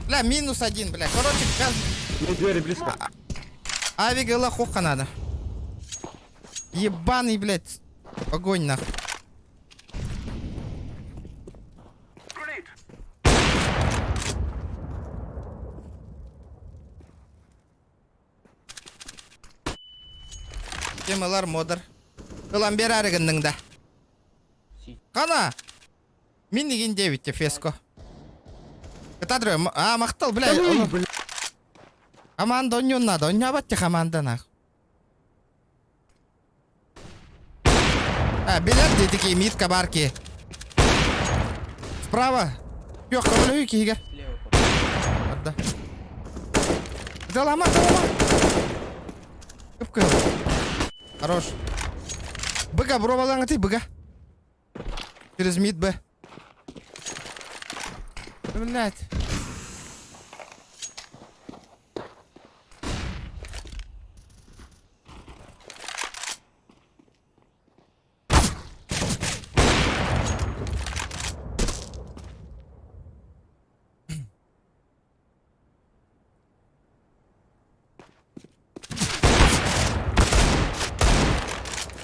Бля, минус один, бля. Короче, газ... Мне двери близко. Авик ыла хохха надо. Ебаный, блядь. Огонь нахуй. Ким ылар модер. Ылан берәри гынның да. Кана! Мин игин диэбитте феско. Кытадры, а махтал, бля. Команда онньон надо, онньообат те команда нах. А, билер дии митка барки. Справа. Yok, көмөлөһүү киһигэр. Барда. Далама, далама. Кып-кыһыл. Хорош. Быга, бробалаң быга. Через мид Б. Блять.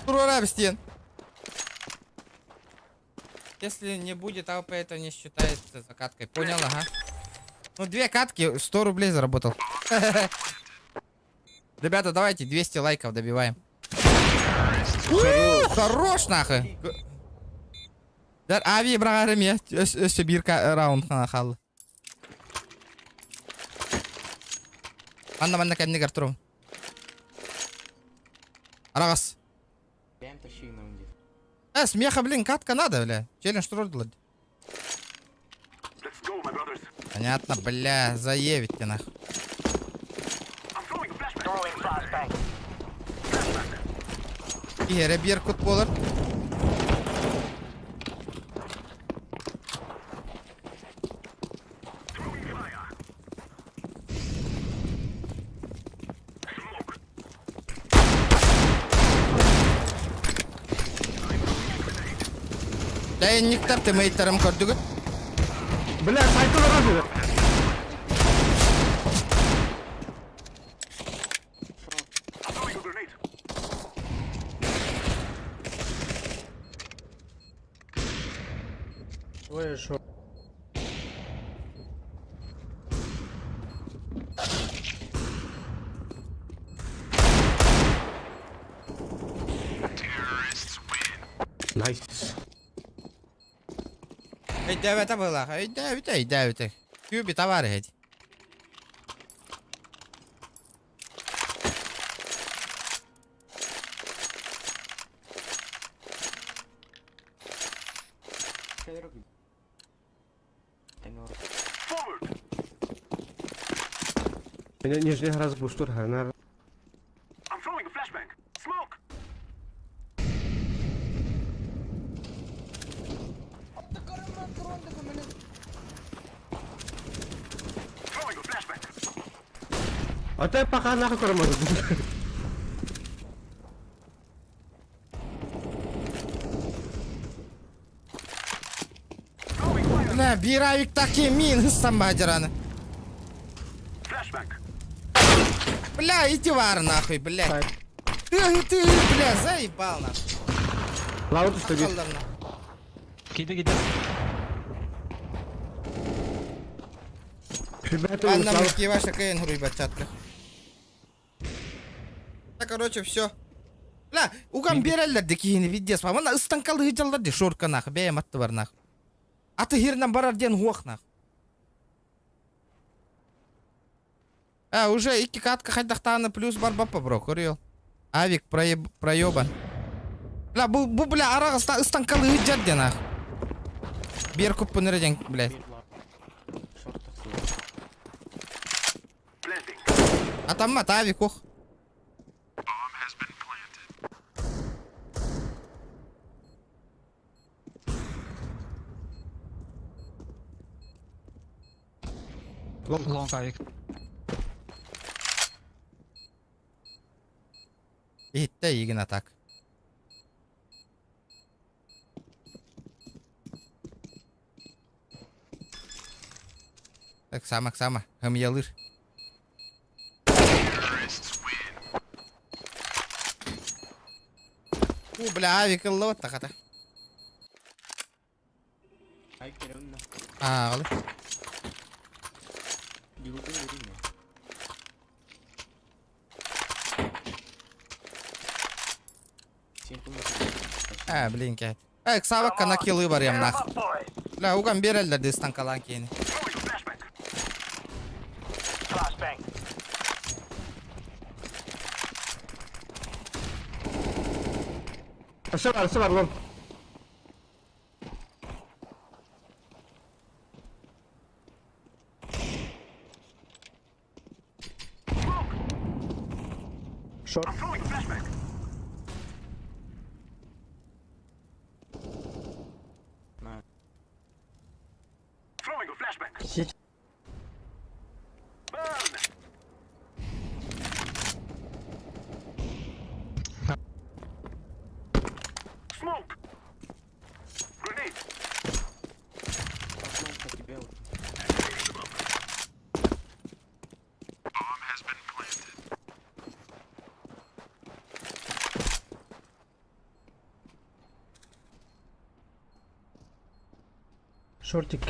Туруора эбистиэн. Если не будет АВП, это не считается закаткой. Понял, ага. Ну, две катки, 100 рублей заработал. Ребята, давайте 200 лайков добиваем. У, Хорош, нахуй. Дэр ави быраҕарым я өссө биир раунд хаалла. Манна манна кэннигэр турум. Араҕас. Бэйэм тащи на унди. Э, смеха, блин, катка надо, бля. Челлендж туруордулар. Понятно, бля, заевить ты нахуй. Throwing flashbang. Иһэрэ биэр кут буолар. Дэйинниктэр тымыйтарым көрдүгүт? Бля, сайтон оранжевый. Двое шорт. Nice. Өйдөөбөтө быһыылаах. Өйдөөбүтэ, өйдөөбүтэ. Күүби табаар эһэт. Нижний раз буштур ханар. Ата пока нахуй кормят. Бля, биир авиктаки мин ыстан баадьараны. Бля, иди вар нахуй, бля. Ты, ты, бля, заебал нахуй. Лауд что ли? Киди киди. Ребята, Анна мужики ваша кэн хуруй бачатка. Так, короче, все. Бля, уган береллер де киһини видес. Мана ыстанкалы ыдьаллар де шорка нах, бэйэм атты бар нах. Аты хирнен барар диэн хуох нах. А, уже икки катка хайдахтааны плюс бар баппа бро, көрүөл. Авик проеб, проебан. Бля, бу, бу бля, араҕаста ыстанкалы ыдьар диэн ах. Биэр куппун эрэ диэн, блядь. Атаммат, авик ох. Long авик. Иһиттэ игин атак. Ыксаама, ыксаама. Ымыйалыыр. У, бля, авик ылла тахата. Ааҕалы. А, блин, кэт. Э, ыксаабакка на килы барыам нах. Бля, уган биэрэллэр дии станкалаан киини. Өссө бар, өссө бар, лон. Short. Сити. Шортик.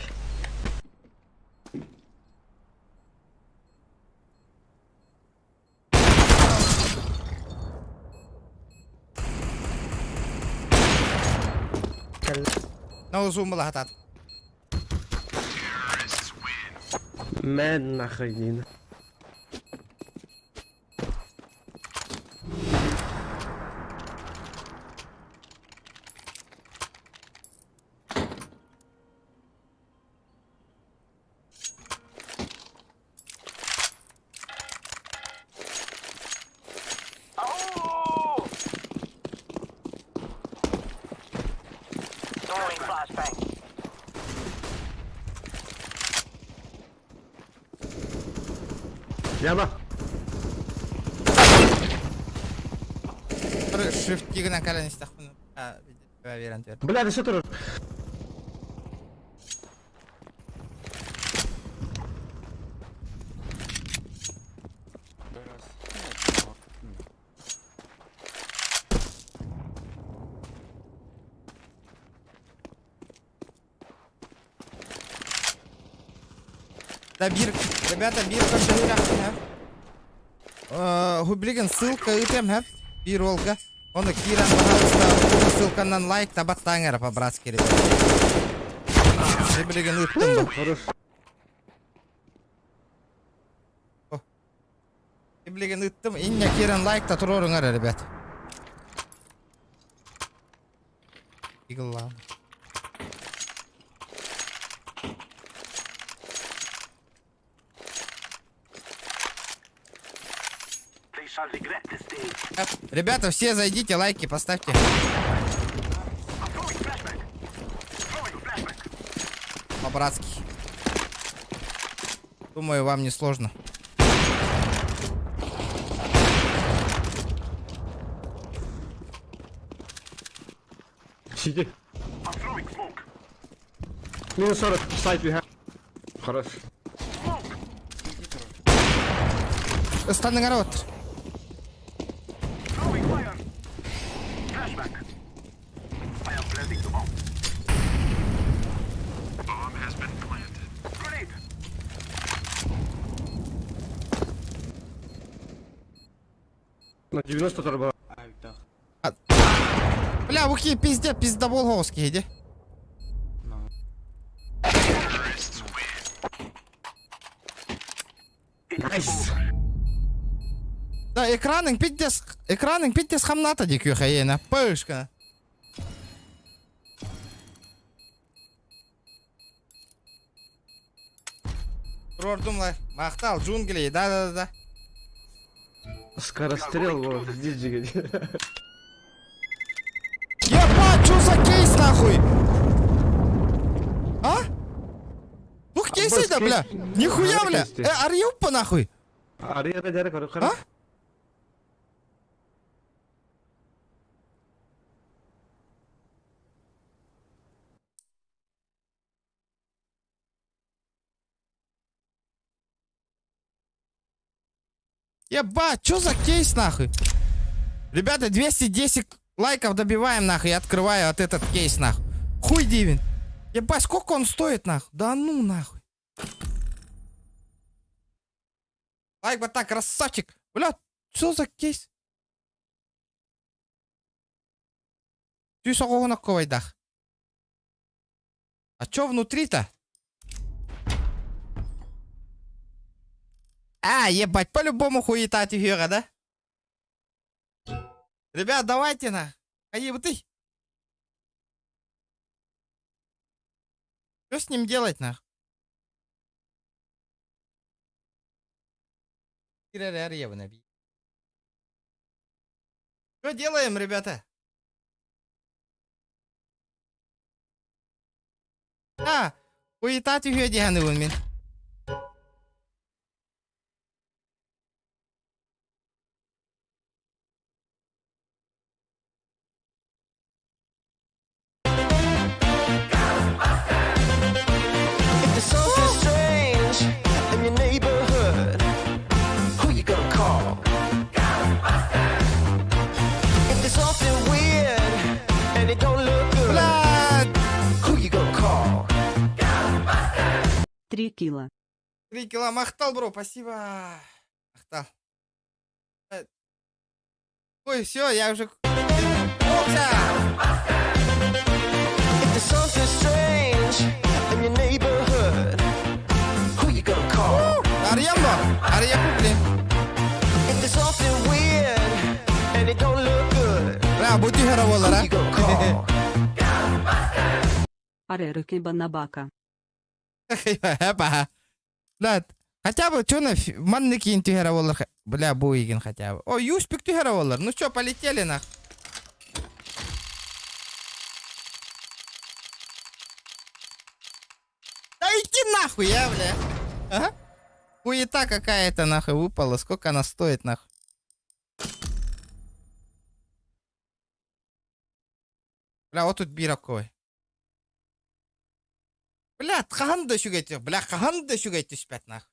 Наузумла хатат. Мэн нахрен. Яма. Shift тигынан кэлэн истэхпин. Биэрэн түөр. Бля, да что турар? Да бир, ребята, бир көрдөһүрэх Хублигин ссылка ыытыам хэп. Бир олга. Оны киирэн пожалуйста, ссылканан лайк табаттаң эрэ по-братски, ребята. Билигин ыыттым бу. Хорош. Билигин ыыттым. Инне киирэн лайк та туруоруҥар, ребят. Игла. Ребята, все зайдите, лайки поставьте. По-братски. Думаю, вам не сложно. Сиди. Минус 40, сайт we Хорош. Ыстанның отыр. На 90 торба. Бля, ухи, пиздец, пиздобол госки, иди. Найс. Да, экраның пиздец, экраның пиздец хамната ди күйхайена. Пышка. Рордум лай. Махтал, джунгли, да-да-да. Скорострел, вот, здесь же. Ебать, что за кейс нахуй? А? Ух, кейс это, бля. Нихуя, бля. Э, арьюпа нахуй. А? Ебать, что за кейс нахуй? Ребята, 210 лайков добиваем нахуй. Я открываю вот этот кейс нахуй. Хуй дивен. Ебать, сколько он стоит нахуй? Да ну нахуй. Лайк вот так, красавчик. Бля, что за кейс? Сүүс оҕоһун оккубайдах. А чё внутри-то? А, ебать, по-любому хуета түһүөҕэ, да? Ребят, давайте на. Хайыбытый. Что с ним делать, нах? Что делаем, ребята? А, хуета түһүө диһаныбын мин. If there's something strange in your neighborhood, who you gonna call? If there's something weird and it don't look good, Бля, who you gonna call? 3 кило. 3 кило махтал, бро, спасибо. Махтал. Э, Ой, все, я уже... Окса! If there's something strange in your neighborhood, who you gonna call? Арыйан бо? Арыйа купли. If there's something weird and it don't look good, Бля, бу түһэрэ who буолар, а? you gonna call? Арерыки банабака. Эпа. Бля, хотя бы что на манны киин түһэрэ буолар. Бля, бу игин хотя бы. О, юспик түһэрэ буолар. Ну что, полетели нах. Да иди нахуй, я, бля. Ага. Хуета какая-то нахуй выпала. Сколько она стоит нахуй? Бля, вот тут бираковый. Бля, хаһан да үчүгэй бля, хаһан да үчүгэй түспэт нах.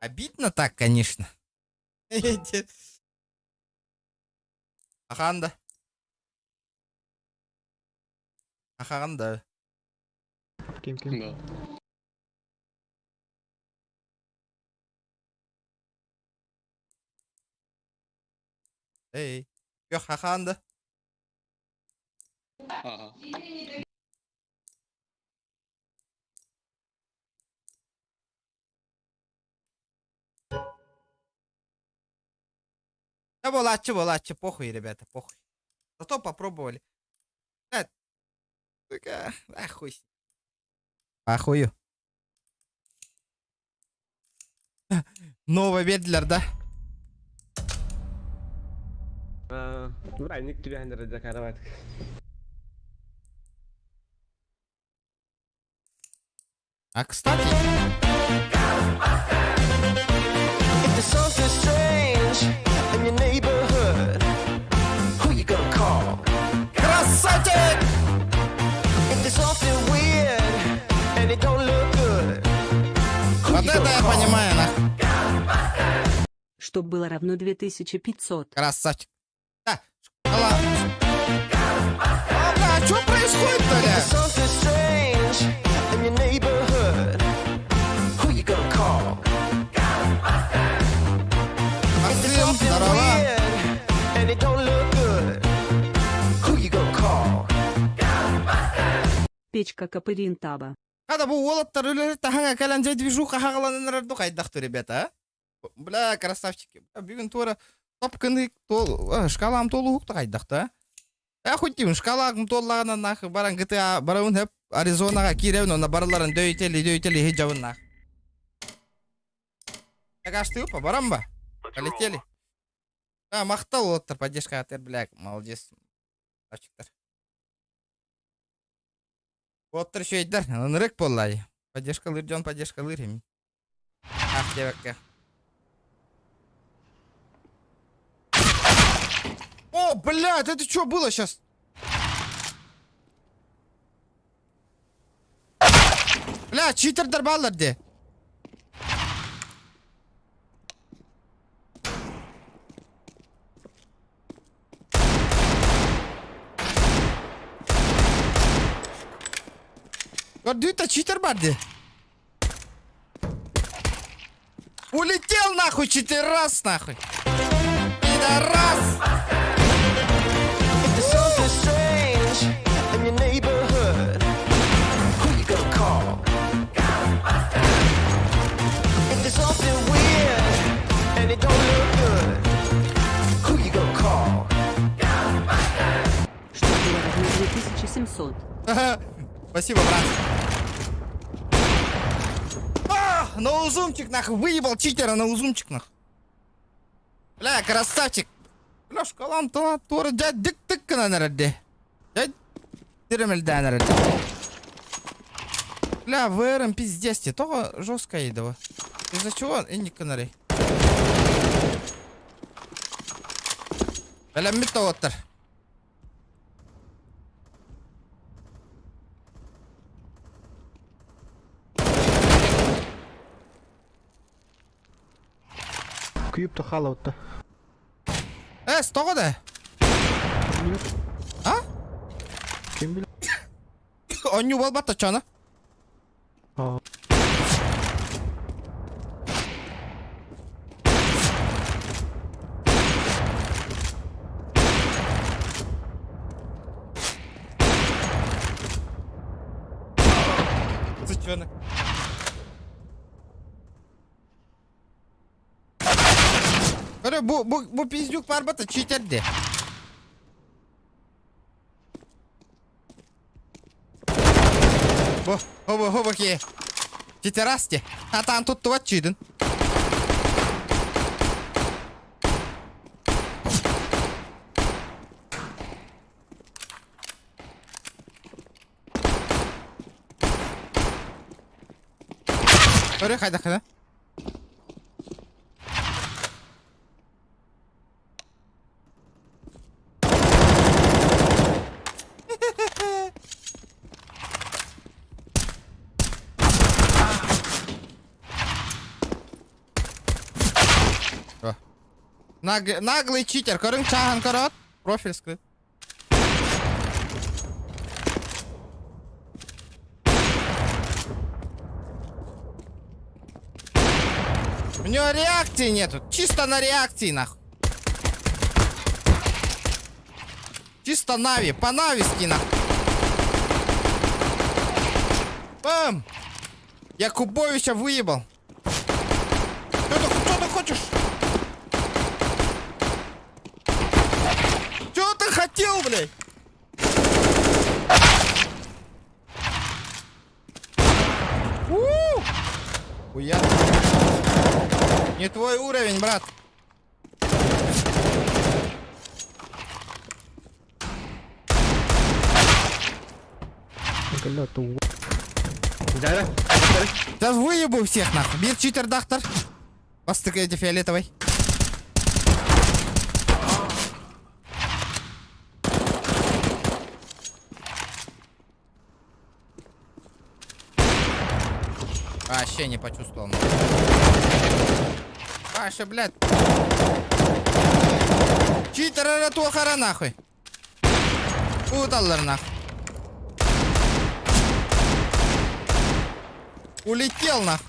Обидно так, конечно. Аханда. Аханда. Ким ким. Эй. Yok хаханда. Да буолааччы, буолааччы, похуй, ребята, похуй. Зато попробовали. Да, сука, а хуй с ним. Похую. Новый Ведлер, да? Бырайник түбэһэн эрэ карават. А кстати, If there's something strange in your neighborhood, who you gonna call? красавчик! If there's something weird and it don't look good, who Вот you это gonna я call? понимаю, нах. Чтоб было равно 2500. Красавчик. Да, шкала. А, бля, а что происходит-то, If бля? there's something strange in your neighborhood, who you gonna call? If there's Максим, something здорово. weird and it don't look good, who you gonna call? Печка Капырин Таба. Хада бу уолаттар үлэлэр таһаҥа кэлэн дьэ движуха хаҕаланан эрэр хайдахту, ребята, а? Бля, красавчики. Бүгүн туора топканы тол, шкалам толуһукта хайдахта, а? Э, хоть шкалагым туоллаҕына нах баран GTA барабын хөп Аризонаҕа киирэбин онно барыларын дөйтели дөйтели хиджабын нах. Гаштыы па баран ба? Полетели. А, махтал уолаттар поддержка атыр, бля, молодец. Красавчиктар. Уолаттар үчүгэйдэр, ынырык буоллай. Поддержка лыр дьон, поддержка лыр им. Ах, девка. О, блядь, это что было сейчас? Бля, Бля, читердер бааллар дии. Көрдүү читер бар дии. Улетел нахуй читерас нахуй. Пидорас! If there's something strange in your neighborhood, who you gonna call? If there's something weird and it don't look good, who you gonna call? Что было равно 2700. Спасибо, брат. А, на узумчик нахуй, выебал читера на узумчик нахуй. Бля, красавчик. Бля, шкалам то тура дядь дик тык гынан эрэрди. Дядь тиремелдээн эрэрди. Бля, ВРМ пиздец, те того жестко едова. Из-за чего инник гынарый? Бэлэммит тоҕоттор. Күйіп халауытта. Эс, тоҕо да? А? Ким билэр? Онньуу буолбат оччоно. Аа. Сучонок. Көрө, бу, бу, бу пиздюк барбата читерди. Бу, хобу, хобу ки. Читерасти. Атаан туттубат чүйдүн. Көрө хайдах Наг наглый читер. Көрүҥ чааһын көрөөт. Профиль скрыт. У него реакции нету. Чисто на реакции, нахуй. Чисто Нави. По Нависки, нахуй. Бам! Якубовича выебал. Что ты, что ты хочешь? Что ты хотел, блядь? У! Хуя. Не твой уровень, брат. Сейчас выебу всех нахуй. Бир читер дахтар. Бастык эти фиолетовый. Вообще не почувствовал. Паша, блядь. Читер эрэ туохара нахуй. Уталлар нахуй. Улетел нахуй.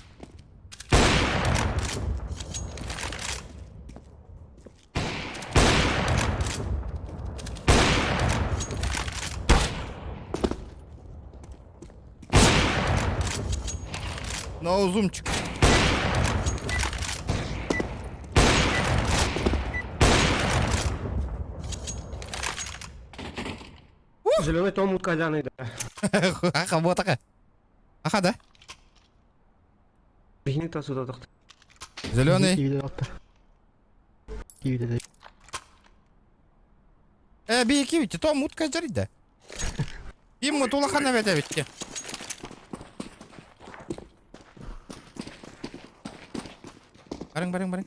На узумчик. Зеленый том уткаляный, да. Аха, вот такая. Аха, да? Бихник та сюда тахты. Зеленый. Э, бии бити, то мутка жарида. Им тулахана вете битти. Барың, барың, барың.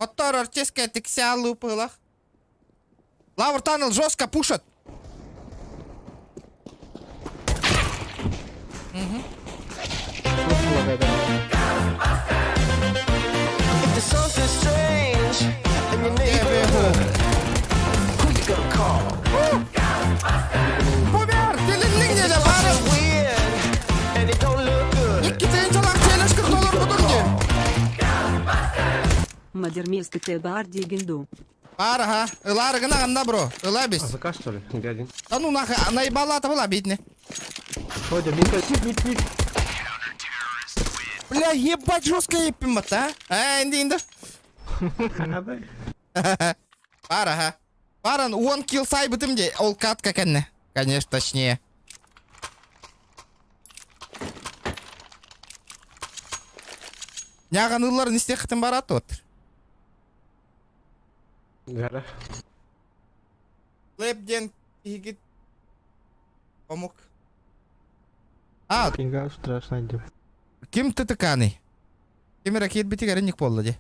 Оттор орческая тикся лупылах. Лавр Таннел жестко пушат. Угу. Лагайда. If there's something strange in your neighborhood, who you gonna call? Бубер, телеллиң If не there's бары. something weird and it don't look good, Икки тыһыынчалаах челлендж кыртолор бутун дии. Мадерместы тебар дегенду. Бар, ага. Ылар гына анда, бро. Ыла бис. АФК что ли? Где один? Да ну нахуй, наебала была битне. Ой, да мид, мид, мид. Бля, ебать жестко еппим а? А, инди, инди. Бар, ага. Баран, он килл сайбытым де, ол катка кәнне. Конечно, точнее. Няған ыллар не істе барат отыр. Да. Лэпден кигит помог. А, Пинга страшно иди. ким тытыканы? Ким ракет битик әрінник болды де.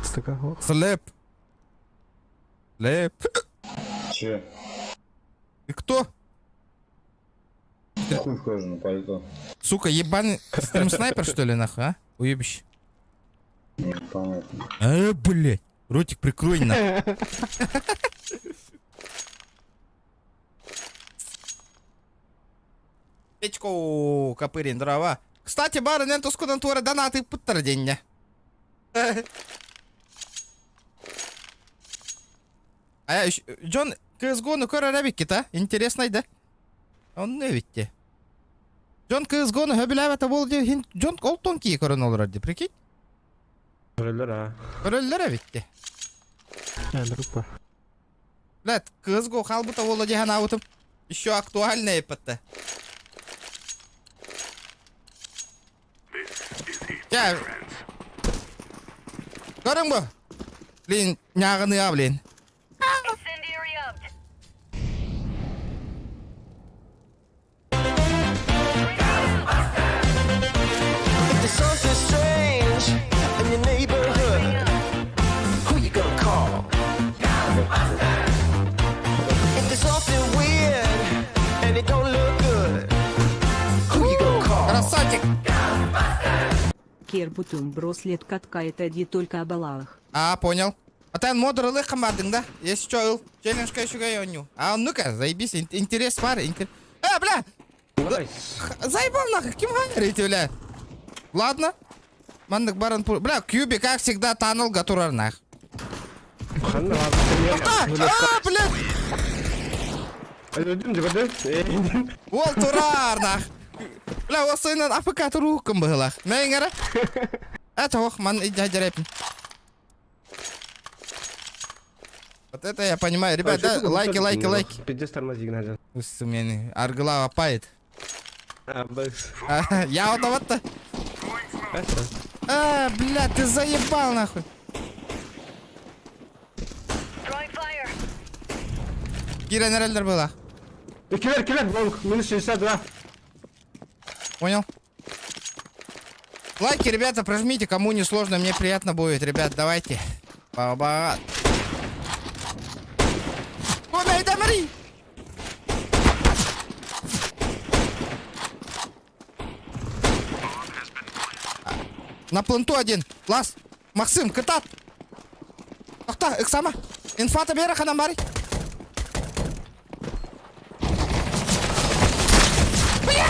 Стыка, ох. Слэп. Лэп. Че? Ты кто? Хуй вхожу на пальто. Сука, ебаный стрим-снайпер, что ли, нахуй, а? Уебище. Непонятно. А, блядь. Ротик прикрой, нахуй. Печку, копырин, дрова. Кстати, барин, эн тускудан тура донаты путтар денья. А я еще... Джон, CSGO ну көрөр эбиккит, а? Интересно, да? Он не видите. Джон CSGO ну хөбүлээбэтэ буол дии, хин Джон ол тонкие көрөн олорор дии, прикинь? Роллер, а. Көрөллөр эбитти. А, группа. Блядь, CSGO хаалбыта буолла дии санаабытым. Еще актуальная эппэтэ. Чэ. Көрүҥ бу. Блин, ньааҕыныа, блин. Incendiary out. if there's something strange in your neighborhood, who you gonna call? If there's something weird and it don't look good, who you gonna call? Красавчик. Кербутум брослет катка это ди только абалах. А, понял. А ты модер ылыххан бардың да? Если что, ыл. Челленджка еще оню. А ну-ка, заебись, интерес бар, интерес. А, бля! Найс. Заебал нахуй, ким говорите, бля? Ладно. Маннык баран пур... Бля, Кьюби, как всегда, таныл гатурар нах. Ханна. А, а, блядь! Öldüm de gördün. Ол турар нах. Бля, ол сыйнан АФК туруккун быһылах. Мен гара. А тоох, ман иджаджарепин. Вот это я понимаю. Ребят, да, лайки, лайки, лайки. Пиздец тормози, Геннадий. Усы мени аргылава пайт. А, бэкс. Я вот вот-то. А, бля, ты заебал нахуй. Throwing fire. Кирен релдер была. Киллер, киллер, long, минус 62. Понял? Лайки, ребята, прожмите, кому не сложно, мне приятно будет. Ребят, давайте. Ба-ба. Куда это, Мари? На планту один. Лас. Максим, кытат. Тохто, ыксама. Инфата бера хана Мари. Бля!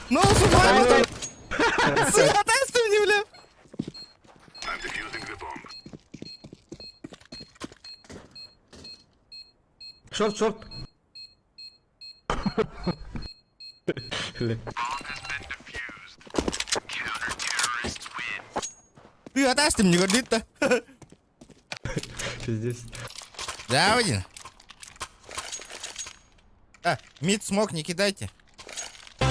Ну, survival Сыгатайсың мне, бля. Short, short. Ты атастым не гордит-то. Пиздец. Да, один. А, мид смог не кидайте. If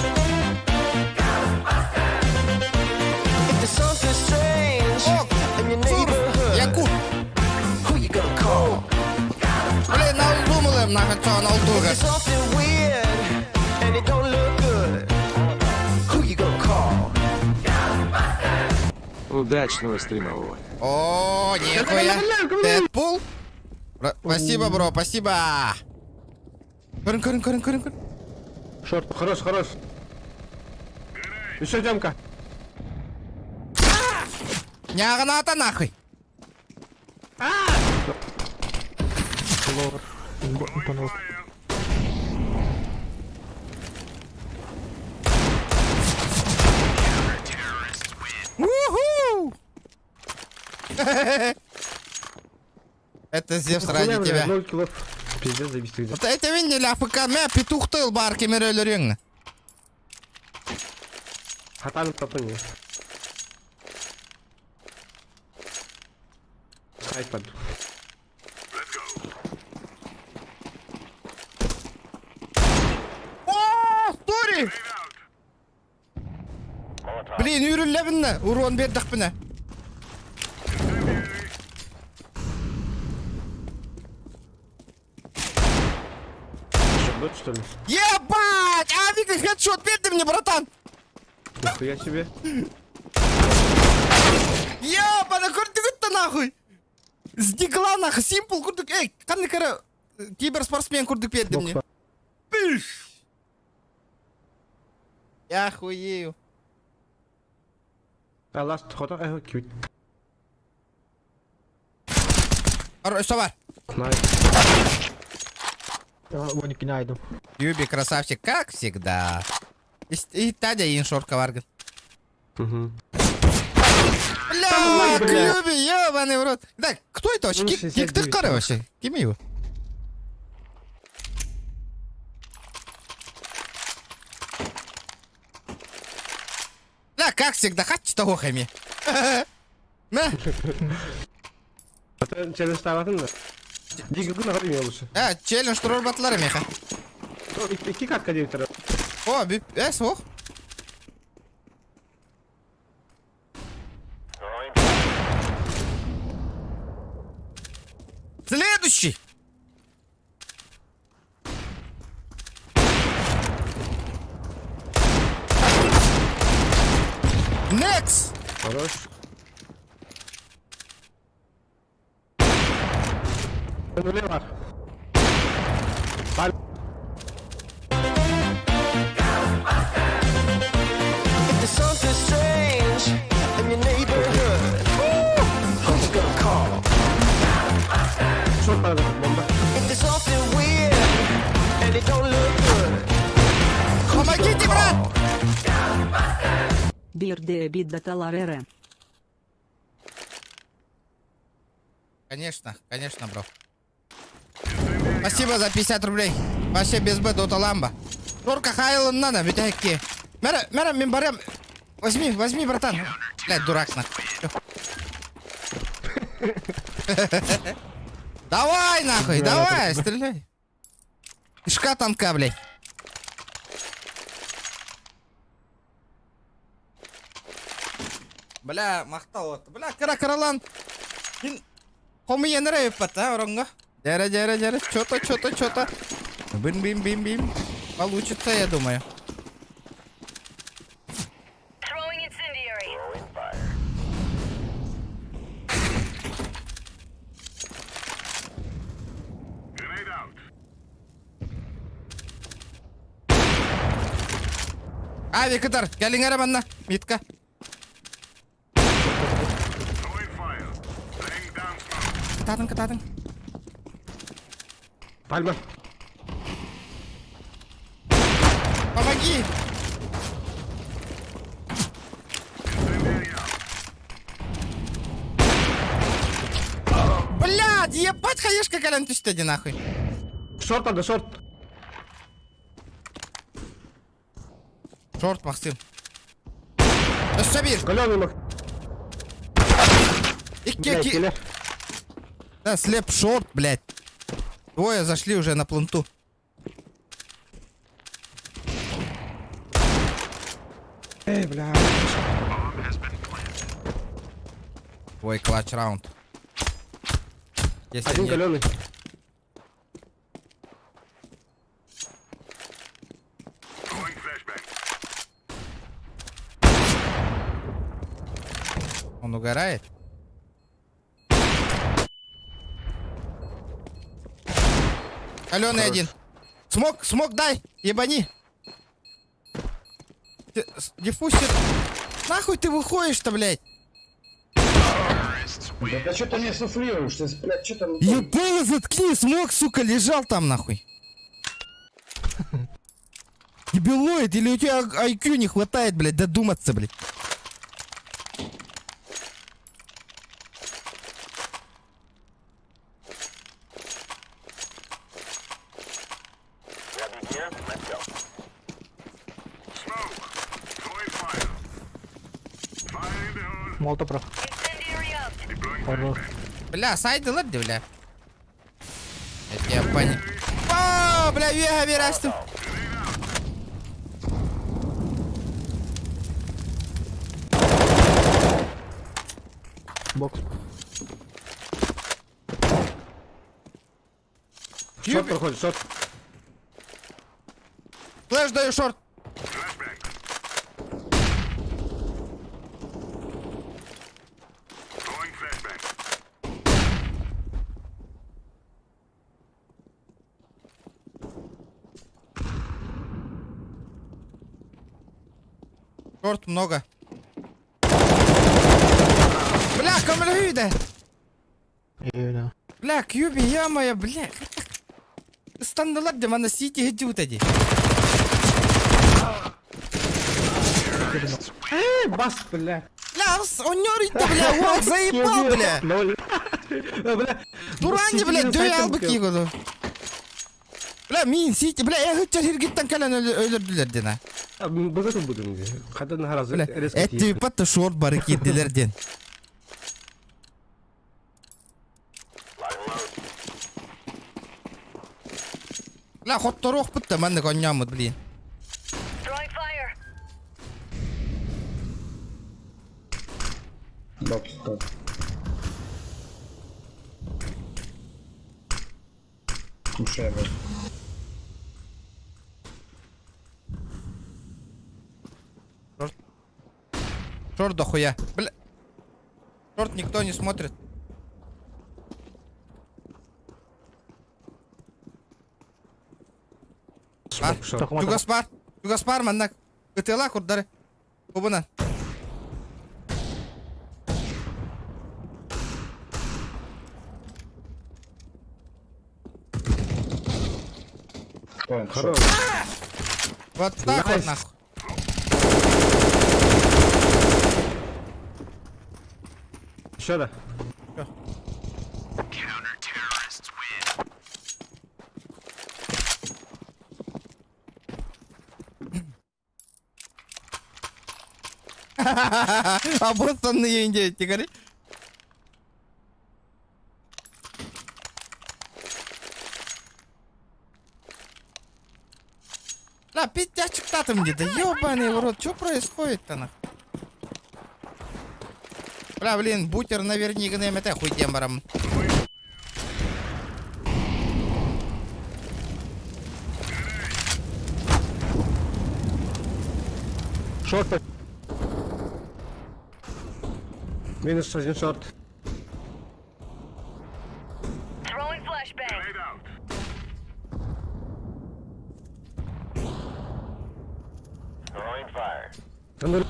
there's something strange О, in your Цур, neighborhood, Якут. who you gonna call? Блин, на думал нахуй, что на If there's something weird and it don't look good, who you gonna call? Удачного стрима, Вова. О, нихуя. Дэдпул? Спасибо, бро, спасибо. Көрін, көрін, көрін, көрін, көрін. Short. Хорош, хорош. Еще Демка. Ньааҕынаата нахуй. Лор. Панок. Уху! Это Зевс ради тебя. 0 килов. Пиздец, завис тогда. Вот это видели АФК, мэ петух тыл бар кемер өлөрүҥ. Хатан топыни. Айпад. О, сори! Блин, үүрүллэбиннэ, уруон биэрдэхпинэ. Что, что ли? Ебать! Авик хедшот берди мне, братан! Нихуя себе. Ебана, көрдүгүт нахуй! С дигла нахуй, симпл курдук. Эй, ханнык эрэ киберспортсмен курдук берди мне. Пыш! Я хуею. А last хото эхо кют. Что бар? Nice. Вон найду. Юби красавчик, как всегда. И, и Тадя иншорка варган. Угу. Бля, Кьюби, ебаный в рот. Так, кто это вообще? Ну, Кик, 69 кик ты вообще? Ким его? Да, как всегда, хачы того хами. Мә, Это челлендж ставатын да. Дигл на ходу лучше. ә, челлендж турар батлар меха. Икки катка директора. О, би, э, сох. Следующий. Next. Хорош. Нуле бар. If there's something strange in your neighborhood, who you gonna call? Шорт надо, бомба. If there's something weird and it don't look good, Помогите, брат! Бирде биддаталарере. Конечно, конечно, бро. Спасибо за 50 рублей. Вообще без Б, дота ламба. Рорка хайлан надо, битяки. Мэра, мэра, мимбарем. Возьми, возьми, братан. Блядь, дурак нахуй. Давай нахуй, давай, стреляй. Кишка танка, блядь. Бля, махтал вот. Бля, кара каралан. Хомуйан эрэ эппэт, а, ороҥҥо. Дьэрэ, дьэрэ, дьэрэ, чё-то, чё-то, чё-то. Бим-бим-бим-бим. Получится, я думаю. Throwing incendiary. А, Виктор, кэлиҥ эрэ манна, Митка. Кытаатыҥ, кытаатыҥ. Пальма. Помоги! Блядь, ебать, хаешка кэлэн түстэ дии нахуй. Шорт надо, шорт. Шорт, Максим. Өссө биир. Каленый мах. Икки, Блядь, ки... киллер. Да, слеп шорт, блядь. Двое зашли уже на планту. Эй, бля. Твой clutch раунд. Если Один не... каленый. Он угорает? Каленый один. Smoke, smoke дай, ебани. Ты диффузит. Нахуй ты выходишь-то, блядь? Да, да что ты мне суфлируешь? Ты, блядь, что там? Ебало, заткни, смог, сука, лежал там, нахуй. Дебилоид, или у тебя IQ не хватает, блядь, додуматься, блядь. Молото прав. Incendiary out. Хорош. Бля, сайдылар дии, бля. Я тебя пони... О, бля, вега верастым. Бокс. Шорт проходит, шорт. Флэш даю шорт. Шорт много. Бля, көмөлөһүйдэ. Иена. Бля, Кьюби, я-моя, бля. Стандарт, где на сити идут эти. Бас, бля. Бля, он не бля, он заебал, бля. Ноль. Бля. Дуранди, бля, дөй албык кийгоду. Бля, мин сити, бля, я хытчар хиргиттен кэлэн өлөрдүлэр дена. Бызатын будем. Хадан харазы Бля, резко эти патта шорт бары кирдилер ден. Бля, хотторох бутта манны коннямыт, блин. Throwing fire. Бокс, так. Слушай, блядь. Шорт дохуя. Бля. Шорт никто не смотрит. Бар. Шорт. Чугас бар. Чугас бар манна. Ытыла курдары. Кубына. Понял, Хорош. Вот так вот Найс. нахуй. Еще да. Обоссанные индейцы, говори. Да, пиздячик там где-то, ёбаный в рот, что происходит-то нахуй? Бля, блин, бутер наверняка на это хуй дембаром. Шорт. Минус один шорт. Throwing flashbang. Ну,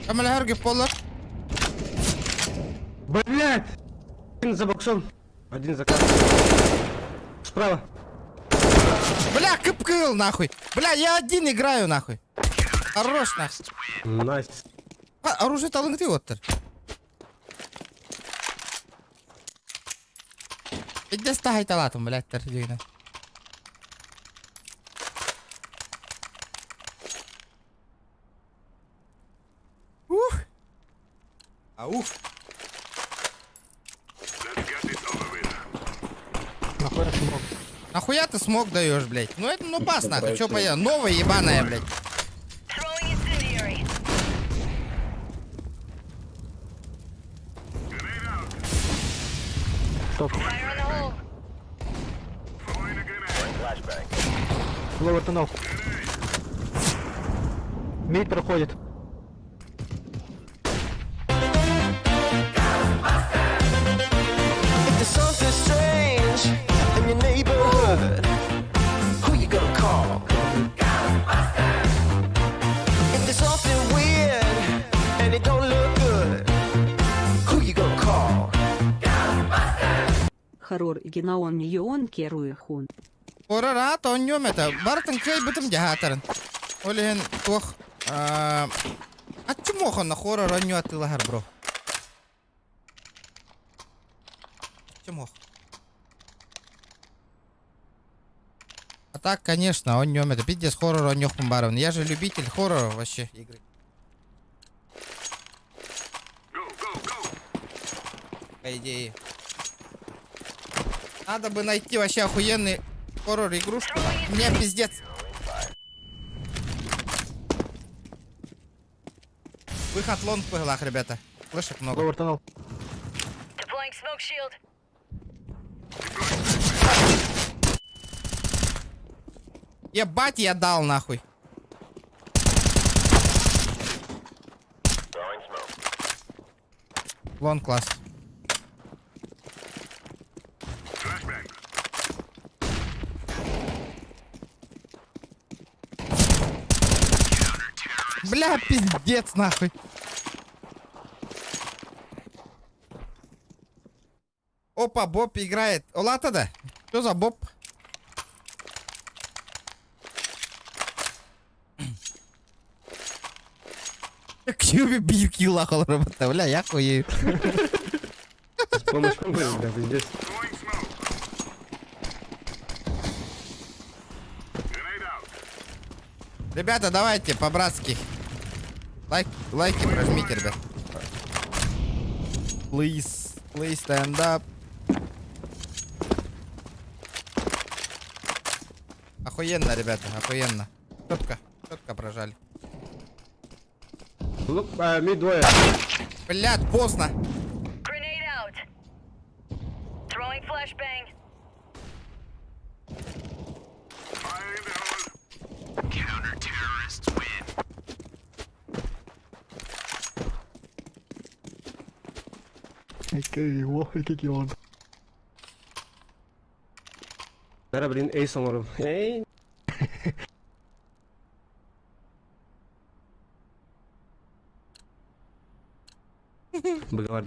Камера болар. Блять! Один за боксом. Один за картой. Справа. Бля, кыпкыл нахуй. Бля, я один играю нахуй. Хорош нахуй. Найс. А, оружие талыңты оттыр. Пиздец тахайталатым, блядь, тер Ух. Ауф. Нахуя смог? Нахуя ты смог даешь, блядь? Ну это ну бас нахуй, чё поел? Новая ебаная, блядь. Throwing incendiary. Топ. Fire in the hole. Lower tunnel. Мид проходит. If there's something strange in your neighborhood, who you gonna call? If there's something weird and it don't look good, who you gonna call? Хоррор генаон йон керуехун. Хоррор аат оонньуом этэ. Барытын кыайбытым дьаһаатарын. Ол иһин туох аччым онно хоррор оонньуу атыылаһар бро. Аччым А так, конечно, оонньуом этэ. Пиздец, хоррор оонньуохпун баарабын. Я же любитель хоррора вообще игры. По идее. Надо бы найти вообще охуенный хоррор игрушку. Мне пиздец. Выход long быһыылаах, ребята. Флешек много. Lower tunnel. Deploying smoke shield. Ебать я дал нахуй. Long класс. Бля, пиздец нахуй. Опа, Боб играет. Олата да? Что за Боб? Кьюби биир килл работа, бля, я хуею. С помощью бля, пиздец. Ребята, давайте по-братски. Лайк, лайки прожмите, ребят. Please, please stand up. Охуенно, ребята, охуенно. Четко, четко прожали. Look, а, mid двое. Блядь, поздно. Grenade out. Throwing flashbang. Какие он. Бара, блин, ace оҥорум. Эй. Быгар.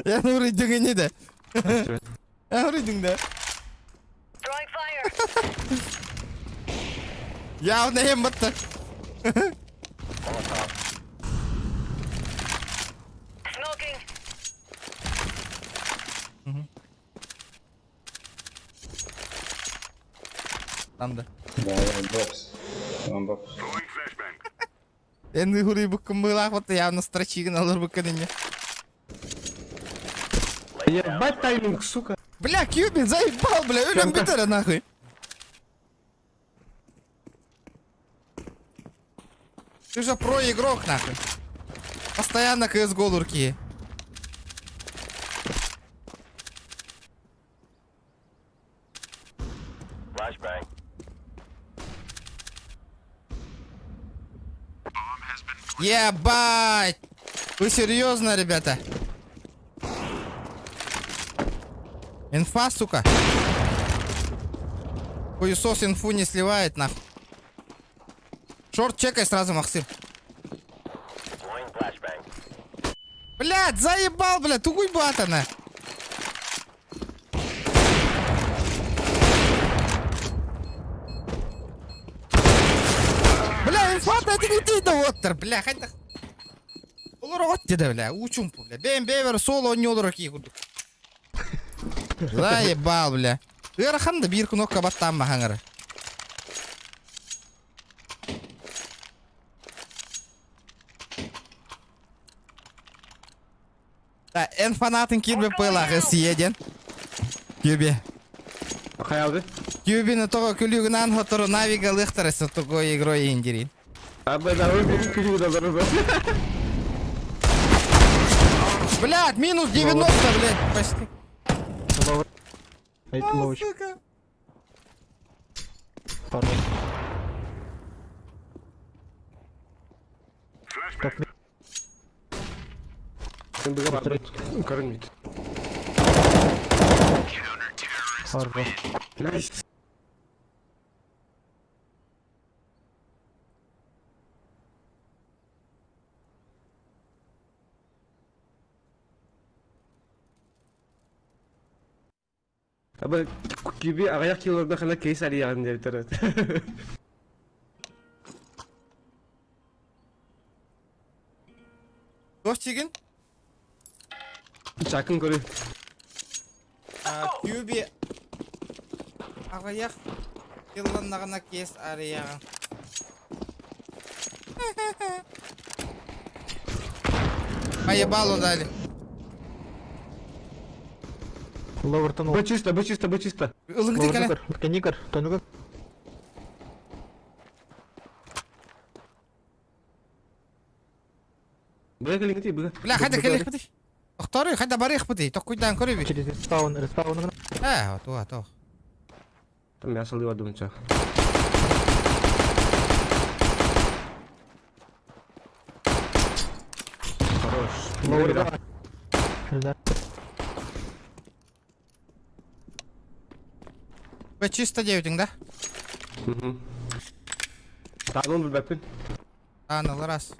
Я уруйдуҥ ини да. Я уруйдуҥ да. Throwing fire. Явно им бытты. Smoking. Там да. Да, box. Там box. Эн уруйбуккун быһыылаах вот явно строчигин алыр буккун ини. Ебать тайминг, сука. Бля, Кьюби заебал, бля, өлөн бүтэр нахуй. Ты же про игрок, нахуй. Постоянно CSGO лурки. Ебать! Вы серьезно, ребята? Инфа, сука. Хуесос инфу не сливает, нахуй. Short чекай сразу, Максим. Блядь, заебал, блядь, тугуй батана. Бля, инфа это не ты, да вот, бля, хотя... Олор деді, бля, учумпу, бля. Бэм бэвер соло не олор ки курдук. Заебал, бля. Ыарахан да биир кнопка баттаан баһаҥары. Да, эн фанатын кирбе пылағы сиеден. Кюби. Хайалды. Кюбини тоҕо күлүгүнэн хотору навига лыхтарысы такой игрой индирин. А б да, вы күлүгү да бар. Блядь, минус 90, блядь, почти. Эй, А, ловыч. сука. Хорош. Так, Кормит. Хорош. Найс. Аба киби аҕыйах килоларда хана кейс арыйаҕын диэбиттэр. Туох чигин? Чакын көрү. Кюби аҕыйах килланнаҕына кейс арыйаҕын. Поебалу дали. Ловертон. Б чисто, Б чисто, Б чисто. Ылыгды кэлэ. Никар, тонугар. Б кэлиҥ Б. Бля, хайда кэлиэхпитий? Тохторуй, хайда барыахпытый? Токкуйдаан көрүбүт. Через респаун, респаун. Ээ, туа, туох. Там мясо лыва думча. Хорош. Ловер. Да. Б чисто диэбитиҥ да? Таанын билбэппин. Таанылар ас.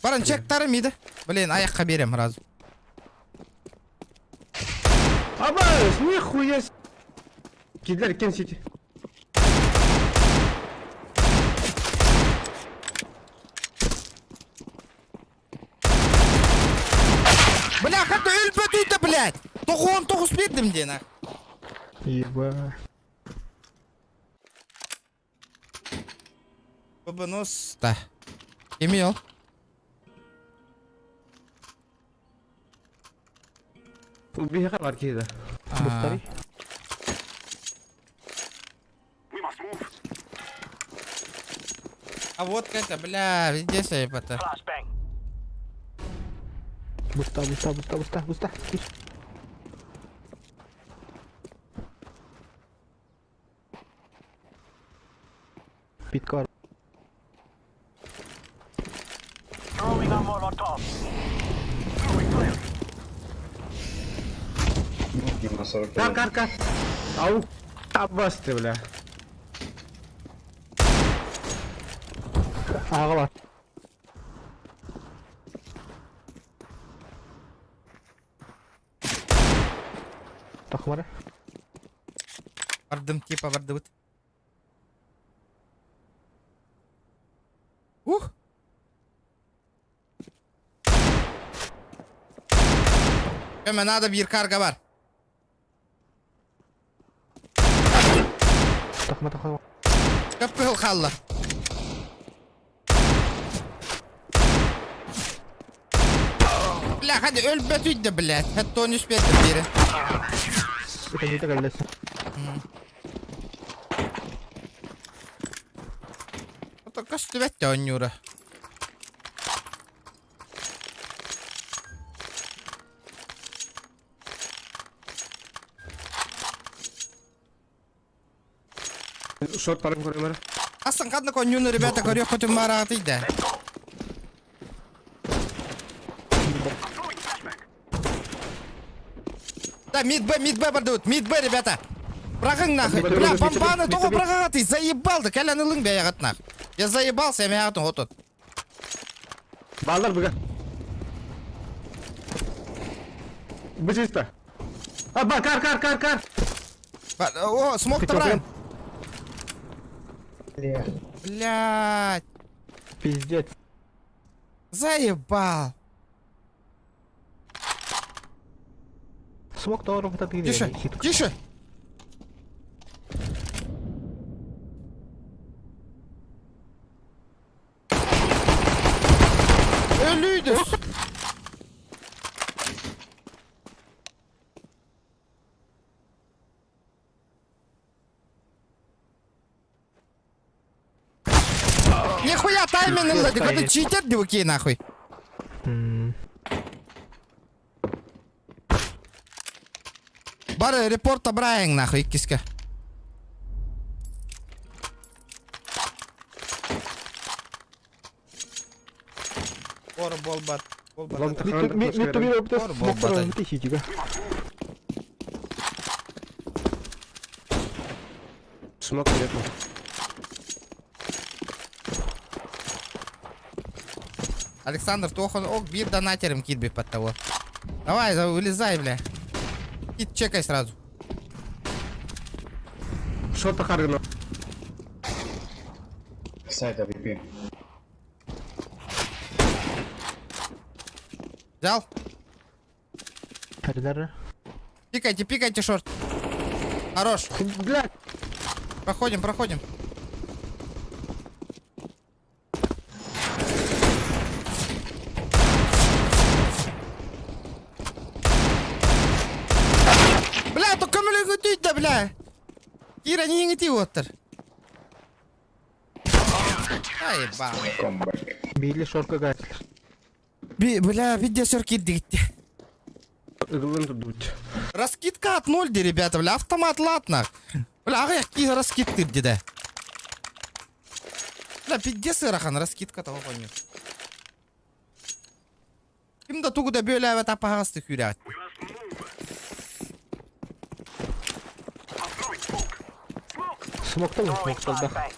Баран чектарым иди. Блин, айахха биэрем сразу. Абас, нихуя с... Кидлер Кен Сити. Бля, хата өлбөтүйді, блядь! Тоғуын тоғыз бердім де, нах. Еба. Бабанос, да. Кеми ол? Убиһэхэ бар киһи да. Быстарый. А вот это, бля, везде сейп это. Буста, буста, буста, буста, буста. Питкар. На 41. Кар, кар, кар. Ау. Абас ты, бля. Ағала. Тахмара. Бардым, типа бардыбыт. Ух! Көмө надо биир карга бар. Тахма, тахма. Көппүһүл хаалла. Бля, hadi өлбөтүйдэ, блядь. Хаттон үс биэрдим биири. Это не так лес. Ото көстүбэт оонньуура. Шорт баран көрөмөр. Асан ханнык оонньууну ребята көрүөххүтүн баараҕытый да. Да, мид Б, мид Б бардыбыт, мид Б, ребята. Быраҕыҥ нахуй. Бля, бомбаны тоҕо быраҕаҕытый, заебал да, кэлэн ылыҥ бэйэҕит нах. Я заебался, эмэҕитин отут. Баалар быга. Б чисто. Аба, кар, кар, кар, кар. О, смог то Бля. Блядь, Пиздец. заебал. Смог то вот это Тише, тише. Өлүйді. Нихуя тайминг ылла, это читер дивуки нахуй. Бар репорт абрайың нахуй иккиске. Ор болбат. Болбат. Мид Ор болбат. Смок нету. Александр Тохан, ок, бир донатером кит под того. Давай, вылезай, бля. Кит, чекай сразу. Шота харгана. Сайт AWP. Взял? Коридоры. Пикайте, пикайте, шорт. Хорош. Блядь. Проходим, проходим. Бля, то көмөлөгү да, бля. Кира не идти оттыр. Ай, ба. Comeback. Били шорка гайслер. Би, бля, видео сер кирди гитти. Ыгылын тут. Раскидка от ноль, де, ребята, бля, автомат ладно. Бля, ага, какие раскидки где, да. Бля, пиздец, ырахан, раскидка того понял. Ким да тугу да бөлө эбет апагасты күрәт. Смоктал, смоктал, да.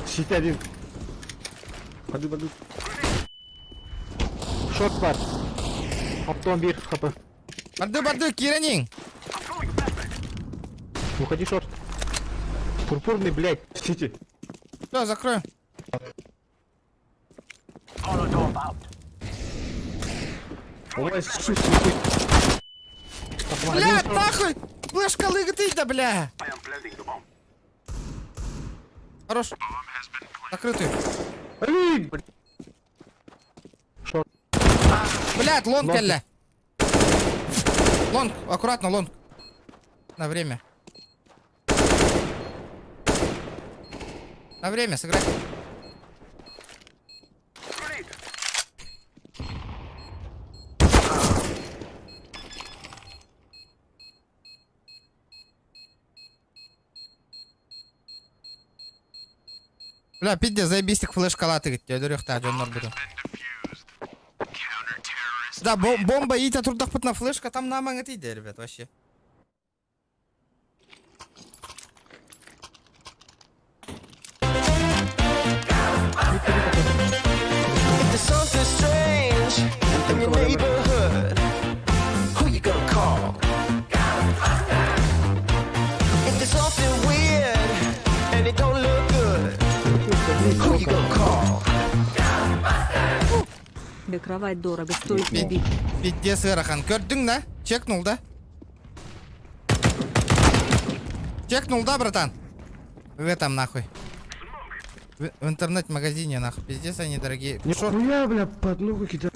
Сити один. Поду, поду. Шорт бар. Оптом бир хп. Барды, барды, киренин. Уходи шорт. Пурпурный, блядь. Сити. Все, закрою. Ой, сути. Бля, нахуй! Флешка лыгты да, бля! Хорош. Закрытый. Эй, Шорт. Блядь, лонг Лонг. эле. Лонг, аккуратно, лонг. На время. На время сыграть. Бля, пизде, заебись флешкалаты, өлөрүөхтээх дьоннор буду. Да, бомба иитэ турдахпытына флешка там намаҥа тиийдэ, ребят, вообще. If there's something strange in your neighborhood, who you gonna call? If there's something weird and it don't look good, who you gonna call? Да кровать дорого стоит не бить. Пиздец, ыарахан. Көрдүҥ да? Чекнул да? Чекнул да, братан? В этом нахуй. В интернет-магазине нахуй. Пиздец, они дорогие. Шо? Нихуя, бля, под ногу кидаю.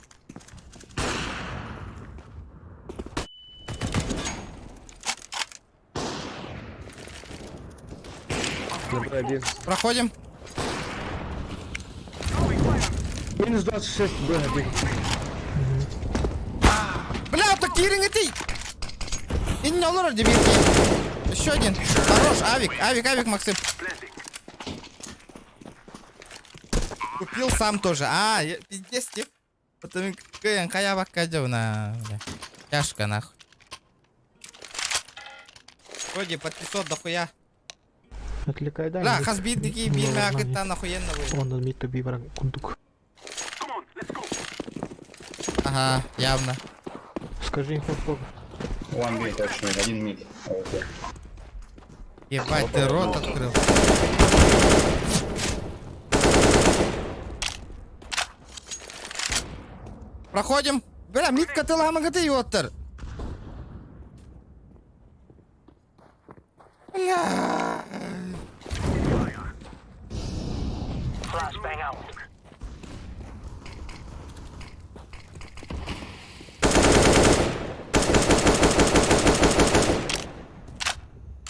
Один. Проходим. Минус 26, Б один. Бля, так кириҥ ты! Инне олорор дебилки. Еще один. Хорош, авик, авик, авик, Максим. Купил сам тоже. А, пиздец, тип. Потом кая бакка на. Тяжко нахуй. Вроде под 500 дохуя. Отвлекай, да. Бля, хас бит дики бир мякыттан охуенно будет. Он мид туби баран кундук. Ага, явно. Скажи им хоть сколько. One mid, точно, один mid. AWP. Ебать, ты рот открыл. Проходим. Бля, мидка ты лама ты ёттер. Бля.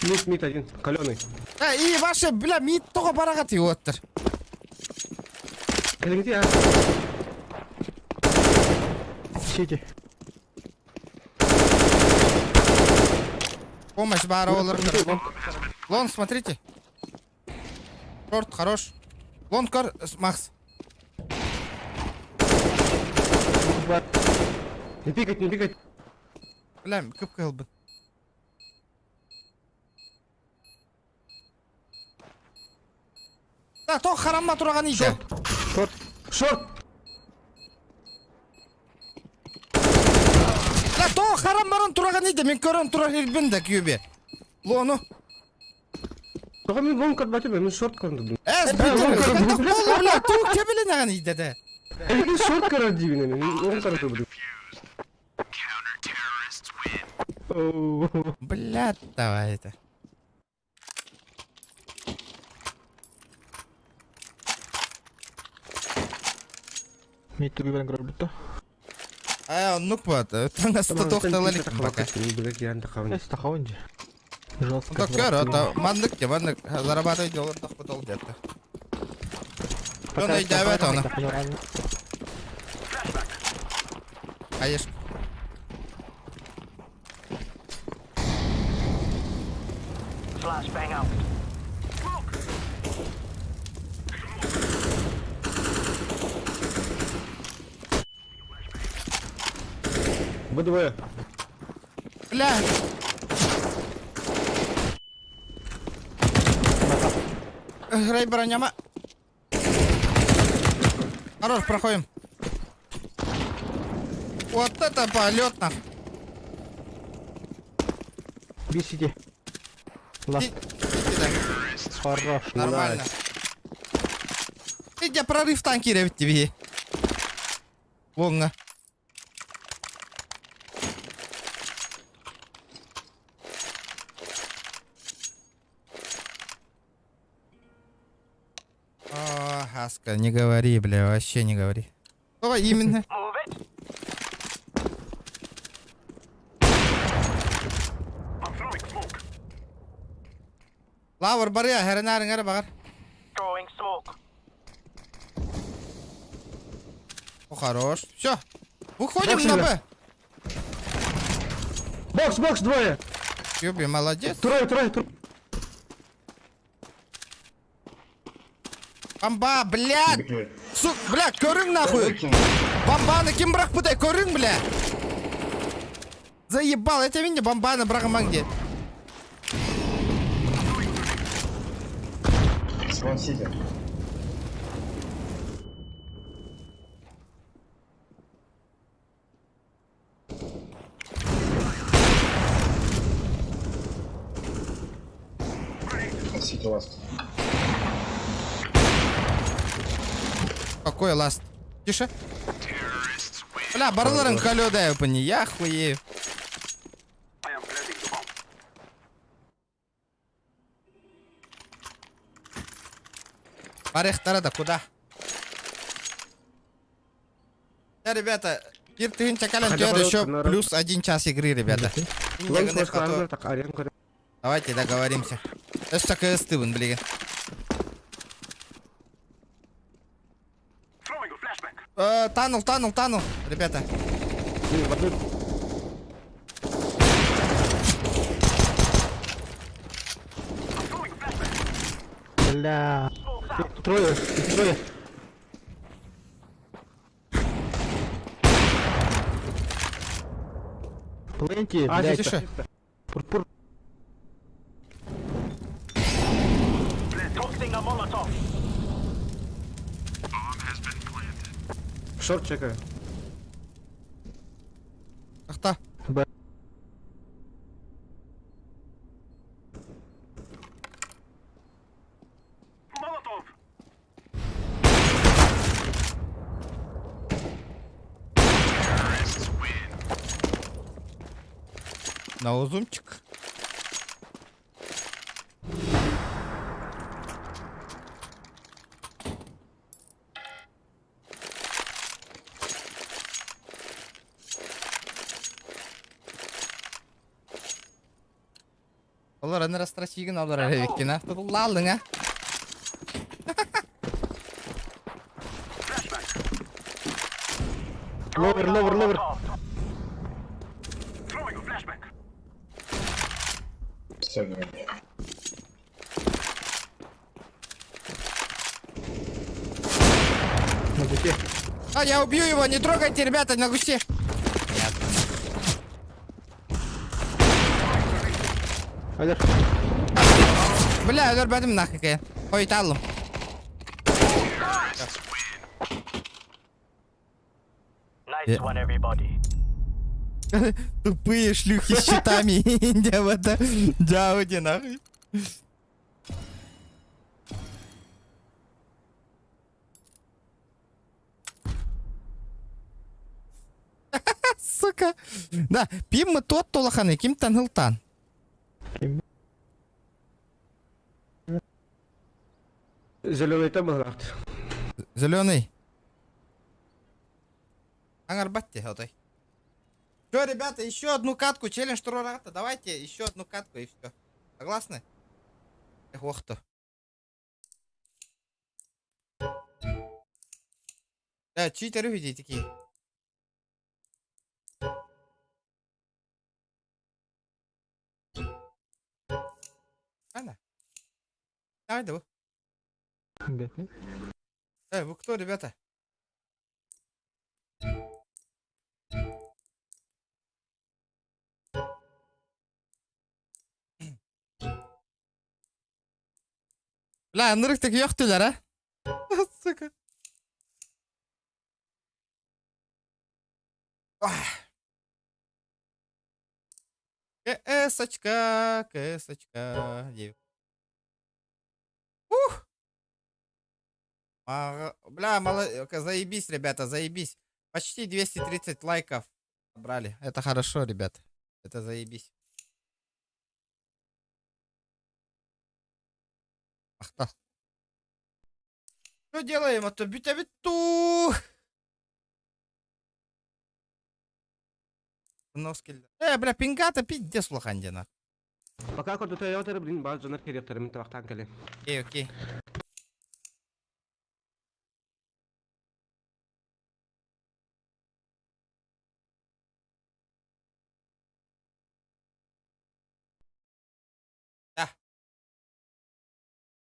Мид, мид один, каленый. Э, и ваши, бля, мид тоҕо бараҕат уоттар. Кэлиҥти а. Сити. Помощь баара олар. Лон, смотрите. Шорт, хорош. Лон, кор, Макс. Не пикать, не пикать. Бля, кып-кылбын. Да, то харамма тураган иде. Шорт. Шорт. Да, то харам баран тураган иде. Мен көрөн турар ирбин да күйбе. Лону. Тоҕо мин лон көрбөтүм, мен шорт көрдүм. Эс, бүтүн. Болу, бля, туу кебилин аган иде де. Мен шорт көрөр диибин, мен лон көрдүм. Бля, давай это. Мид туби баран көрбүт А, оннук бат. Таҥаста тохталалик пока. Эс тахаун же. Жестко. Так, көр, это маннык те, маннык зарабатывать доллар тохпутал где-то. Он өйдөбөт оны. Конечно. Б2. Бля. Грей броняма. Хорош, проходим. Вот это полет нах. Би сити. Ласт. Хорош. Нормально. Ты где прорыв танки ревет тебе. Вонга. О, Хаска, не говори, бля, вообще не говори. О, именно. Лавр барыа, хэрэнээр ингэр багар. О, хорош. Все. Выходим Бокс, на ребят. Б. Бокс, бокс, двое. Юби, молодец. Трое, трое, трое. Бомба, блядь. Сук, бля, көрүң нахуй. Бомбаны ким бырахпытай, көрүң, бля. Заебал, это меня бомбаны бырахмаң де. Вон сидит. Сити last. Какой last? Тише. Бля, барыларын калёда я я хуею. Барехтара да куда? Да, ребята, Кир тыгын чакален Хотя тёр бы еще народ. плюс один час игры, ребята. Лон флешка, так, арен көрөр. Давайте договоримся. Это такая стыбын, блин. Tunnel, tunnel, tunnel, ребята. Бля. Трое, трое. Пленти, А, блядь. Тише. Пурпур. Шорт чекаю. Ахта. Б. На узумчик. Олор растрачигин олор эбиккин а. Тутуллааллыҥ а. Ловер, ловер, ловер. Все, говорит. На гусе. А, я убью его, не трогайте, ребята, на гусе. Алер. Бля, өлөрбөтүм нахуй. Ой, таллым. Nice one, everybody. Тупые шлюхи с щитами. Дявода. Дяуди нахуй. Сука. Да, пим мы тот тулаханы, ким танылтан. Зеленый там был Зеленый. Аңарбатте, отой. Все, ребята, еще одну катку, челлендж Трората. Давайте еще одну катку и все. Согласны? Эх, ох то. Да, читеры видите такие. Ладно. Давай, давай. Вы кто, ребята? Бля, нырык йохтулар, а? Сука. КС-очка, КС-очка. Ух! Бля, мало... заебись, ребята, заебись. Почти 230 лайков собрали. Это хорошо, ребят. Это заебись. Ах так. Что делаем? А то битя-биту. Бля, пингата пиздец улахан. Пока кодута ятар, блин, баз жонар керектер, мин табактан келе. Окей, окей. Да.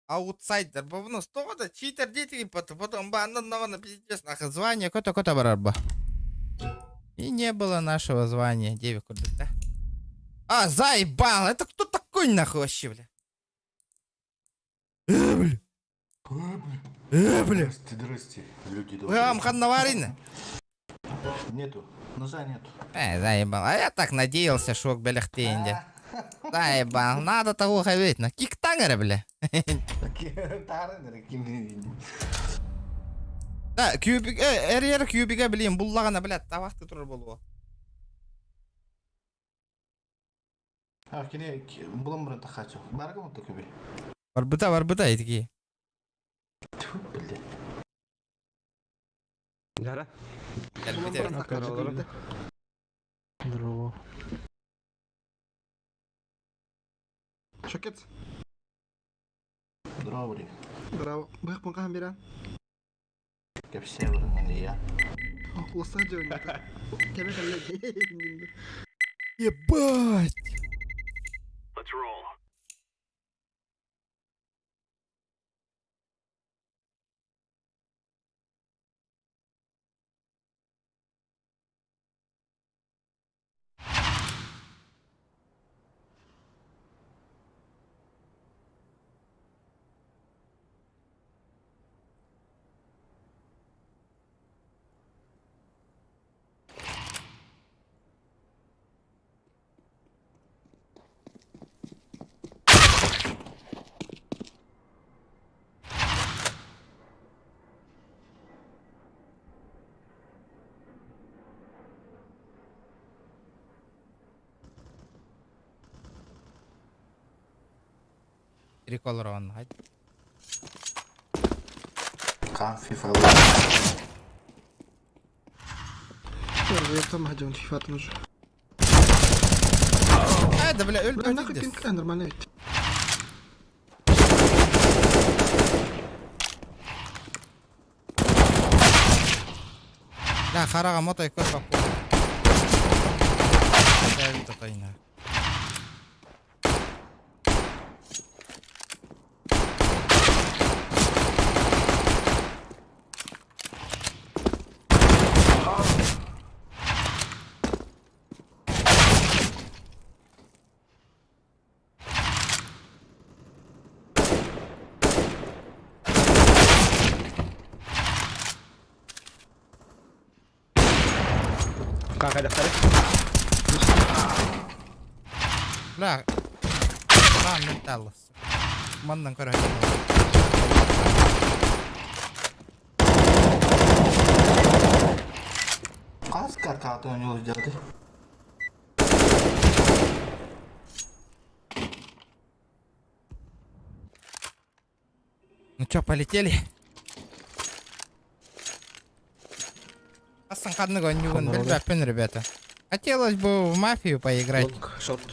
Аутсайдер, бу что да читер дети потом ба на пиздец нахуй звание кото кото барарба. И не было нашего звания, девик да? А, заебал, это кто такой нахуй вообще, бля? Бля. Бля. Здрасте, здрасте, люди Вы вам ханнаварина? Нету, ножа нету. Заебал. А я так надеялся, что к беляхтенде. Заебал. Надо того хаветь. На киктангера, бля. Да, кюбик, эр кюбига, блин, буллагана, бля, табакты турар болуо. А, кини булам бұрын тахачу. Барга муту күбі. Барбыта, барбыта, этики. Бля. Дара. Здорово. Шокет. Здорово, бля. Браво. Бых пункахан биран. Кепсе бұрын я. Лоса жөнүндө. Кеме калле. Ебать! Let's roll. Реколор он. Кан фифа. Да, бля, Бля, өлбөт нахуй идес. пинг, а, нормально ведь. Бля, хараҕа мотой көр баппы. Тотойна. Какайдахтары. Бля, Лаан менталлас. Маннан көрө. Хас каркаатын ойнол дьарды. Ну чё, полетели? Асан ханнык ойнугун билбэппин, ребята. Хотелось бы в мафию поиграть. Лонг, шорт.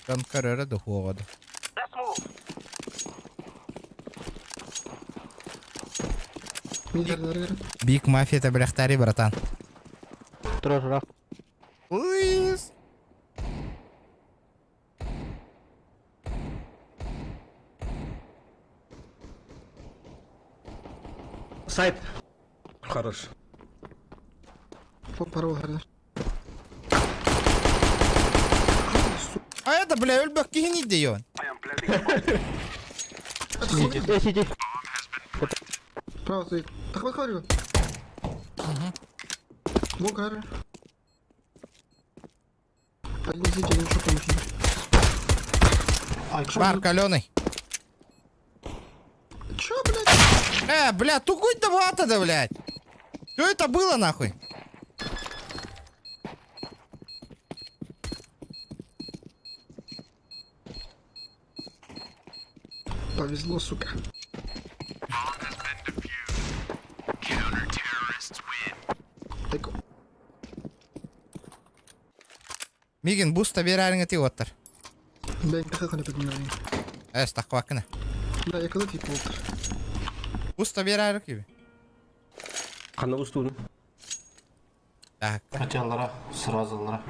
Дон көрөрө духуоҕоду. Биг мафия бляхтари, братан. Турар Лыс. Сайт. Хорош. Фок парол хардар. А это, бля, өлбөк киһини дейон. Э, сиди. Право стоит. Так вот говорю. Лонг хардар. Один сидит, один шот там Ай, Бар каленый. Чё, блядь? Бля, тугуй да вата да, блядь. Что это было, нахуй? Повезло, сука. Так, Мигин буста берәріңе ти оттар. бен кахана поднимаю. Эс, тақвакына. Да, я когда типа вот. Буста берәрі кебі. Ханна устуун. Так, Хотеллара, сразу лара.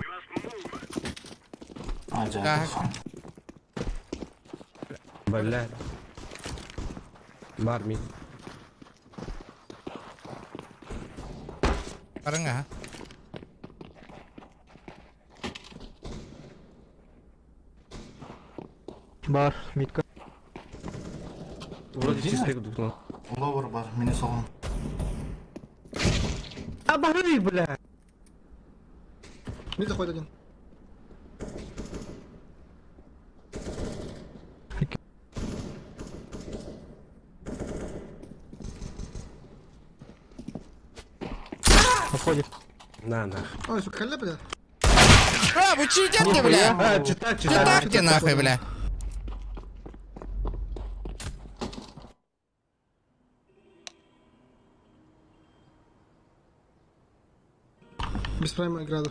Так. Бля. Бар мид. барыңа, ха. Бар, митка. Вроде Где? чистый духнул. Ловер бар, мини соғын. А бары, бля. Мид заходит один. Обходит. На, нах. Ой, сука, халя, бля. А, вы читите, бля? А, читать, читать. Читак нахуй, бля. Без прайма играю.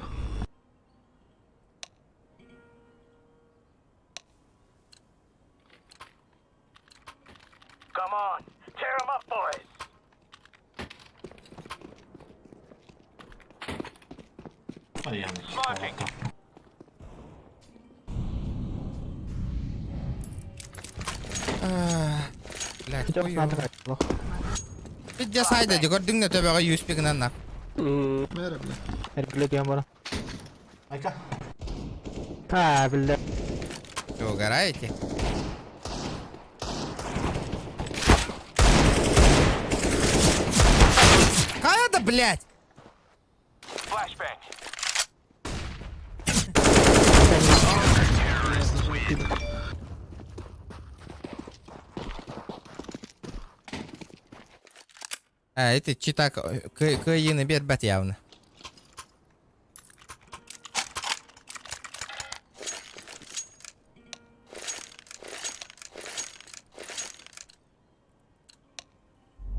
Come on, tear 'em up, boys. Ай, я не Блядь, Идем хуй на его. плохо. Пиздец, хайда, дегордың на төбеға юспигінен нах. Мэра, бля. Эрглет бара. Айка. А, бля. Вы угораете? А это, блядь! Flashbang. А, это читак, кыйыны бербет явно.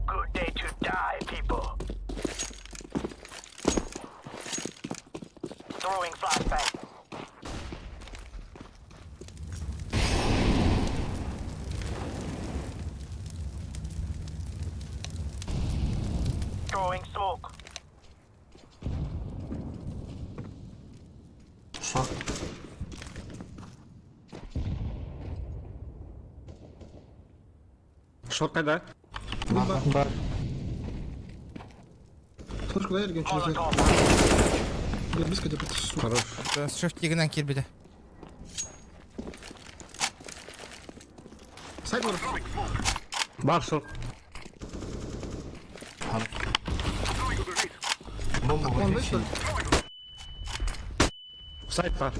Good day to die, people. Throwing flashbang. Шорт. Шорт кайда? Бар. Слышь, куда я регион через Я близко где-то, сука. Хорош. Шефтигинен киирбитэ. Сайт бар. Бар шорт. Бомба Он возле вышел? сити. Сайт бар.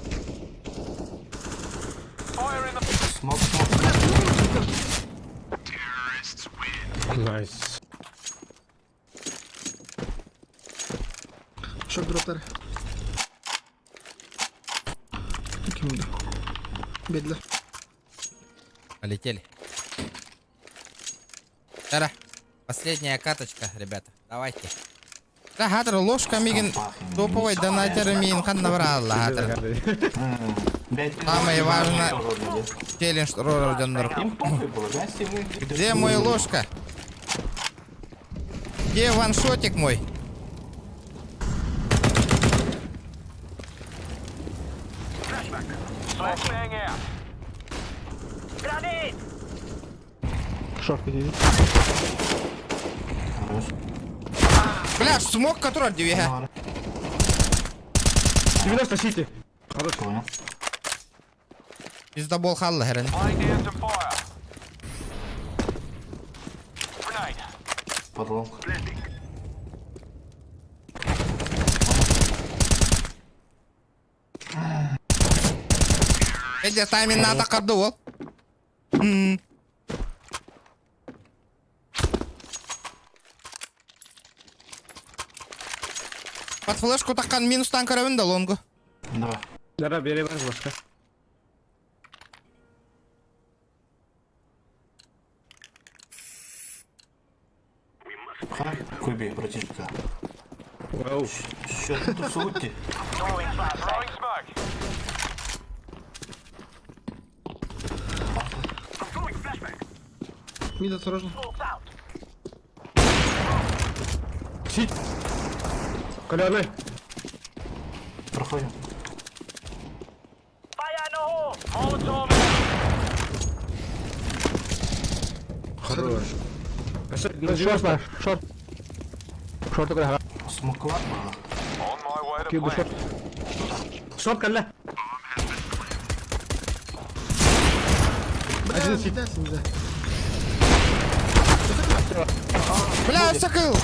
Смок, смок. Найс. Шок дроптер. Кимді? Бедле. Полетели. Тара. Последняя каточка, ребята. Давайте. Да, хатыр, ложка мигин топовый донатер миин хан набрала, хатыр. Самое важное- Челлендж роллер донор. Им похуй было, да, если мы... Где мой ложка? Где ваншотик мой? Шорт иди. Хорош. Бля, смог который двига. 90 сити. Хорош. Понял. Пиздобол халла херен. Подлом. Эдя таймин надо карды ол. Под флешку таккан минустан көрөбүн да лонгу. Давай. Дара, бери бар башка. Ха, Куби, братишка. Вау. Щё, ты тут сути? Мид, осторожно. Сити. Коляны. Проходим. Хорош. А что, на Шорт 90? бар, шорт. Шорт такой, Смоклар было. кибы шорт. Шорт калля. Бля, нельзя, нельзя. Бля, сакыл!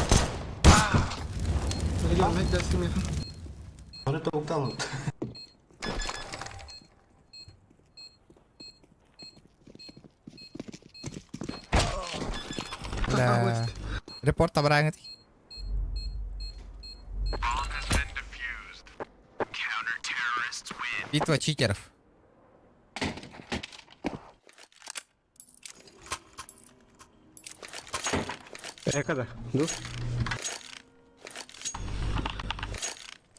Регион, нельзя, нельзя. Вот это укалывает. Бля. Репорт табраңыт. Битва читеров. Когда? Ну?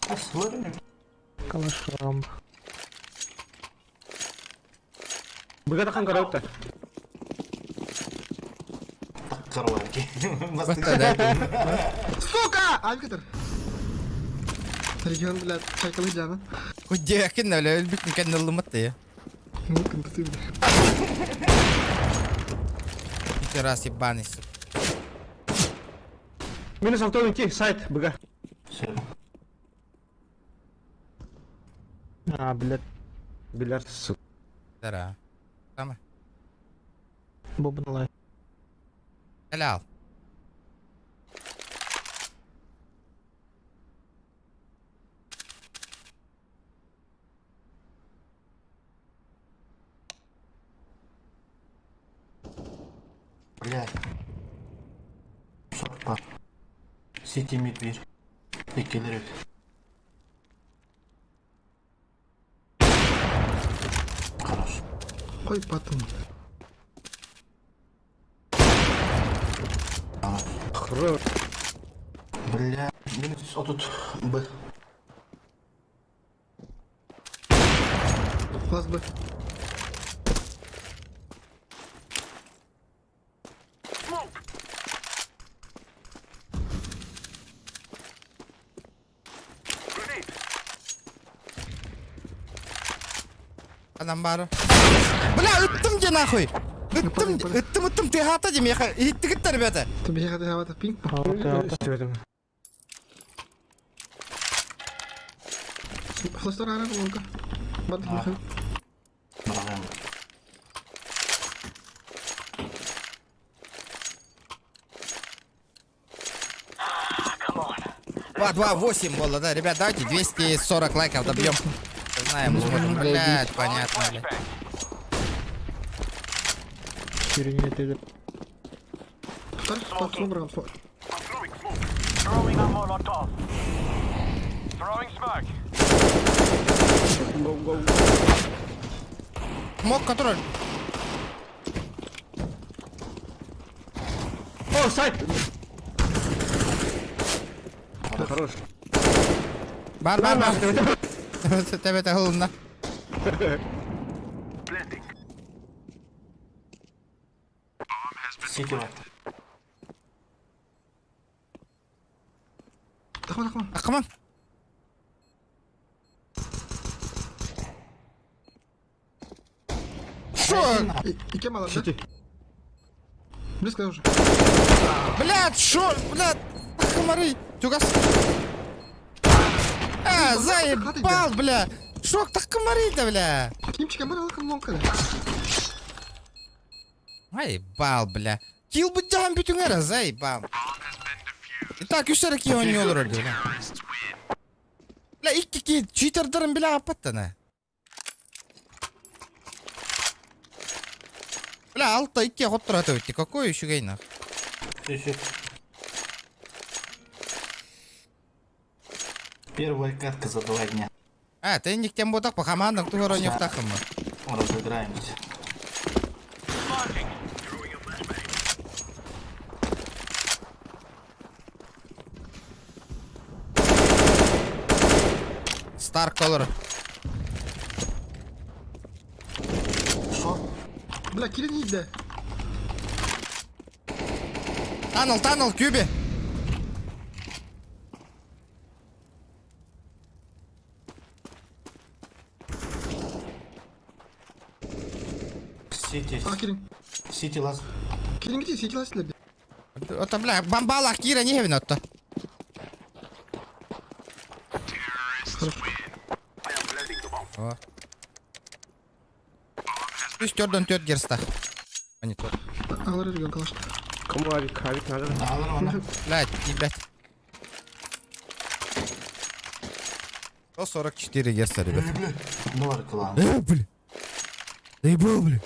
А, смотрим. Калашам. Быга тахан караута. Так, коровки. Бата, да. Сука! Алькатер. Регион, блядь, чайкалы жана. Кудекин, бля, өлбүтүн кэннеллымат я. Ну, ты, бля. Читер раз ебаный, сука. Минус авто идти, сайт, быга. Все. А, блядь, Бильярд, сука. Дара. Самое. бомба на лайф. Халял. Бля. Шорт бар. Сити мид бир. Иккилер Хорош. Ой, потом. Хорош. Бля. Минус отут Б. Класс Б. Анам баара. Бля, ыттым дьэ нахуй! Ыттым, ыттым, ыттым, тыаһаата дьэ миэхэ. Иһиттигит ребята? Ты миэхэ тыаһаабата пинг. Фластер ара лонка. Бат миэхэ. 2, 2, 8 было, да, ребят, давайте 240 лайков добьем. Знаем, мы сможем. Блять, понятно, блядь. Херня ты. Так, так, смог. Мог контроль. О, сайт! Хорош. Бар, бар, бар. Тебе это голубна. Сити бар. Тахма, тахма. Акман. Шо? Икем алар, да? Близко уже. Блядь, шо? Блядь, комары. Тюгас. А, заебал, бля. Шок так комары-то, бля. Кимчик, бар алакан лонка. Заебал, бля. Кил бы жахан бүтүңөр, заебал. Итак, үс эрэ киһи оонньуу бля. Бля, икки киһи читердарын бля аппаттана. Бля, алта икки хоттура өтті. Какой үчүгэй нах. Все, Первая катка за 2 дня. А, ты никтем ботак по командам ту оонньуохтааххын. Разыграемся. Star Color. Шо? Бля, кирин иди. Tunnel, tunnel, кюбе. Сити. А, кирин. Сити лаз. Кирин где? Сити лаз Ота, бля, бомбалах кира не хевин отто. О. Үс төрдөн төрт герста. А не тот. Алар регион калаш. Кому авик? Авик надо. Алар аны. Блядь, не блядь. 144 герца, ребят. Нор клан. Э, бля. Заебал, бля.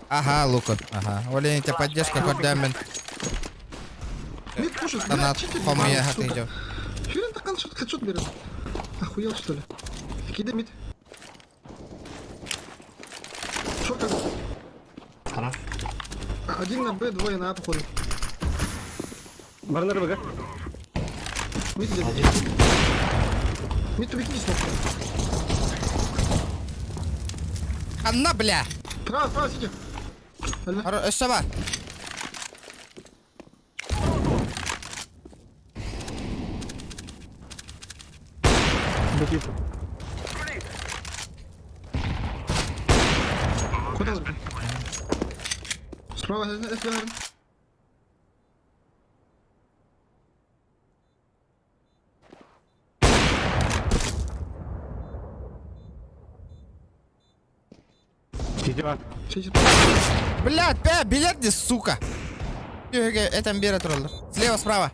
Ага, Лука, ага. Оля, тебя поддержка, көрдөөмүн. Мид пушит, бля, Донат, читер, хомуя, сука. хаты Хрен такан шот хедшот берет. Охуел что ли? Кидай мид. Шорт Хорош. Один на Б, двое на А, походу. Барнар БГ. Мид где? Один. Мид выкини смог. Анна, бля. Право, право, сиди. Алла. Өссө бар. Бутит. Куда он? Справа, слева. Сити бар. Сиди. Блядь, бля, билет здесь, сука. Это бира троллер. Слева, справа.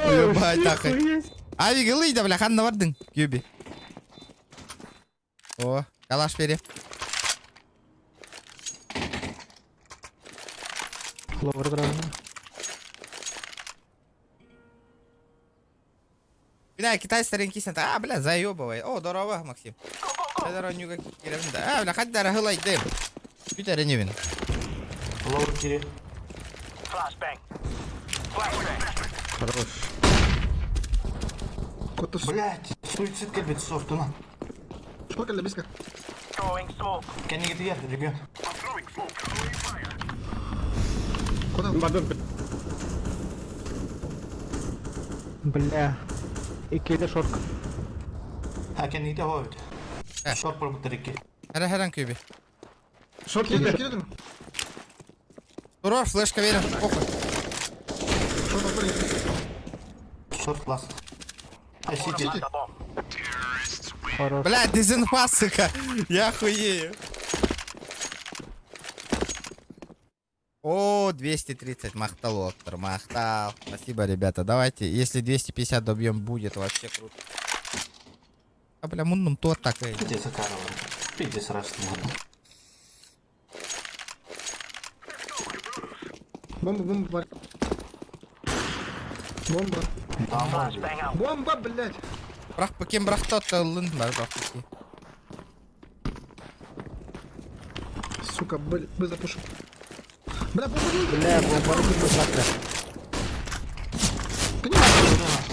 Ебать, нахуй. Авик ылый да, бля, ханна бардың. Кюби. О, калаш бери. Ловер драгона. Бля, китай старенький сен. А, бля, заебывай. О, здорово, Максим. Здорово, нюга кирем да. А, бля, хоть дара хылай дым. Питер не вин. Лоур кири. Хорош. Кот Блять, суицид кэлбит софтуна. Шпакали близко. Кэннигитигэр, регион. Куда? Бардым. Бля. Иккиэдэ шорк. А кэнниитэ хообут. Шорт барбыттар икки. Хара харан күйбе. Шорт киирдэ, киирдэ. Турар флешка верен. Похуй. Шорт отыр. Шорт класс. А сити. Хорош. Бля, дезинфа, сука. Я хуею. О, 230, махтал, Октор, махтал. Спасибо, ребята. Давайте, если 250 добьем, будет вообще круто. А, бля, муннум тот такой. Пиздец, Акарова. Пиздец, страшно. Бомба, бомба, бар. Бомба. Там блядь. Бомба, блядь. Бырах бакем, бырах тот, лын, бар, бырах баке. Сука, б, б запушу. Бля, бомба, бомба. Бля, бомба быстрее.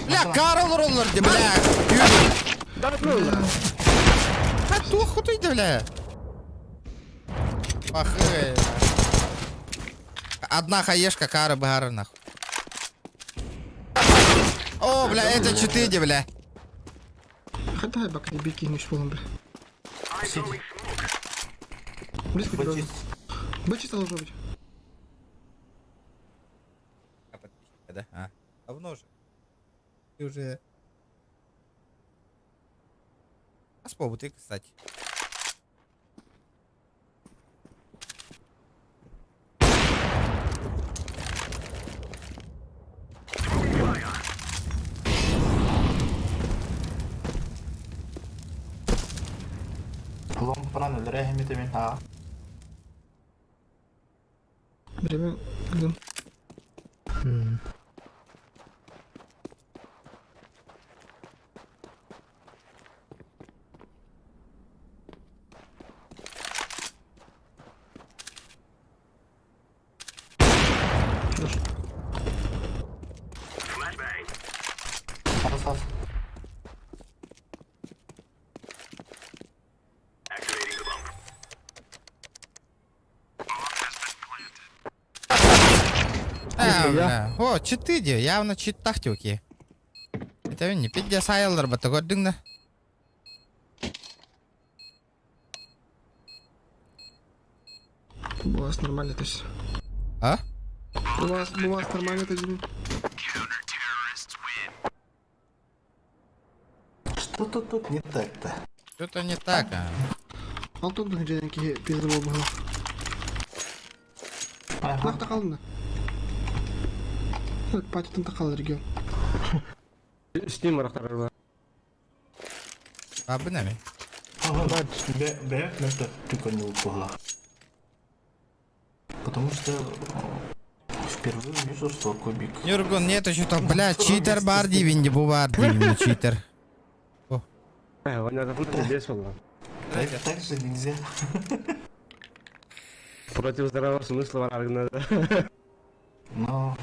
Бля, Карл роллер, де, бля. Юрий. А тух ты, бля. Пахы. Одна хаешка, кара бара, нахуй. О, бля, это четыре, бля. Хай бак, не беги, не шволом, бля. Сити. Близко Б должен. чист. Б чисто должно быть. А, подписчика, да? А, давно же. Ты уже... А с ты, кстати. Лонг пран өлөрө эмитемин. А. Время. Где? Раз, раз. А, бля. О, четыре, явно чит тактики. Это не пиздец айлар, бата көрдің да. У вас нормально то есть. А? У вас нормально то есть. Что-то тут не так-то. Что-то не так, а. Алтын дьэнки пизде буолбуһа. Ага. Нахта қалды. Патитын тақал регион. С ним арахтар А, бынами. Б, Б, это только не упала. Потому что впервые вижу, что кубик. Нюргун, нет, что-то, бля, читер бар дивинди, бу бар дивинди, читер. Ваня, это весело. Так, так же нельзя. Против здравого смысла надо. Но...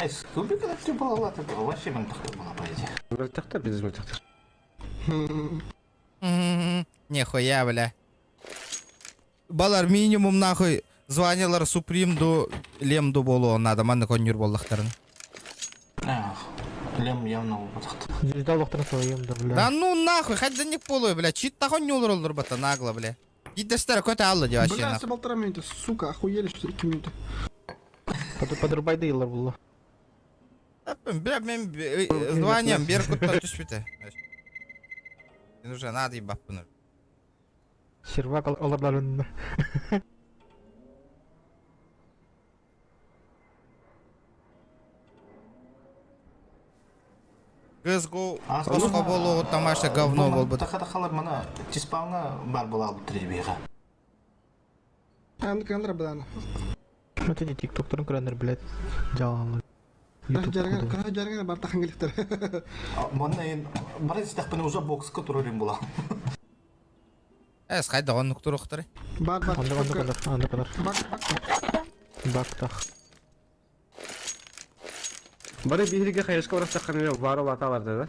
Ай, с кубика это было лата было. Вообще мен так было, по идее. Мөлтәктер, без мөлтәктер. Нихуя, бля. Балар минимум нахуй званиялар Суприм ду Лем ду болу надо, манны конюр боллахтарын. Ах, лем явно убытықты. Звезда лохтан своим, да, бля. Да ну нахуй, хоть за них полую, бля, чит тахон не олор бата нагло, бля. Гиддестер көтө алды деп вообще Бля, нахуй. полтора минуты, сука, охуели, что ли, 2 минуты. Подрубай дилер было. Бля, мен званием Беркуттан түспүтэ. Мен уже надо ебаппын. Сервак аларларын. КСГО боско болу тамаша говно болбут. Тахата халар мана тиспауна бар була алып трибиға. А, ну каналра бадана. Ну ты не тиктокторын көрәндер, блядь. Жаланлы. Жарган, жарган бар тахын келиптер. Манна ен бар истәхпен уже бокска турырым була. Эс кайда оннук туруктары. Бар, бар. Анда анда кадар, анда кадар. Бак, бак. Бак тах. Бары биһиге хайышка барахтар бар латалар да.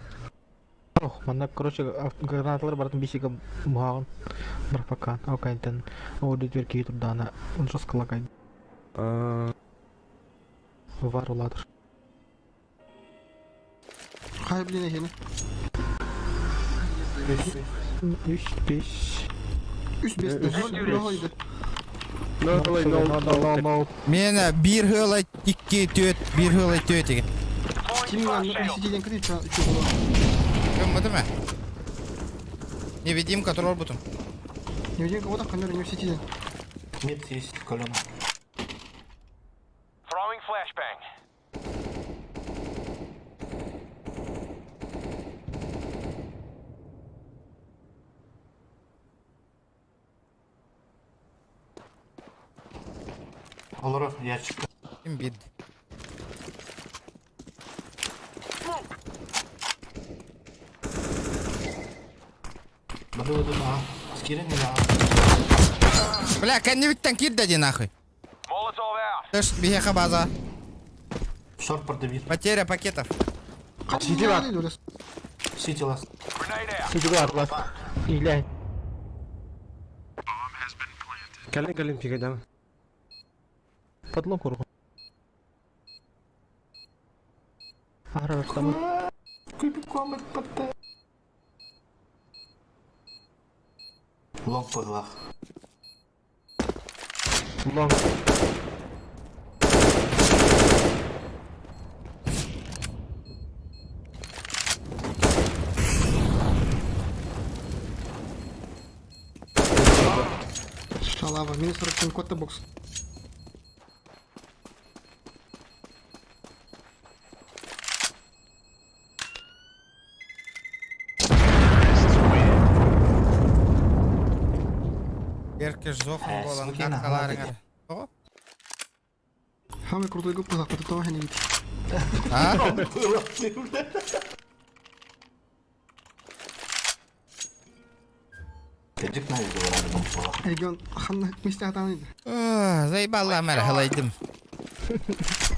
Ох, манна, короче, гранаталар бартын бисиге муагын. Бір пока. Окайтен. О, дверки турдана. Он жестко лагает. Аа. Вар уладыр. Хай, блин, эхини. Үс, бес. Үс бес. Ноль, Нол, нол, нол, нол. Мен бир хыла икки төт, бир хыла төт деген. Ким сиден кыды ча чугула. Кым бутым ә? Невидимка турар бутым. Невидимка вот так, не сиден. Мид есть колено. Throwing flashbang. Олоров ящик. Ким бид. Бады бады на. Скирин на. Бля, кәннебиттен кир дәди нахуй. Molotov out. Тыш, бихеха база. Шорт продавил. Потеря пакетов. Сити бар. Сити ласт. Grenade out. Сити бар, лас. Иля. Кэлин кэлин пига Подлог ургу. Ара, там. Лонг подлах. Лонг. Шалава, минус 47 код бокс. Беркеш зохун Э, болан скотина, каткаларыңар. Ого. Самый крутой группа захвата того не видит. А? Кедик на видео рядом было. Регион ханна мистер атаны. Ах, Заебала мэр, халайдым.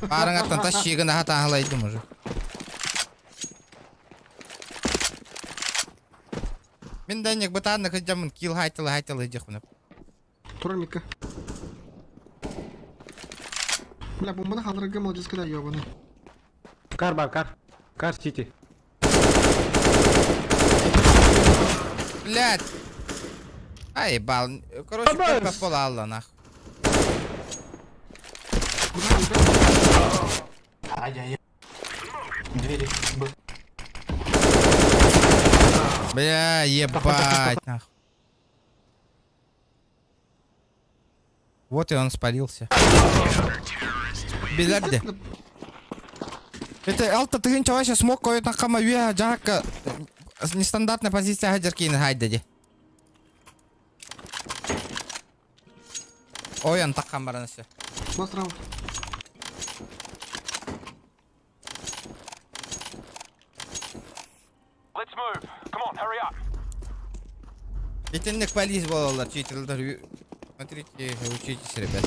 Барыңаттан таш чигін ата халайдым уже. Мен дәнек бытанны кыджамын кил хайтылы хайтылы жехунып. Тура митка. Бля, бомбаны халдырга молодец когда ёбаный. Кар бар, кар. Кар сити. Блядь. Ай, бал. Короче, көппәп бола алла нах. Ай-яй-яй. Двери. Б. Бля, ебать нах. Вот и он спалился. Биләрде. Это алта тыгын чаваша смог коют на кама юя жака нестандартная позиция хаджар кейин хайдади. Ой, он таккан баранысы. Ласт раунд. Let's move. Come on, hurry up. Итинник полис болалар, читерлер. Смотрите, учитесь, ребят.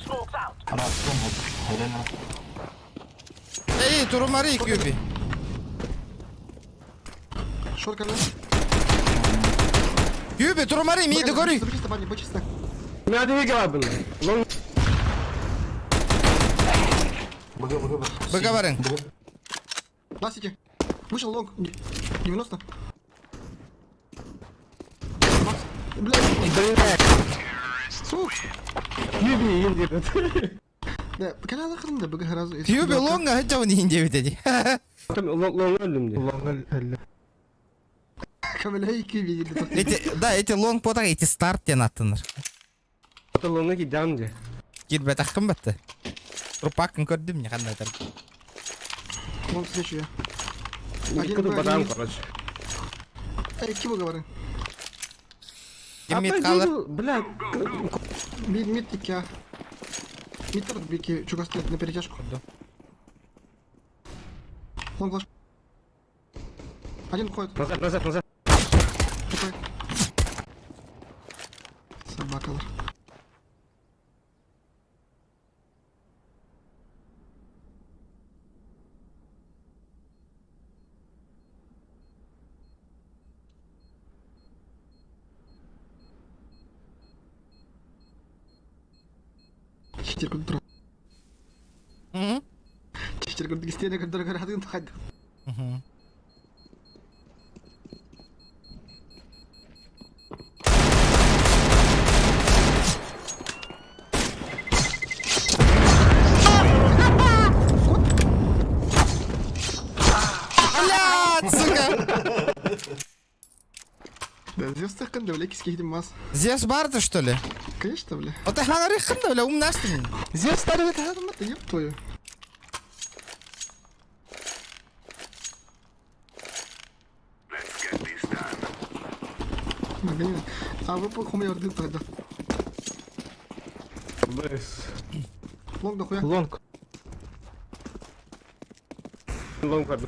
Smoke's out. Раз, вот. Реально. Эй, турумари кюби. Шорт когда? Кюби, турумари, ми догори. Чисто, парни, будь чисто. Мен двигала бын. Лонг. БГ, БГ, БГ. БГ барың. БГ. Ластите. Вышел лонг. 90. Макс. Бля. Бля. Сук. Юби инди. Да, когда захран да БГ сразу. Кюби лонга хача не индевит эди. Там лонг өлдүм ди. Лонг әлі. Камеля и киви видели. Эти, да, эти лонг потак, эти старт тен аттыныр. Ото лонгы кидам ди. Кирбет аққын батты. Трупакын көрдім, не қандай тар. Лонг встречу я. Один, Куду два, бадам, один. короче. Эй, кибу говори. Ким мид қалыр? Бля. Мид, мид, икя. Мид тар бики, чугасты на перетяжку. Да. Лонг флеш. Один уходит. Назад, назад, назад. Такой. Собака. Чичер көрдөрө. Чичер көрдүк истиэнэ көрдөрө көрөтүн тахайды. Блядь, сука! Да, Зевс тахкын да, бля, кискейдим мас. Зевс барды, что ли? Конечно, бля. Вот ты да, бля, умнастын. Зевс старый это ты, ёб твою. Магазин. А вы по хуме орды тогда. Бэс. Лонг дохуя. Лонг. Лонг бар.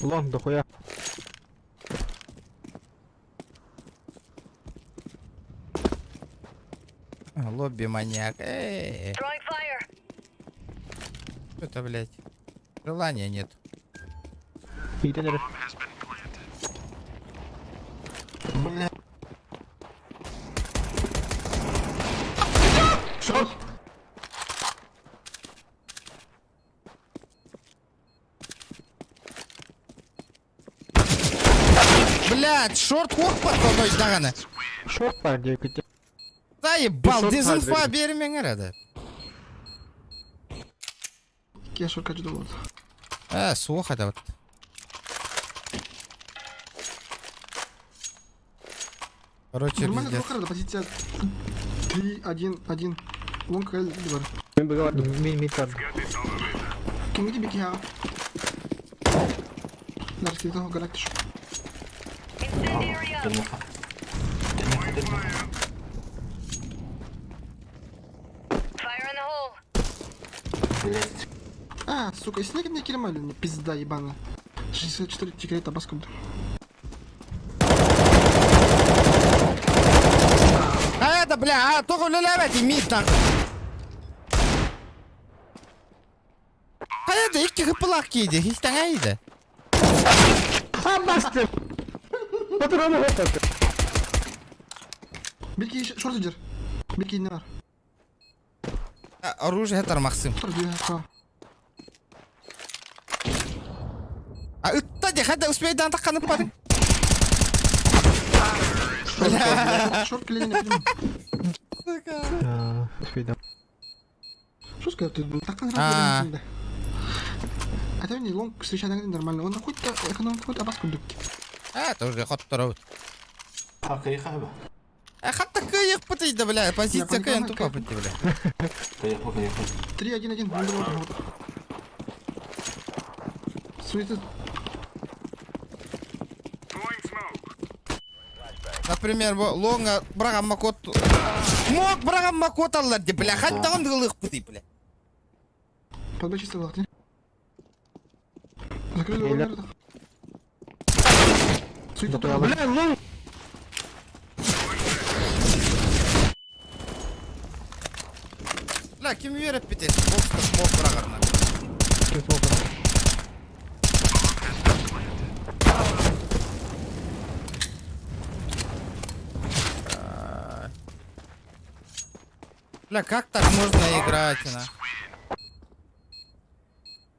Лонг дохуя. Лобби маньяк. Эй, Throwing fire. что это, блядь? Желания нет. Ийтен эрэр. Бля. Шорт. Блядь, шорт ох подходой даганы. Шорт бар диэки. Заебал, Шорт дезинфа бар бермең эрэ. Я шорка жду вот. Э, суох это вот. Короче, Нормально пиздец. два позиция 3, 1, 1. Лонг Л, бар. Мен быга бардым. Мин мид бар. Кем где беги, а? Наркида галактиш. Incendiary out. Fire in the hole. Блять. А, сука, снег мне килемали, мне пизда ебаная. 64 тикрет табаску. А это, бля, а, только үлеләбәт, мид нахуй. А это икки хыпылак кийди, хистәңә иде. А, бастым! Патроны вот Бирки шорт идер. Бирки не бар. Оружие хәтәр Максим. Шорт идер, ха. А ытта де, хәтә успейдан такканып бадың. Шорт клей не понимаю. Сука. А, успей, Что сказать, ты так А. нравится. А ты не лонг встречать нормально. Он хоть эконом хоть абаску дукки. А, это уже ход второй. Кайхаба. А хатта кыйык пытыйды, бля, позиция Я кыйын понимаю, тупа как- пыты, бля. Кайху, кайху. 3, 1, 1. Суета. Например, бу лонга браган макот. Мок браган макот аллар ди, бля, хатта он кылык пыты, бля. Подбей чисто влак, не? Закрыли Или- лонг. Суета. Да, бля, лонг! Бля, ким вереп бите, бокста смок брагарна. Ким смог? Бля, как так можно играть, на?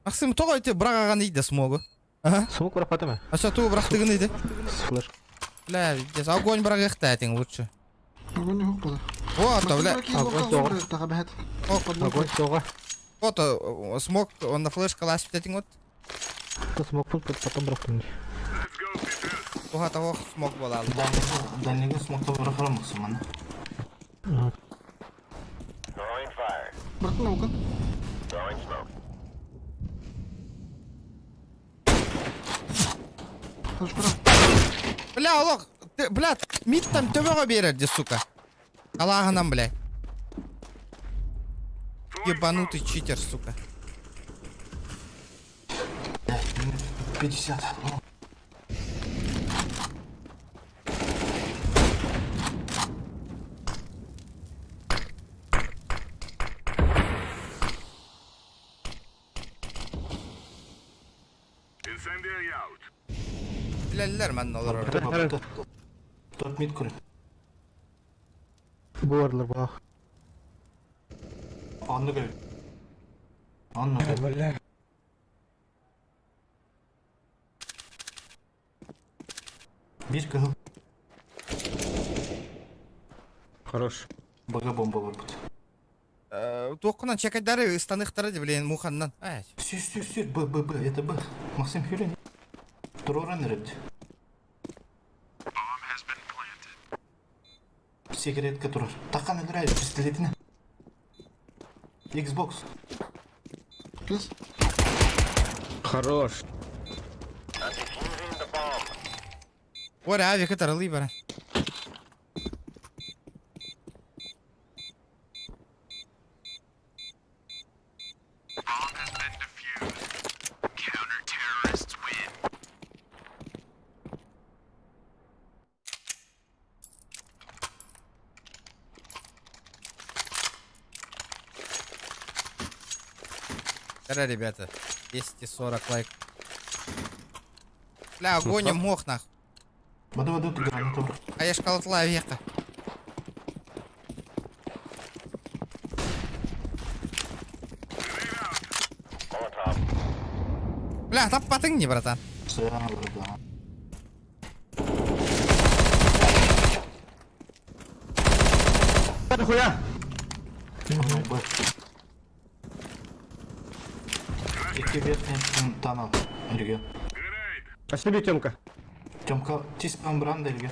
Максим, тоҕо ити бырагаган иде смогу. Ага. Смог бырахпатым А что ту бырахтыгын иде? Флеш. Бля, здесь огонь бырагыхта этиң лучше. Огонь не хоппа. Вот, бля. Огонь соҕа. Огонь соҕа. Вот, смог, он на флешка ласит этиң вот. То смог потом бырахтым. Туха того смог была. Дальнего смогта бырахар Максим, ана. Братан, наука. Хорошо, пора. Бля, олох, ты, бля, мид там төбөҕө биэрэр сука. Алааһынан, бля. Ебанутый читер, сука. 50. Билэллэр манна олорор. Топ мид көрүн. Буарлар бах. Онно көрүн. Онно көрүн. Бля. Биир кыһыл Хорош. бага бомба барбыт. Туоххунан чекайдары ыстаныахтара дии, блин, муханнан. Ай. Сүр, сүр, сүр, Б, Б, Б, это Б. Максим Хюрин. Туруоран эрэрди. Сигаретка турар. Тахан өлөрөр пистолетine. Xbox. Плюс. Хорош. Ора, авика таралыы бара. Тара, ребята, 240 лайк. Бля, гоним мох нах. Бады бады граната бар. А я шкалатла века. Бля, таппатың не, братан? Саяна бар да. Нахуя? Б. Икки верхний танал. Илге. Спасибо, Тёмка. Тёмка, тис бранда Илге.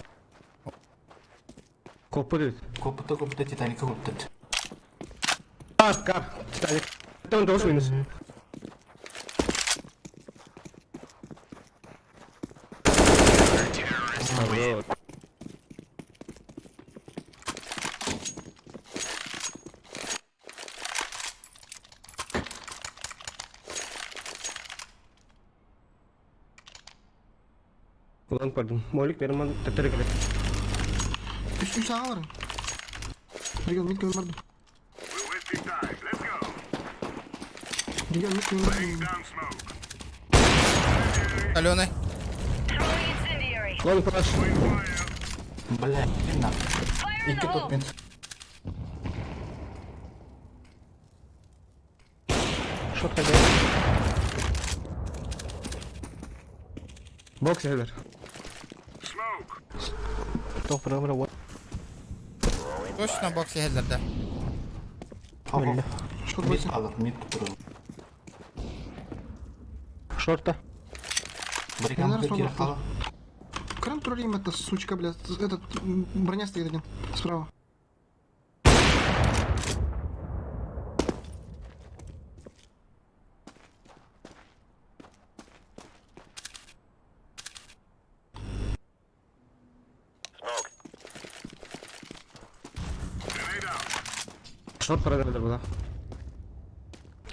Копы Копыта копыта Титаника копыта. Кап, кап. Титаник. Это он должен минус. Хорош. Ulan pardon. Молик берман тетер керек. Үс үс аға бар. Регион мид көрүн бардым. Регион мид көрүн бардым. Каленый. Throwing incendiary. Лонг флаш. Бля, на. Fire in Икки the hole. топ мид. Шот хозяин. Бокс хедер. Тоқ программа вот. Точно бокс ехелдер Бля. Шорт Мид бойся. алыр, мид турар. Шорта. Бриганда Наверное, кире шорт. кала. Кран троллим это, сучка, блядь. Этот, броня стоит один. Справа. Шорт хедер была.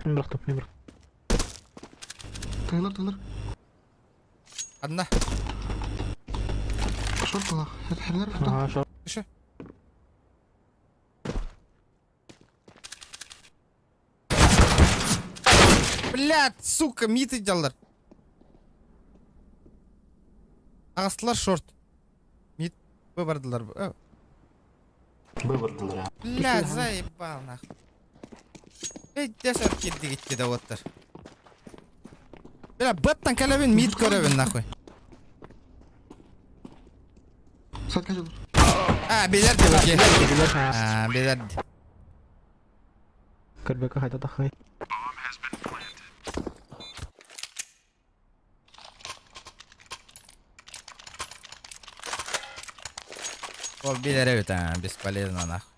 Мен бұрақтым, мен бұрақтым. Тайлар, тайлар. Одна. Шорт была. Это хернер. Ага, шорт. Еще. Блядь, сука, мид идяллар. Ағастылар шорт. Мид бардылар. Б бардылар. Блядь, заебал нахуй. Эй, десер кирди гитти да оттар. Бля, баттан калабин мид көрөбүн нахуй. Сайт качал. А, билерди беке. А, билерди. Көрбөкө хайда тахай. Ол билер эбит, а, бесполезно нахуй.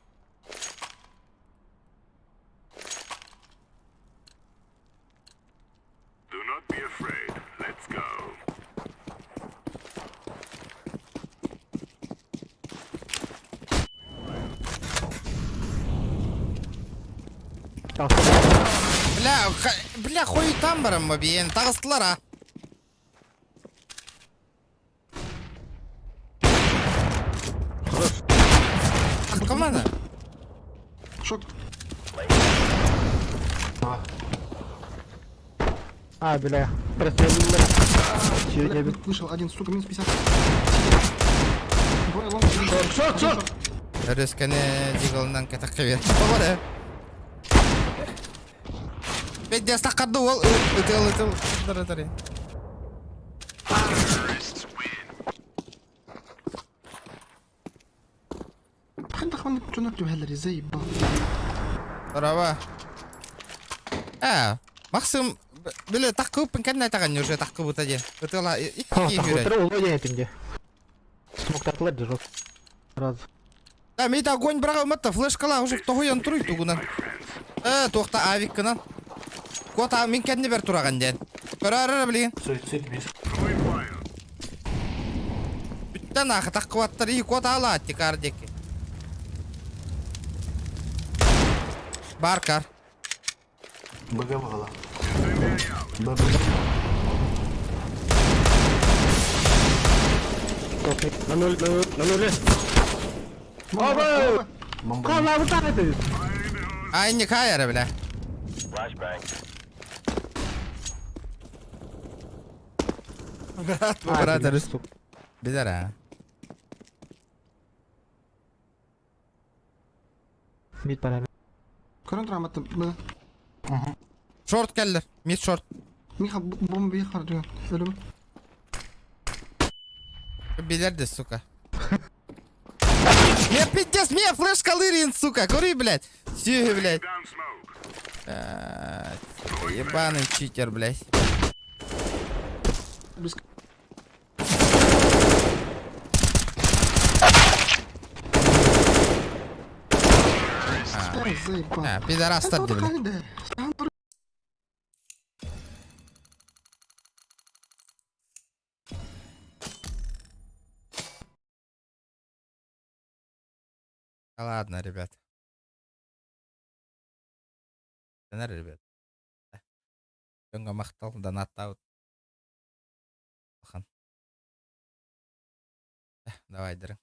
Бля, бля, хуй там барам биен, тағыстылар а. Команда. Шорт. Давай. А, бля. Прострелил. Бля, Сегодня мид вышел один, сука, минус 50. Двое long. Short, short! Өрүскэни дигалынан кэтэххэ биэр. Тоҕо эрэ. Пиздец таххарды уол ытыал ытыл ытыр خلينا اخوان شنو نكتب هلا زي با Браво. А, Максим, били тахкыппын кэннэ таҕан уже тахкыбыта диэн. Ытыала икки киһи Тахтара улуу диэн этим де. Смоктатылар держок. Раз. Да, мейт огонь быраҕа уматта, флешкала уже тоһуйан туруй тугунан. Э, туохта авиккынан. Куота мин кэнни бер тураҕан диэн. Көрөөрөр билигин. Суицид бир. Бүттэн аахы тахкыбаттар и куота алаат тикар диэки. Бар кар. БГ бағала. ББ. На ноль, на ноль, на нуле. Оба! Бомба. Калабытаҕыт! Ай, не кайра, бля. Брат, брат, Билэр а. Мид пара. Көрөн тураматтым. Б. Шорт кэллэр. Мид шорт. Миха бомба бихар diyor. Ölüm. Билэр де, сука. Мне пиздец, мне флешка лырин, сука. Кури, блядь. Сюги, блядь. А, Ебаный читер, блядь. Близко. Заебал. А, пидорас Это блядь. вот Ладно, ребят. Ребят. Дьоҥҥо махтал, донаттаабыт. Улахан. Давай, дырың.